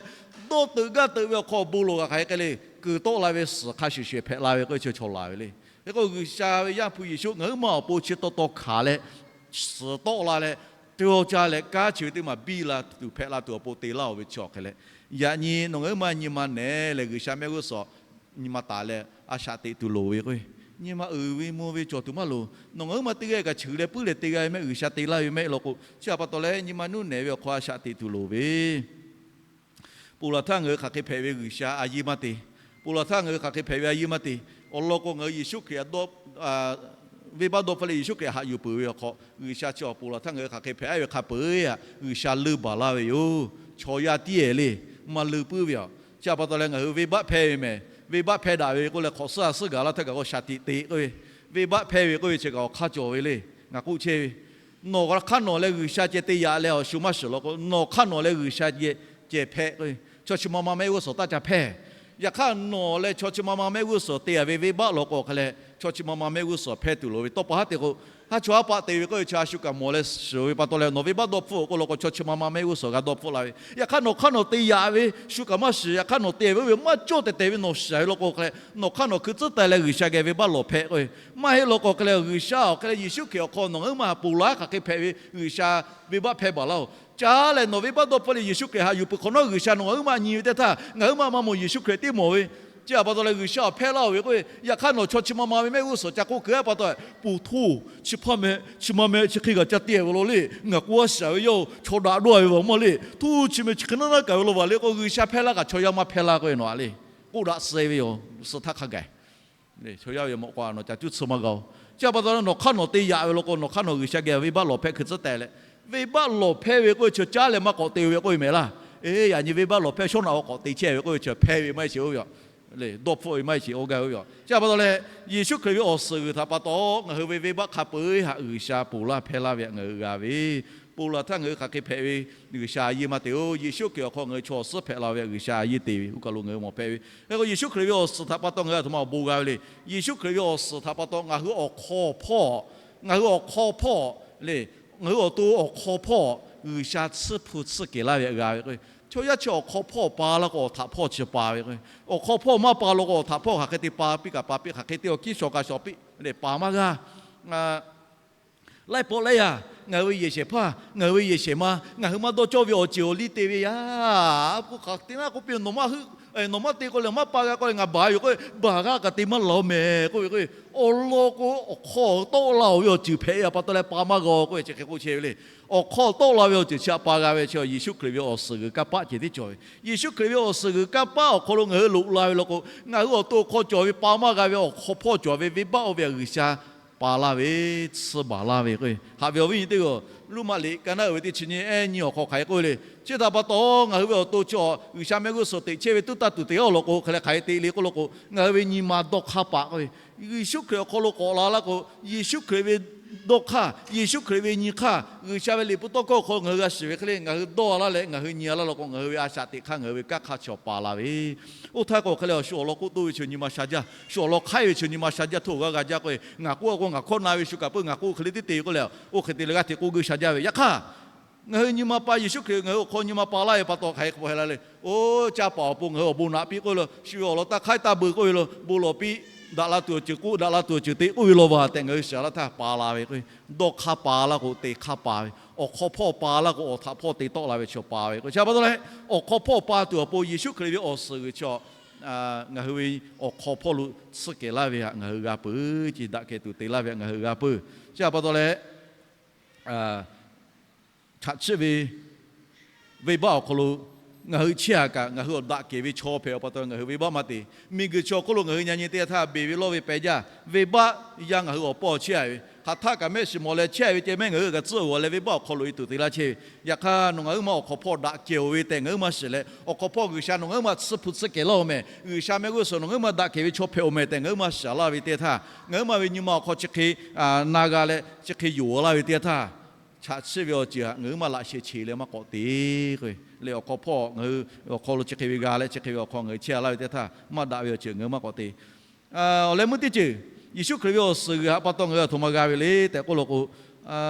dawˇ teuꞈ gaˇ teuꞈ ve awˬ hk'aw bon lawˬ g'a hk'aˬ hk'e le, kuiˬ tawˆ la ve suhˍ hk'a shuˍ shuˍ hpehꞈ la ve k'oˆ ve chi chaw laˬ ve le. Hk'e k'o G'uiˬsha ve Yaˇ hpu Yeˍsuˆ ngaˬ huiˉ ma awˬ pon chi taw taw hkanˍ leh, suhˍ tawˆ la leh, te-aw caˇ leh kanˉ chi ve teˇ maˬ biˇ la tuˬ hpehꞈ la tuˬ awˬ pon te laˇ-oˬ ve chi awˬ hk'e leh, Yaꞈ nyi nawˬ ngaˬ huiˉ ma nyi ma nehˬ leh G'uiˬsha mehˆ g'uˇ suhˍ nyi ma taˍ leh a shaꞈ teꞈ tuˬ loˍ ve k'o, nyi ma uiˍ ve mvuh ve cawˬ tuˬ maˇ loˍ. Nawˬ ngaˬ huiˉ ma teˇ g'aˇ kaꞈ cheuˬ leh puiˉ leh te g'a ve mehˆ, G'uiˬsha te laˇ ve mehˆ law k'o, chi htaꞈ pa taw leh nyi ma nuˇ nehˬ ve awˬ hk'aw a shaꞈ teꞈ tuˬ loˍ ve Ponˬ laˬ htaˇ ngaˬ hui hk'aˬ hk'e hpehꞈ ve G'uiˬsha a yiˇ maˇ te. Ponˬ laˬ htaˇ ngaˬ hui hk'aˬ hk'e hpehꞈ ve a yiˇ maˇ te. Awˬ lawn k'o, ngaˬ hui Yeˍsuˆ Hkriꞈ, venˇbaˆ dawˇ hpfuhˆ leh Yeˍsuˆ Hkriꞈ haꞈ yuˬ peuˬ ve awˬ hk'aw, G'uiˬsha chi awˬ ponˬ laˬ htaˇ ngaˬ hui hk'aˬ hk'e hpehꞈ ve hk'a peuˬ-a, G'uiˬsha leunˇ baˬ laˇ ve yoˬ. Chaw yaˇ tiˉ-e le, maˇ leunˇ puiˉ ve yoˬ. Chi htaꞈ pa taw leh ngaˬ hui venˇbaˆ hpehˇ ve mehˍ. Venˇbaˆ hpehˇ daꞈ ve k'oˆ leh hk'awꞈ suhˉ a suhˉ gaˬ laˇ htaˇ kaꞈ k'o shaˍ tiꞈ te k'oˆ ve, venˇbaˆ hpehˇ ve k'oˆ ve chi kaꞈ awˬ hk'aˇ cawˬ ve le. Ngaˬ k'oˆ chehˇ ve, nawˬ hk'aˇ nawˬ leh G'uiˬsha ceh te yaꞈ leh awˬ shu maˇ shiˍ law k'o, nawˬ hk'aˇ nawˬ leh G'uiˬsha ceh hpehꞈ k'o, chaw chi ma ma mehˆ g'uˇ suhˍ taˇ ca hpehˇ. Yaꞈ hk'aˇ nawˬ leh chaw chi ma ma mehˆ g'uˇ suhˍ te yaꞈ ve venˇbaˆ law k'o hk'e leh, chaw chi ma ma mehˆ g'uˇ suhˍ hpehˇ tuˬ loˍ ve. Tawˇ pa haˉ te k'o, haˉ chaw haˉ paˆ te ve k'oˆ ve chi a shu kaꞈ mawˬ leh shiˍ ve pa taw leh nawˬ venˇbaˆ dawˇ hpfuhˆ k'oˆ law k'o, chaw chi ma ma mehˆ g'uˇ suhˍ g'a dawˇ hpfuhˆ la ve. Yaꞈ hk'aˇ nawˬ hk'aˇ nawˬ te yaꞈ ve shu kaꞈ maˇ shiˍ. Yaꞈ hk'aˇ nawˬ te ve oˇ ve maˇ cawˇ tehˬ tehˬ ve nawˬ shiˍ ve law k'o hk'e leh, nawˬ hk'aˇ nawˬ hkui tcuhˉ taˍ leh G'uiˬsha geh venˇbaˆ lawˬ hpehꞈ k'o, maˇ heˆ law k'o hk'e leh G'uiˬsha awˬ hk'e leh Yeˍsuˆ Hkriꞈ awˬ hk'aw nawˬ ngaˬ huiˉ ma ponˬ laˬ hk'aˬ hk'e hpehꞈ ve G'uiˬsha venˇbaˆ hpehˇ baˬ laˇ-oˬ. Caˇ leh nawˬ venˇbaˆ dawˇ hpfuhˆ leh Yeˍsuˆ Hkriꞈ haꞈ yuˬ peuˬ hk'awꞈ nawˉ G'uiˬsha nawˬ ngaˬ huiˉ ma nyi ve teˇ htaˇ, ngaˬ huiˉ ma maˇ mawˬ Yeˍsuˆ Hkriꞈ tiˉ mawˬ ve. Chi htaꞈ pa taw leh G'uiˬsha awˬ hpehˇ laˇ-oˬ ve k'o, yaꞈ hk'aˇ nawˬ chaw chi ma ma ve mehˆ g'uˇ suhˍ ca k'oˆ keu-a pa taw, poˬ htoˇ, chi hpaˇ meh chi ma meh chi hk'e kaꞈ ca te ve law le. Ngaˬ k'oˆ a shaˍ ve yoˬ, chaw daꞈ dawˇ ve vaˬ maˇ le. Htoˇ chi meh chi hk'e naˉ naˉ kaˍ ve law vaˬ le k'o, G'uiˬsha hpehˇ laˇ kaꞈ chaw yaˇ maˇ hpehˇ laˇ k'oˆ ve nawˬ-a le. K'oˆ daꞈ suh ve yoˬ, suh htaˇ hk'a gaˬ. Chaw yaˇ ve mawꞈ k'aw nawˬ ca cuˇ tsuhˇ maˇ g'a-oˬ. Chi htaꞈ pa taw leh nawˬ hk'aˇ nawˬ te yaꞈ ve law k'o, nawˬ hk'aˇ nawˬ G'uiˬsha geh venˇbaˆ lawˬ hpehˇ hkui tcuhˉ taˍ leh, venˇbaˆ lawˬ hpehˇ ve k'oˆ ve chi caˉ leh maˇ k'awꞈ te ve k'oˆ ve mehˍ laˇ. Eˬ, yaꞈ nyi venˇbaˆ lawˬ hpehˇ shawˉ naꞈ k'awꞈ te chehˇ ve k'oˆ ve chi hpehˇ ve maˇ heˆ sheˍ oˇ ve yoˬ. Dawˇ hpfuhˆ ve maˇ heˆ sheˍ oˇ gaˇ ve yoˬ. Chi htaꞈ pa taw leh, Yeˍsuˆ Hkriꞈ ve awˬ suhˍ g'uiˬ htaꞈ pa taw ngaˬ hui ve venˇbaˆ hk'a peu-eˬ haꞈ G'uiˬsha ponˬ laˇ hpehˇ laˇ ve htaꞈ ngaˬ hui g'a ve. Ponˬ laˬ htaˇ ngaˬ hui hk'aˬ hk'e hpehꞈ ve G'uiˬsha a yiˇ maˇ te-oˬ. Yeˍsuˆ Hkriꞈ awˬ hk'aw ngaˬ hui chaw awˬ suhˉ hpehꞈ la ve htaꞈ G'uiˬsha a yiˇ te ve oˇ kaˬ lo ngaˬ hui mawˬ hpehꞈ ve. Hk'e k'o Yeˍsuˆ Hkriꞈ ve awˬ suhˍ htaꞈ pa taw ngaˬ hui a htoꞈ ma awˬ bon g'a ve le. Yeˍsuˆ Hkriꞈ ve awˬ suhˍ htaꞈ pa taw ngaˬ hui awˬ hk'aw hpawˇ, ngaˬ hui awˬ hk'aw hpawˇ le, ngaˬ hui awˬ to awˬ hk'aw hpawˇ G'uiˬsha tsuhˇ hpu tsuhˇ kehˬ laˇ ve htaꞈ g'a ve k'o, chaw yaˇ chi awˬ hk'aw hpawˇ pa laˇ k'o awˬ htaꞈ hpawˇ chi pa ve k'o, awˬ hk'aw hpawˇ maˇ pa law k'o awˬ htaꞈ hpawˇ hk'aˬ hk'e te pa piˇ kaꞈ pa piˇ, hk'aˬ hk'e te awˬ kiˇ shawˍ kaꞈ shawˍ piˇ leh pa maˇ g'a. Laiˉ pawˆ laiˉ yaˇ ngaˬ hui ve yehˬ shehˍ hpaˇ, ngaˬ hui ve yehˬ shehˍ ma, ngaˬ hui maˇ dawˇ cawˇ ve awˬ ceuˬ awˬ liˇ te ve yaˇ, k'o hk'aˬ te naˉ k'oˆ piˇ, nawˬ maˇ hui, nawˬ maˇ te k'o leh maˇ pa g'a k'o leh ngaˬ baˬ yoˬ k'oˆ ve, baˬ g'aˇ kaꞈ te maˇ laˬ-oˬ mehˍ k'oˆ ve k'o, awˬ lawn k'o awˬ hk'aw tawˆ la-oˬ ve awˬ ceuˬ hpehꞈ ve pa taw leh pa maˇ g'a k'oˆ ve chi hk'e k'oˆ chehˇ ve le. Awˬ hk'aw tawˆ la ve awˬ ceuˬ chi htaꞈ pa g'a ve chi Yeˍsuˆ Hkriꞈ ve awˬ suhˍ g'uiˬ kanˇ paˆ ceh tiˉ cawˬ ve. Yeˍsuˆ Hkriꞈ ve awˬ suhˍ g'uiˬ kanˇ paˆ awˬ hk'aw lo ngaˬ hui loꞈ la ve law k'o, ngaˬ hui awˬ to awˬ hk'aw cawˬ ve pa maˇ g'a ve awˬ hk'aw hpawˇ cawˬ ve venˇbaˆ oˇ ve htaꞈ G'uiˬsha pa laˇ ve, tsuhˇ baˬ laˇ ve k'o, haꞈ ve awˬ viˉ nyi teˇ g'aˇ, Roˉmaꞈ liꞈ ka naˉ uiˍ ve teˇ chi nyiˇ ehˉ nyiˇ awˬ hk'aw hk'aˬ hk'e k'oˆ ve le. Chi htaꞈ pa taw ngaˬ hui ve awˬ to chi G'uiˬsha mehˆ g'uˇ suhˍ teꞈ chehˇ ve tuˉ taˇ tuˬ te-a law k'o, hk'aˬ hk'e te le k'oˆ law k'o, ngaˬ hui ve nyi ma dawˇ hk'aˇ paˍ k'oˆ ve, Yeˍsuˆ Hkriꞈ awˬ hk'aw lo k'awꞈ la laˇ k'o, Yeˍsuˆ Hkriꞈ ve dawˇ hk'aˇ, Yeˍsuˆ Hkriꞈ ve nyi hk'aˇ, G'uiˬsha ve liꞈ hpu tawˇ hkawˇ awˬ hk'aw ngaˬ hui g'a shiˍ ve hk'e le, ngaˬ hui dawˇ laˇ leh ngaˬ hui nyi laˇ law k'o, ngaˬ hui ve a shaꞈ teꞈ hk'aˇ ngaˬ hui ve kanˇ hk'aˇ chi awˬ pa la ve. Oˇ htaˇ k'o hk'e leh awˬ shu awˬ lawn k'oˆ toˇ ve chi nyi ma sha jaˇ, shu awˬ lawn hk'aiˉ ve chi nyi ma sha jaˇ, htoˇ g'aˇ g'a jaˇ k'oˆ ve, ngaˬ k'oˆ k'o ngaˬ hkawˇ na ve shu kaꞈ peuˬ, ngaˬ k'oˆ hk'e le teˇ te k'oˆ leh, oˇ hk'e te leh g'aˇ hteꞈ k'oˆ geuˆ sha jaˇ ve. Yaꞈ hk'aˇ, ngaˬ hui nyi ma pa Yeˍsuˆ Hkriꞈ ngaˬ hui awˬ hk'aw nyi ma pa laˇ ve pa taw hk'aˬ hk'e k'oˆ hk'e la le. Oˇ caˇ paˍ awˬ pon ngaˬ hui awˬ bon naꞈ piˇ k'oˆ ve lo, shu ve awˬ lawn taˇ hk'aiˉ taˇ beu k'oˆ ve lo, bon lawˬ piˇ, daꞈ la tuˬ awˬ ceuˬ k'oˆ, daꞈ la tuˬ awˬ ceuˬ te k'oˆ ve law vaˬ tehꞈ ngaˬ hui shiˍ laˇ htaˇ pa la ve k'o, dawˇ hk'aˇ pa laˇ k'o te hk'aˇ pa ve, awˬ hk'aw hpawˇ pa laˇ k'o awˬ htaꞈ hpawˇ te tawˆ la ve chi pa ve k'o, chi pa taw leh, awˬ hk'aw hpawˇ pa tuˬ awˬ pon Yeˍsuˆ Hkriꞈ ve awˬ suhˍ g'uiˬ chi ngaˬ hui ve awˬ hk'aw hpawˇ lo tsuhˇ kehˬ laˇ ve htaꞈ ngaˬ hui g'a peuˬ, ce daꞈ kehˬ tuˬ te laˇ ve htaꞈ ngaˬ hui g'a peuˬ. Chi pa taw leh, chaꞈ chiˆ ve venˇbaˆ awˬ hk'aw lo ngaˬ hui chehˇ-a kaꞈ, ngaˬ hui awˬ daꞈ kehˬ ve chaw hpehꞈ-a pa taw ngaˬ hui venˇbaˆ maˇ te. Miˬguiˬ chi awˬ hk'oˆ lo ngaˬ hui nyi nyi teˇ g'aˇ htaˇ beˬ ve lawˇ ve peh jaˇ, venˇbaˆ yaˇ ngaˬ hui awˬ paw chehˇ-a ve, hk'aˬ htaˆ kaꞈ mehˆ shiˍ mawˬ leh chehˇ ve ceh mehˆ ngaˬ hui kaꞈ tcuhˆ-a leh venˇbaˆ awˬ hk'aw lo e tuˬ te laˇ chehˇ ve. Yaꞈ hk'aˇ nawˬ ngaˬ huiˉ ma awˬ hk'aw hpawˇ daꞈ kehˬ-oˬ ve tehꞈ ngaˬ huiˉ ma shiˍ leh, awˬ hk'aw hpawˇ G'uiˬsha nawˬ ngaˬ huiˉ ma tsuhˇ hpu tsuhˇ kehˬ laˇ-oˬ mehˍ, G'uiˬsha mehˆ g'uˇ suhˍ nawˬ ngaˬ huiˉ ma daꞈ kehˬ ve chaw hpehꞈ-oˬ mehˍ tehꞈ ngaˬ huiˉ ma shiˍ laˇ ve teˇ g'aˇ htaˇ, ngaˬ huiˉ ma ve nyi ma awˬ hk'aw chi hk'e na g'a leh chi hk'e yonˍ laˇ ve teˇ g'aˇ htaˇ, chaꞈ chiˆ ve awˬ ceuˬ htaꞈ ngaˬ huiˉ ma laꞈ sheh che leh maˇ k'awꞈ te k'o, leh awˬ hk'aw hpawˇ ngaˬ hui awˬ hk'aw lo chi hk'e ve g'a leh chi hk'e ve awˬ hk'aw ngaˬ hui chehˇ-a laˇ ve teˇ g'aˇ htaˇ, maˇ daꞈ ve awˬ ceuˬ ngaˬ hui maˇ k'awꞈ te. Awˬ leh meuˇ teˇ ceuˬ, Yeˍsuˆ Hkriꞈ ve awˬ suhˍ g'uiˬ htaꞈ pa taw ngaˬ hui a htoꞈ ma g'a ve le tehꞈ k'oˆ law k'o,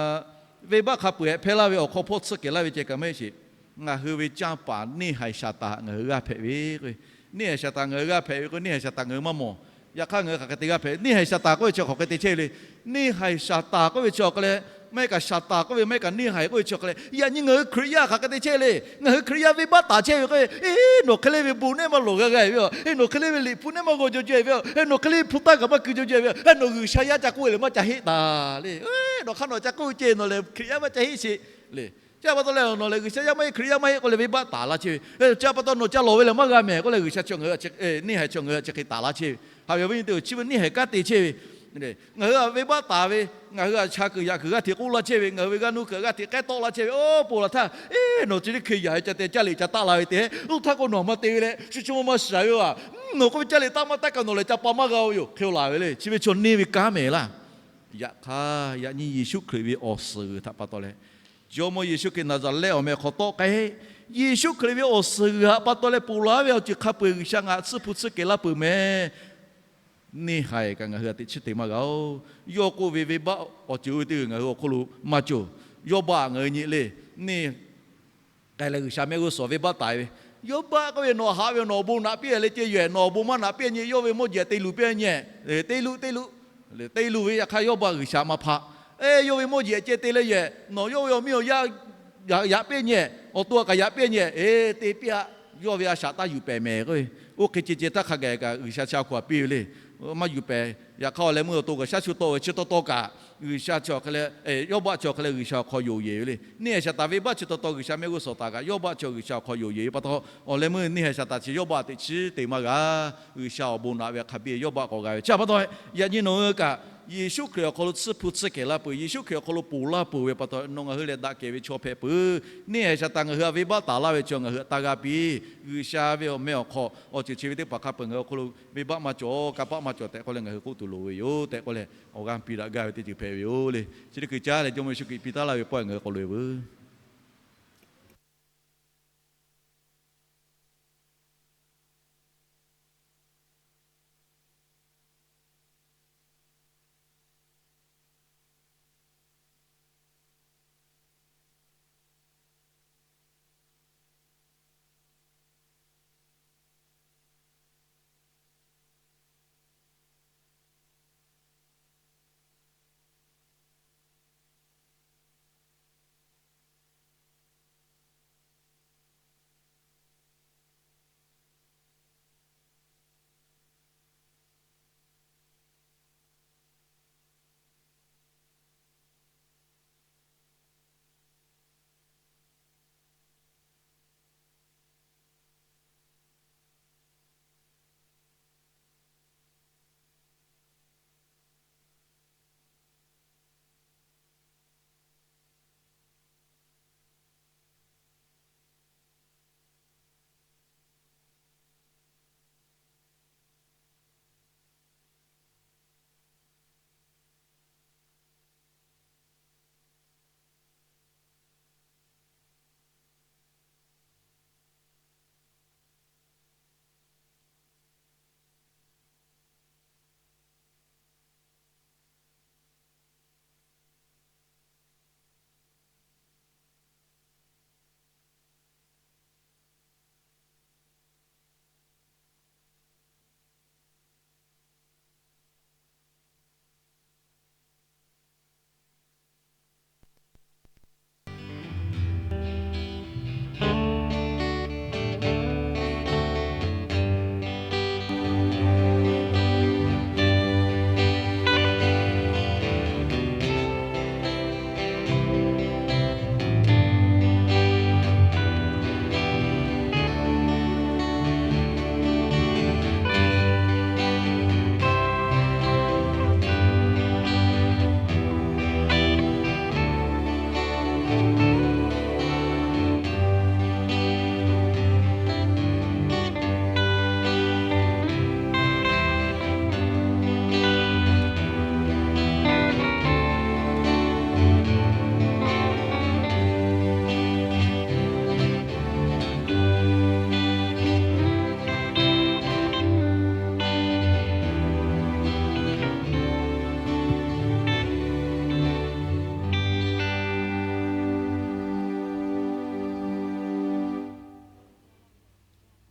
venˇbaˆ hk'a peu-eˬ hpehˇ laˇ ve awˬ hk'aw hpawˇ tsuhˇ kehˬ laˇ ve ceh kaꞈ maˇ heˆ sheˍ. Ngaˬ hui ve canˇ paˍ neˇ haiˬ Saˍtanˍ htaꞈ ngaˬ hui g'aˇ hpehꞈ ve k'o, neˇ haiˬ Saˍtanˍ ngaˬ hui g'aˇ hpehꞈ ve k'o, neˇ haiˬ Saˍtanˍ ngaˬ hui maˇ mawˬ. Yaꞈ hk'aˇ ngaˬ hui hk'aˬ hk'e te g'aˇ hpehꞈ, neˇ haiˬ Saˍtanˍ k'oˆ ve chi hk'aˬ hk'e te chehˇ ve le. Neˇ haiˬ Saˍtanˍ k'oˆ ve chi awˬ hk'e leh, Maˇ heˆ kaꞈ Saˍtanˍ k'oˆ ve, maˇ heˆ kaꞈ neˇ haiˬ k'oˆ ve chi hk'e leh, yaꞈ nyi ngaˬ hui Hkriꞈ yaˇ hk'aˬ hk'e te chehˇ le. Ngaˬ hui Hkriꞈ yaˇ venˇbaˆ taˍ chehˇ ve k'o, eˬ, nawˬ hk'e le ve bon nehˇ maˇ lawˬ g'a g'a ve yoˬ. Eˬ, nawˬ hk'e le ve liꞈ hpu nehˇ maˇ g'aw jaw jaw ve yoˬ. Eˬ, nawˬ hk'e le hpu taˇ kaꞈ maˇ keu jaw jaw ve yoˬ. Eˬ, nawˬ G'uiˬsha yaˇ ca k'oˆ ve lehˬ maˇ ca heˆ taˍ le. Eˬ, nawˬ hk'aˇ nawˬ ca k'oˆ ve ceh nawˬ lehˬ Hkriꞈ yaˇ maˇ ca heˆ sheˍ le. Chi pa taw leh nawˬ lehˬ G'uiˬsha yaˇ maˇ heˆ, Hkriꞈ yaˇ maˇ heˆ k'oˆ leh venˇbaˆ taˍ laˇ chehˇ ve. Chi pa taw nawˬ ca lawˬ ve lehˬ maˇ g'a mehˍ k'oˆ leh G'uiˬsha chaw ngaˬ hui, neˇ haiˬ chaw ngaˬ hui chi hk'e taˍ laˇ chehˇ ve. Haꞈ ve awˬ viˉ nyi teˇ-oˬ, chi ve neˇ haiˬ kanˉ te chehˇ ve. Ngaˬ hui htaꞈ venˇbaˆ taˍ ve, ngaˬ hui htaꞈ sha kuiˬ yaꞈ kuiˬ g'aˇ hteꞈ k'oˆ laˇ chehˇ ve, ngaˬ hui ve g'aˇ nuˇ kuiˬ g'aˇ hteꞈ k'ehˉ tawˆ laˇ chehˇ ve. Oˇ, ponˬ laˬ htaˇ, eˬ, nawˬ chi teˇ hkui yaꞈ ve ca te caˇ liꞈ ca taˆ la ve te, oˇ htaˇ k'o nawˬ maˇ te ve leh shu chi maˇ maˇ shiˍ ve a. Nawˬ k'oˆ ve caˇ liꞈ taˆ maˇ taˆ kaꞈ nawˬ lehˬ ca pa maˇ g'a-o yoˬ hk'e laˬ ve le. Chi ve chaw neˇ ve kanˉ mehˍ laˇ. Yaꞈ hk'aˇ, yaꞈ nyi Yeˍsuˆ Hkriꞈ ve awˬ suhˍ g'uiˬ htaꞈ pa taw leh, Jawˇmawˇ Yeˍsuˆ Hkriꞈ Naˍzaˍrehˆ awˬ meh awˬ hk'aw tawˆ k'ai, Yeˍsuˆ Hkriꞈ ve awˬ suhˍ g'uiˬ htaꞈ pa taw leh ponˬ laˬ ve awˬ ceuˬ hk'a peu-eˬ G'uiˬsha ngaˬ htaꞈ tsuhˇ hpu tsuhˇ kehˬ laˇ peuˬ mehˍ. Neˇ haiˬ kaꞈ ngaˬ hui htaꞈ teꞈ chiˉ te maˇ g'a-oˬ. Yawˇ k'oˆ ve venˇbaˆ awˬ ceuˬ oˇ ve teˇ g'uiˬ ngaˬ hui awˬ hk'oˆ lo maˇ cawˬ. Yawˇbaˆ ngaˬ hui nyi le. Neˇ k'ai leh G'uiˬsha mehˆ g'uˇ suhˍ venˇbaˆ taˍ ve, Yawˇbaˆ k'oˆ ve, nawˬ haꞈ ve nawˬ awˬ bon naꞈ piˇ leh ceh yoˬ. Nawˬ awˬ bon maˇ naꞈ piˇ nyi, yawˇ ve mawˇ jeˬ te luˬ piˇ nyi, te luˬ te luˬ, te luˬ ve yaꞈ hk'aˇ Yawˇbaˆ G'uiˬsha maˇ hpaˆ. Eˬ, yawˇ ve mawˇ jeˬ ceh te leh yehˬ, nawˬ yawˇ ve awˬ miˇ awˬ yaˇ yaꞈ piˇ nyi, awˬ to kaꞈ yaꞈ piˇ nyi, eˬ, te piˇ-aˆ. Yawˇ ve a shaꞈ taˇ yuˬ pehˍ mehˍ k'o, oˇ hk'e ceh ceh htaˇ hk'a gaˬ kaꞈ G'uiˬsha chi awˬ hk'aw htaꞈ piˇ ve le. Maˇ yuˬ pehˍ. Yaꞈ hk'aˇ awˬ leh meuˇ awˬ to kaꞈ shaˉ shu tawˆ ve chi taw taw kaꞈ, G'uiˬsha chi awˬ hk'e leh, Yawˇbaˆ chi awˬ hk'e leh G'uiˬsha awˬ hk'aw yonˍ yeˬ ve le. Neˇ haiˬ Saˍtanˍ venˇbaˆ chi taw taw G'uiˬsha mehˆ g'uˇ suhˍ taˍ kaꞈ, Yawˇbaˆ chi G'uiˬsha awˬ hk'aw yonˍ yeˬ ve pa taw, awˬ leh meuˇ neˇ haiˬ Saˍtanˍ chi Yawˇbaˆ teꞈ chiˉ te maˇ g'a. G'uiˬsha awˬ bon naꞈ ve hk'a biˇ Yawˇbaˆ k'awꞈ g'a ve chi pa taw, yaꞈ nyi nawˬ hui kaꞈ Yeˍsuˆ Hkriꞈ awˬ hk'aw lo tsuhˇ hpu tsuhˇ kehˬ laˇ peuˬ, Yeˍsuˆ Hkriꞈ awˬ hk'aw lo ponˬ laˇ peuˬ ve pa taw, nawˬ ngaˬ hui lehˬ daꞈ kehˬ ve chaw hpehꞈ peuˬ. Neˇ haiˬ Saˍtanˍ ngaˬ hui htaꞈ venˇbaˆ taˍ laˇ ve chi ngaˬ hui htaꞈ taˇ g'aˇ piˇ. G'uiˬsha ve awˬ meh awˬ hk'aw awˬ ceuˬ chi ve teˇ hpaˍ hk'a peu-eˬ ngaˬ hui awˬ hk'aw lo venˇbaˆ maˇ cawˬ, kanˇ paˆ maˇ cawˬ tehꞈ k'oˆ leh ngaˬ hui k'oˆ tuˬ loˍ ve yoˬ tehꞈ k'oˆ leh, awˬ g'aˇ piˇ daꞈ gaˇ ve teˇ ceuˬ hpehꞈ ve yoˬ le. Chi teˇ hkui caˉ leh Jawˇmawˇ Yeˍsuˆ Hkriꞈ piˇ taˉ laˇ ve pawehˇ ngaˬ hui k'awꞈ loꞈ-e veuˬ.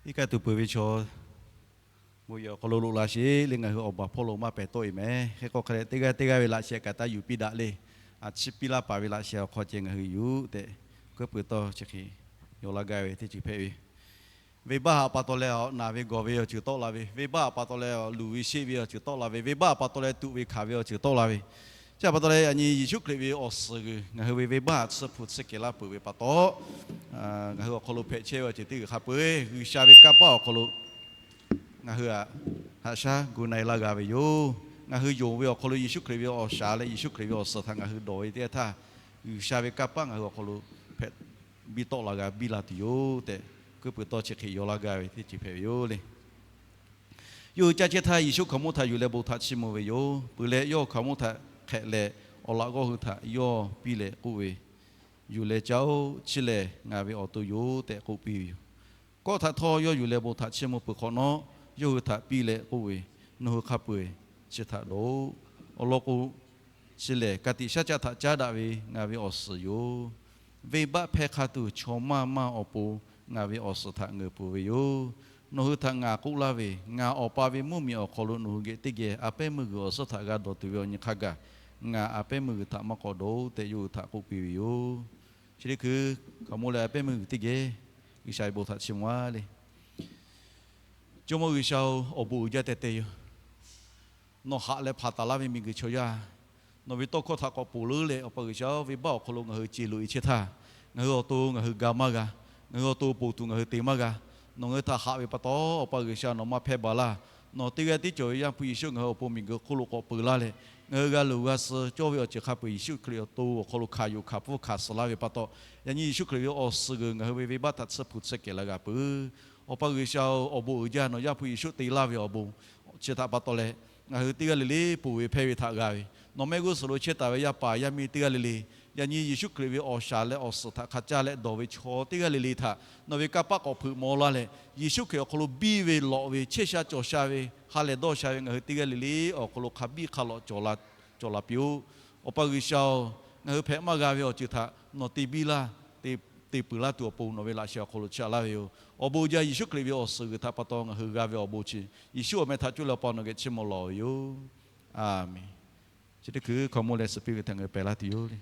Iˉ kaˆ tuˬ peuˬ ve chaw, Bon yehˬ awˬ hk'aw lo loꞈ la sheˍ le. Ngaˬ hui awˬ baˬ hpawˇ lo maˇ pehˍ tawˆ e mehˍ. Hk'e k'o hk'a leh teˇ g'aˇ teˇ g'aˇ ve laꞈ sheh kaꞈ taˇ yuˬ piˇ daꞈ le. A ciˉ piˇ laˇ paˍ ve laꞈ sheh awˬ hk'aw ceh ngaˬ hui yuˬ tehꞈ, kuiˉ puiˍ tawˇ chi hk'e yaw laˇ gaˇ ve teˇ ceuˬ hpehꞈ ve. Venˇbaˆ htaꞈ pa taw leh awˬ naˬ ve gawˬ ve awˬ ceuˬ tawˆ la ve, venˇbaˆ htaꞈ pa taw leh awˬ luˬ ve sheˆ ve awˬ ceuˬ tawˆ la ve, venˇbaˆ htaꞈ pa taw leh tuꞈ ve hkanˍ ve awˬ ceuˬ tawˆ la ve, chi htaꞈ pa taw leh yaꞈ nyi Yeˍsuˆ Hkriꞈ ve awˬ suhˍ g'uiˬ ngaˬ hui ve venˇbaˆ htaꞈ tsuhˇ hpu tsuhˇ kehˬ laˇ peuˬ ve pa taw, ngaˬ hui awˬ hk'aw lo hpehꞈ chehˇ ve awˬ ceuˬ teˇ g'uiˬ hk'a peu-eˬ G'uiˬsha ve kanˇ paˆ awˬ hk'aw lo ngaˬ hui htaꞈ haꞈ shaˉ gu na-e laˇ g'a ve yoˬ. Ngaˬ hui yonˍ ve awˬ hk'aw lo Yeˍsuˆ Hkriꞈ ve awˬ shaˍ leh Yeˍsuˆ Hkriꞈ ve awˬ suhˍ htaꞈ ngaˬ hui dawˬ ve teˇ g'aˇ htaˇ, G'uiˬsha ve kanˇ paˆ ngaˬ hui awˬ hk'aw lo hpehꞈ biˇ tawˆ la g'a biˇ la tuˬ yoˬ tehꞈ, kuiˉ puiˍ tawˇ chi hk'e yaw laˇ gaˇ ve teˇ ceuˬ hpehꞈ ve yoˬ le. Yawˇ hui caˇ chehˇ htaˇ Yeˍsuˆ hkaoˍmonˇ htaꞈ yuˬ leh bon htaꞈ chiˇ mvuh ve yoˬ. Peuˬ leh yawˇ hkaoˍmonˇ htaꞈ hk'ehꞈ leh, awˬ laꞈ g'awˇ hui htaꞈ yawˇ piˇ leh k'oˆ ve, Yuˬ leh caˇ-oˆ. Chi lehˬ ngaˬ ve awˬ to yoˬ tehꞈ k'oˆ piˇ ve yoˬ. Kawˆ htaꞈ htawˇ yawˇ yuˬ leh bon htaꞈ chiˇ mvuh peuˬ hk'awꞈ nawˉ, yawˇ hui htaꞈ piˇ leh k'oˆ ve, Nawˬ hui hk'a peu-eˬ chi htaꞈ dawˬ-oꞈ. Awˬ lawn k'o, chi lehˬ ka tiꞈ shaˉ caˆ htaꞈ caˉ daꞈ ve ngaˬ ve awˬ suhˍ yoˬ. Venˇbaˆ hpehˇ hk'a tuˬ chaw maˇ maˇ awˬ pon ngaˬ ve awˬ suhˍ htaꞈ ngeuˍ peuˬ ve yoˬ. Nawˬ hui htaꞈ ngaˬ k'oˆ laˇ ve, ngaˬ Awˬ pa ve mvuhˇmiˬ awˬ hk'aw lo nawˬ hui geh teˇ geh a pehˉ meuˇ g'uiˬ awˬ suhˉ htaꞈ g'a dawˬ tuˬ ve awˬ nyi hk'a gaˬ ngaˬ a pehˉ meuˇ g'uiˬ htaꞈ maˇ k'awꞈ dawˬ-oꞈ tehꞈ yawˇ hui htaꞈ k'oˆ piˇ ve yoˬ. Chi teˇ hkui hkaoˍmonˇ leh a pehˉ meuˇ g'uiˬ teˇ geh G'uiˬsha ve bon htaꞈ chiˇ mvuh-a le. Jawˇmawˇ G'uiˬsha-oˬ, awˬ bon uiˍ jaˇ teh teh yoˬ. Nawˬ haꞈ leh hpanˍ taˍ laˇ ve miˬguiˬ chaw yaˇ, nawˬ ve tawˇ hkawˇ htaꞈ k'awꞈ ponˬ leuˉ leh, Awˬ pa G'uiˬsha-oˬ, venˇbaˆ awˬ hk'aw lo ngaˬ hui ceˬ loꞈ-e chehˇ htaˇ, ngaˬ hui awˬ to ngaˬ hui ga maˇ g'a. Ngaˬ hui awˬ to ponˬ tuˬ ngaˬ hui te maˇ g'a. Nawˬ ngaˬ hui htaꞈ haꞈ ve pa taw, Awˬ pa G'uiˬsha nawˬ maˇ hpehˇ baˬ laˇ. Nawˬ teˇ g'aˇ tiˉ cawˬ ve Yaˇ hpu Yeˍsuˆ ngaˬ hui awˬ pon miˬguiˬ hk'oˆ lo k'awꞈ peuˬ laˇ leh, ngaˬ hui g'a luˬ g'a suh cawˇ ve awˬ ceuˬ hk'a peu-eˬ Yeˍsuˆ Hkriꞈ awˬ to awˬ hk'aw lo hkanˍ yuˬ hkanˍ pfuhˇ hkanˍ suh laˇ ve pa taw, yaꞈ nyi Yeˍsuˆ Hkriꞈ ve awˬ suhˍ g'uiˬ ngaˬ hui ve venˇbaˆ htaꞈ tsuhˇ hpu tsuhˇ kehˬ la g'a peuˬ. Awˬ pa G'uiˬsha-oˬ, awˬ bon uiˍ jaˇ. Nawˬ Yaˇ hpu Yeˍsuˆ te laˇ ve awˬ bon chi htaꞈ pa taw leh, ngaˬ hui teˇ g'aˇ le le ponˬ ve hpehˇ ve htaꞈ g'a ve, nawˬ mehˆ g'uˇ suhˍ lo chehˇ taˍ ve yaˇ paˍ yaˇ miˇ teˇ g'aˇ le le, yaꞈ nyi Yeˍsuˆ Hkriꞈ ve awˬ shaˍ leh awˬ suhˍ htaꞈ hk'a caˇ leh dawˬ ve chaw teˇ g'aˇ le le htaꞈ nawˬ ve kanˇ paˆ k'awꞈ hpeuꞈ maw laˇ leh, Yeˍsuˆ Hkriꞈ awˬ hk'aw lo biˇ ve lawꞈ ve chehˇ sha cawˬ sha ve ha lehˬ dawˇ sha ve ngaˬ hui teˇ g'aˇ le le awˬ hk'aw lo hk'a biˇ hk'a lawꞈ cawˬ la piˇ-oˆ. Awˬ pa G'uiˬsha-oˬ, ngaˬ hui hpehꞈ maˇ g'a ve awˬ ceuˬ htaꞈ nawˬ te biˇ laˇ, te peuˬ laˇ tuˬ awˬ pon nawˬ ve laꞈ sheh awˬ hk'aw lo chaꞈ laˇ ve yoˬ. Awˬ bon jaˇ. Yeˍsuˆ Hkriꞈ ve awˬ suhˍ g'uiˬ htaꞈ pa taw ngaˬ hui g'a ve awˬ bon chi Yeˍsuˆ awˬ meh htaꞈ coˇ leh Awˬ pa nawˬ geh chiˇ mvuh lawˬ ve yoˬ. A menˬ. Chi teˇ hkui hkaoˍmonˇ leh suhˍ piˇ ve htaꞈ ngaˬ hui pehˬ laˇ tuˬ yoˬ le.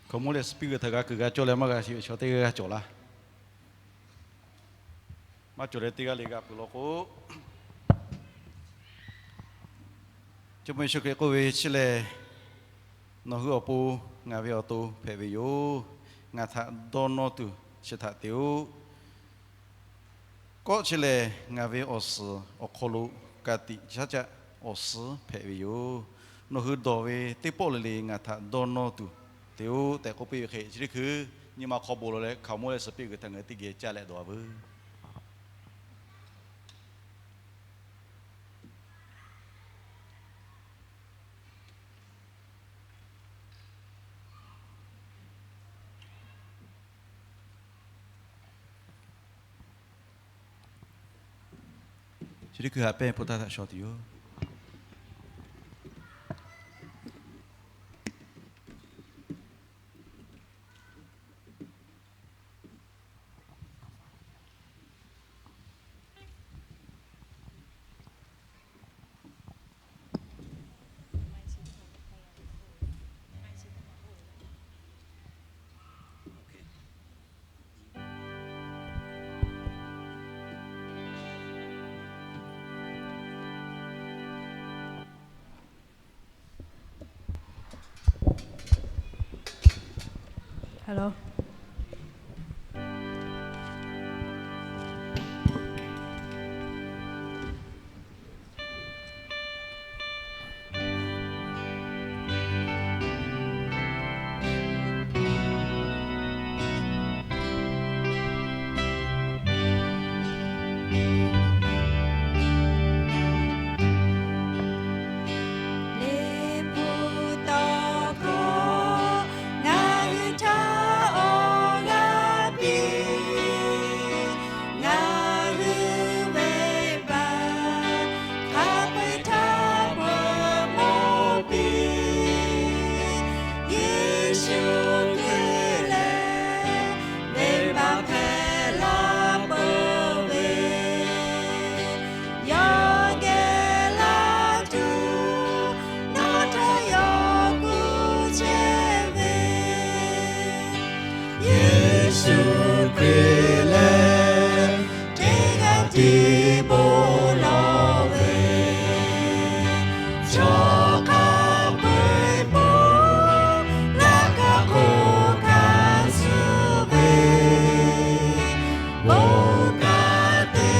Hkaoˍmonˇ leh suhˍ piˇ g'uiˬ htaꞈ g'a kuiˬ g'a cawˇ leh maˇ g'a sheˍ ve chaw teˇ g'aˇ g'aˇ cawˬ laˇ. Maˇ cawˬ leh teˇ g'aˇ le g'a peuˬ law k'o, Jawˇmawˇ Yeˍsuˆ Hkriꞈ k'oˆ ve, Chi lehˬ nawˬ hui awˬ pon ngaˬ ve awˬ to hpehꞈ ve yoˬ. Ngaˬ htaꞈ dawˇ nawˇ tuˬ chi htaꞈ te-oˆ. Kawˆ, chi lehˬ ngaˬ ve awˬ suhˍ awˬ hk'aw lo ka tiꞈ caˉ caˆ awˬ suhˉ hpehꞈ ve yoˬ. Nawˬ hui dawˬ ve teˇ pawˆ le le ngaˬ htaꞈ dawˇ nawˇ tuˬ te-oˆ tehꞈ k'oˆ piˇ ve hk'e, chi teˇ hkui nyi ma hk'aw bon lawˬ leh hkaoˍmonˇ leh suhˍ piˇ g'uiˬ htaꞈ ngaˬ hui teˇ geh caˇ leh dawˬ-a veuˬ. Chi teˇ hkui haꞈ pehnˇ hpu taˇ htaꞈ shaw tuˬ yoˬ. Liꞈ hpu tawˇ hkawˇ ngaˬ hui htaꞈ awˬ g'aˇ piˇ, ngaˬ hui venˇbaˆ hk'a peu-eˬ htaꞈ peuˬ mawˬ piˇ. Yeˍsuˆ Hkriꞈ lehˬ, venˇbaˆ hpehꞈ la peuˬ ve, yawˇ geh laˇ tuˬ nawˬ htaꞈ yawˇ kuˬ chehˇ ve. Yeˍsuˆ Hkriꞈ lehˬ, teˇ g'aˇ tiˉ bon lawˬ ve, chaw hk'a peu-eˬ bon laꞈ ka hk'oˆ hkanˍ suh ve, bon kaꞈ te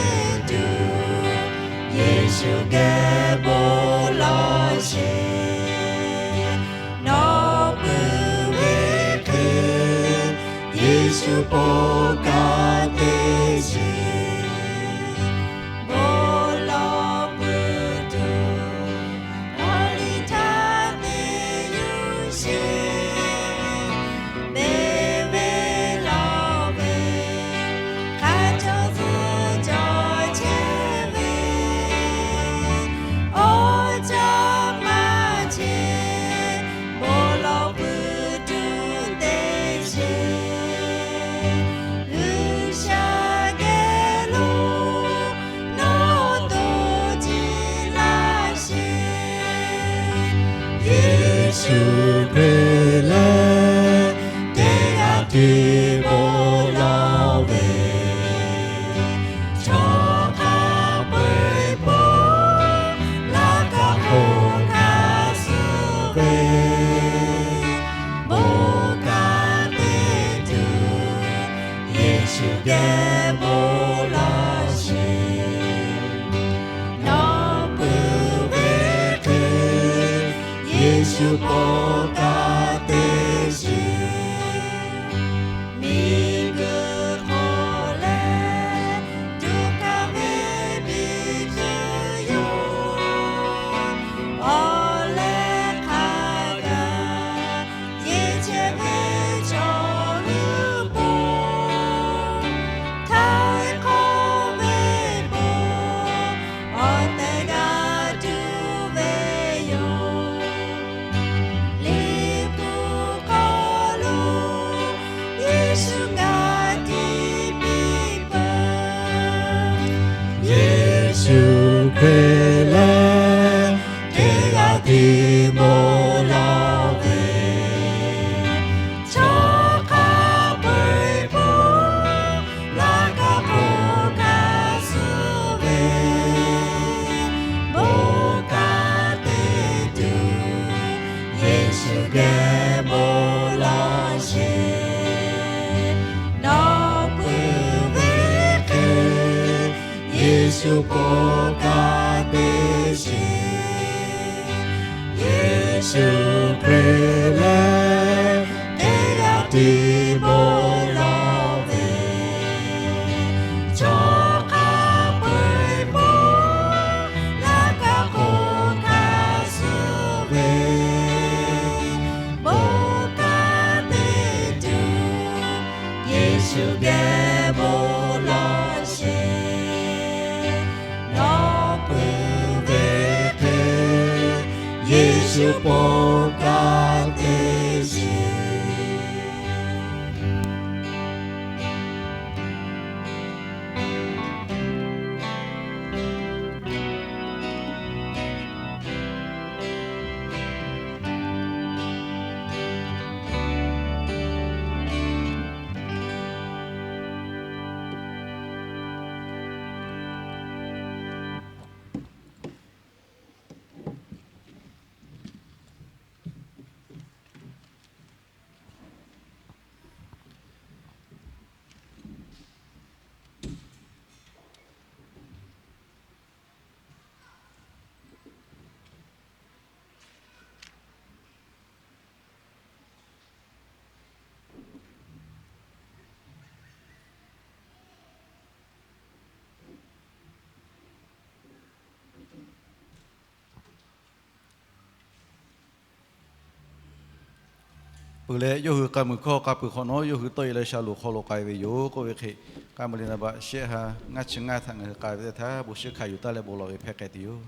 tuˬ Yeˍsuˆ geh bon lawˬ sheˍ. Nawˬ puiˉ ve hk'e, Yeˍsuˆ bon kaꞈ te sheˍ. Bon lawˬ peuˬ tuˬ, awˬ liˇ htaˇ te yuˬ sheˍ. Beˬ ve lawˬ ve, hk'a cawˬ tcuhˉ cawˬ chehˇ ve, awˬ caˇ maˇ chehˇ, bon lawˬ peuˬ tuˬ te sheˍ. G'uiˬsha geh lo nawˬ to jiˇ laˇ sheˍ. Yeˍsuˆ Hkriꞈ lehˬ, teˇ g'aˇ tiˉ bon lawˬ ve, chaw hk'a peu-eˬ bon laꞈ ka hk'oˆ hkanˍ suh ve, bon kaꞈ te tuˬ Yeˍsuˆ geh bon lawˬ sheˍ. Nawˬ puiˉ ve hk'e, Yeˍsuˆ bon kaꞈ te sheˍ. Miˬguiˬ hk'oˆ lehˬ, tuꞈ kaˍ ve miˬguiˬ yoˬ. Awˬ leh hk'a gaˬ yeˬ chehˇ ve chaw hui bon, htaiˍ hk'awꞈ ve bon, awˬ tehˬ g'a tuˬ ve yoˬ. Liꞈ geh bon lawˬ sheˍ. Nawˬ pui ve hk'e Yeˍsuˆ po kaꞈ te sheˍ. Yeˍsuˆ Hkriꞈ lehˬ teˇ g'aˇ tiˉ bon lawˬ ve, chaw hk'a peu-eˬ bon laꞈ ka hk'oˆ hk'a suh ve, bon kaꞈ te tuˬ Yeˍsuˆ geh bon lawˬ sheˍ. Nawˬ pui ve hk'e Yeˍsuˆ po kaꞈ te sheˍ. Peuˬ leh, yawˇ hui k'a muiˬ hkawˇ k'a peuˬ hk'awꞈ nawˉ, yawˇ hui tawˆ e leh shaˍ loˍ hk'aw lo k'ai ve yoˬ k'oˆ ve hk'e, k'ai mawˬ le naˍ baꞈ shehˆ ha ngaˇ chi ngaˇ htaꞈ ngaˬ hui k'ai ve teˇ htaˇ, bon shiˍ hkanˍ yuˬ taˍ leh bon lawˬ ve hpehˇ k'ai tuˬ yoˬ.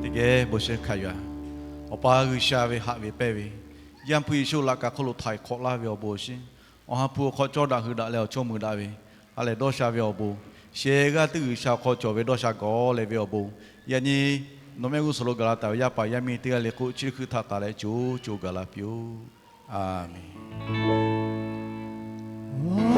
Teˇ geh bon shiˍ hkanˍ yuˬ-a. Awˬ pa G'uiˬsha ve haꞈ ve pehnˇ ve, Yaˇ hpu Yeˍsuˆ laꞈ ka hk'oˆ lo htaiˍ hk'awꞈ laˇ ve awˬ bon awˬ shinˉ, Awˬ ha hpu awˬ hk'aw cawˇ daꞈ hui daꞈ leh awˬ chawˇ mui daꞈ ve, ha lehˬ dawˇ sha ve awˬ bon, shehˍ g'aˇ teˇ G'uiˬsha awˬ hk'aw cawˬ ve dawˇ sha gawˬ leh ve awˬ bon, yaꞈ nyi nawˬ mehˆ g'uˇ suhˍ lo gaˬ la taˍ ve yaˇ paˍ yaˇ miˇ teˇ g'aˇ le k'o, chi hkui htaꞈ taˍ leh co co gaˬ la piˇ-oˆ. A menˬ.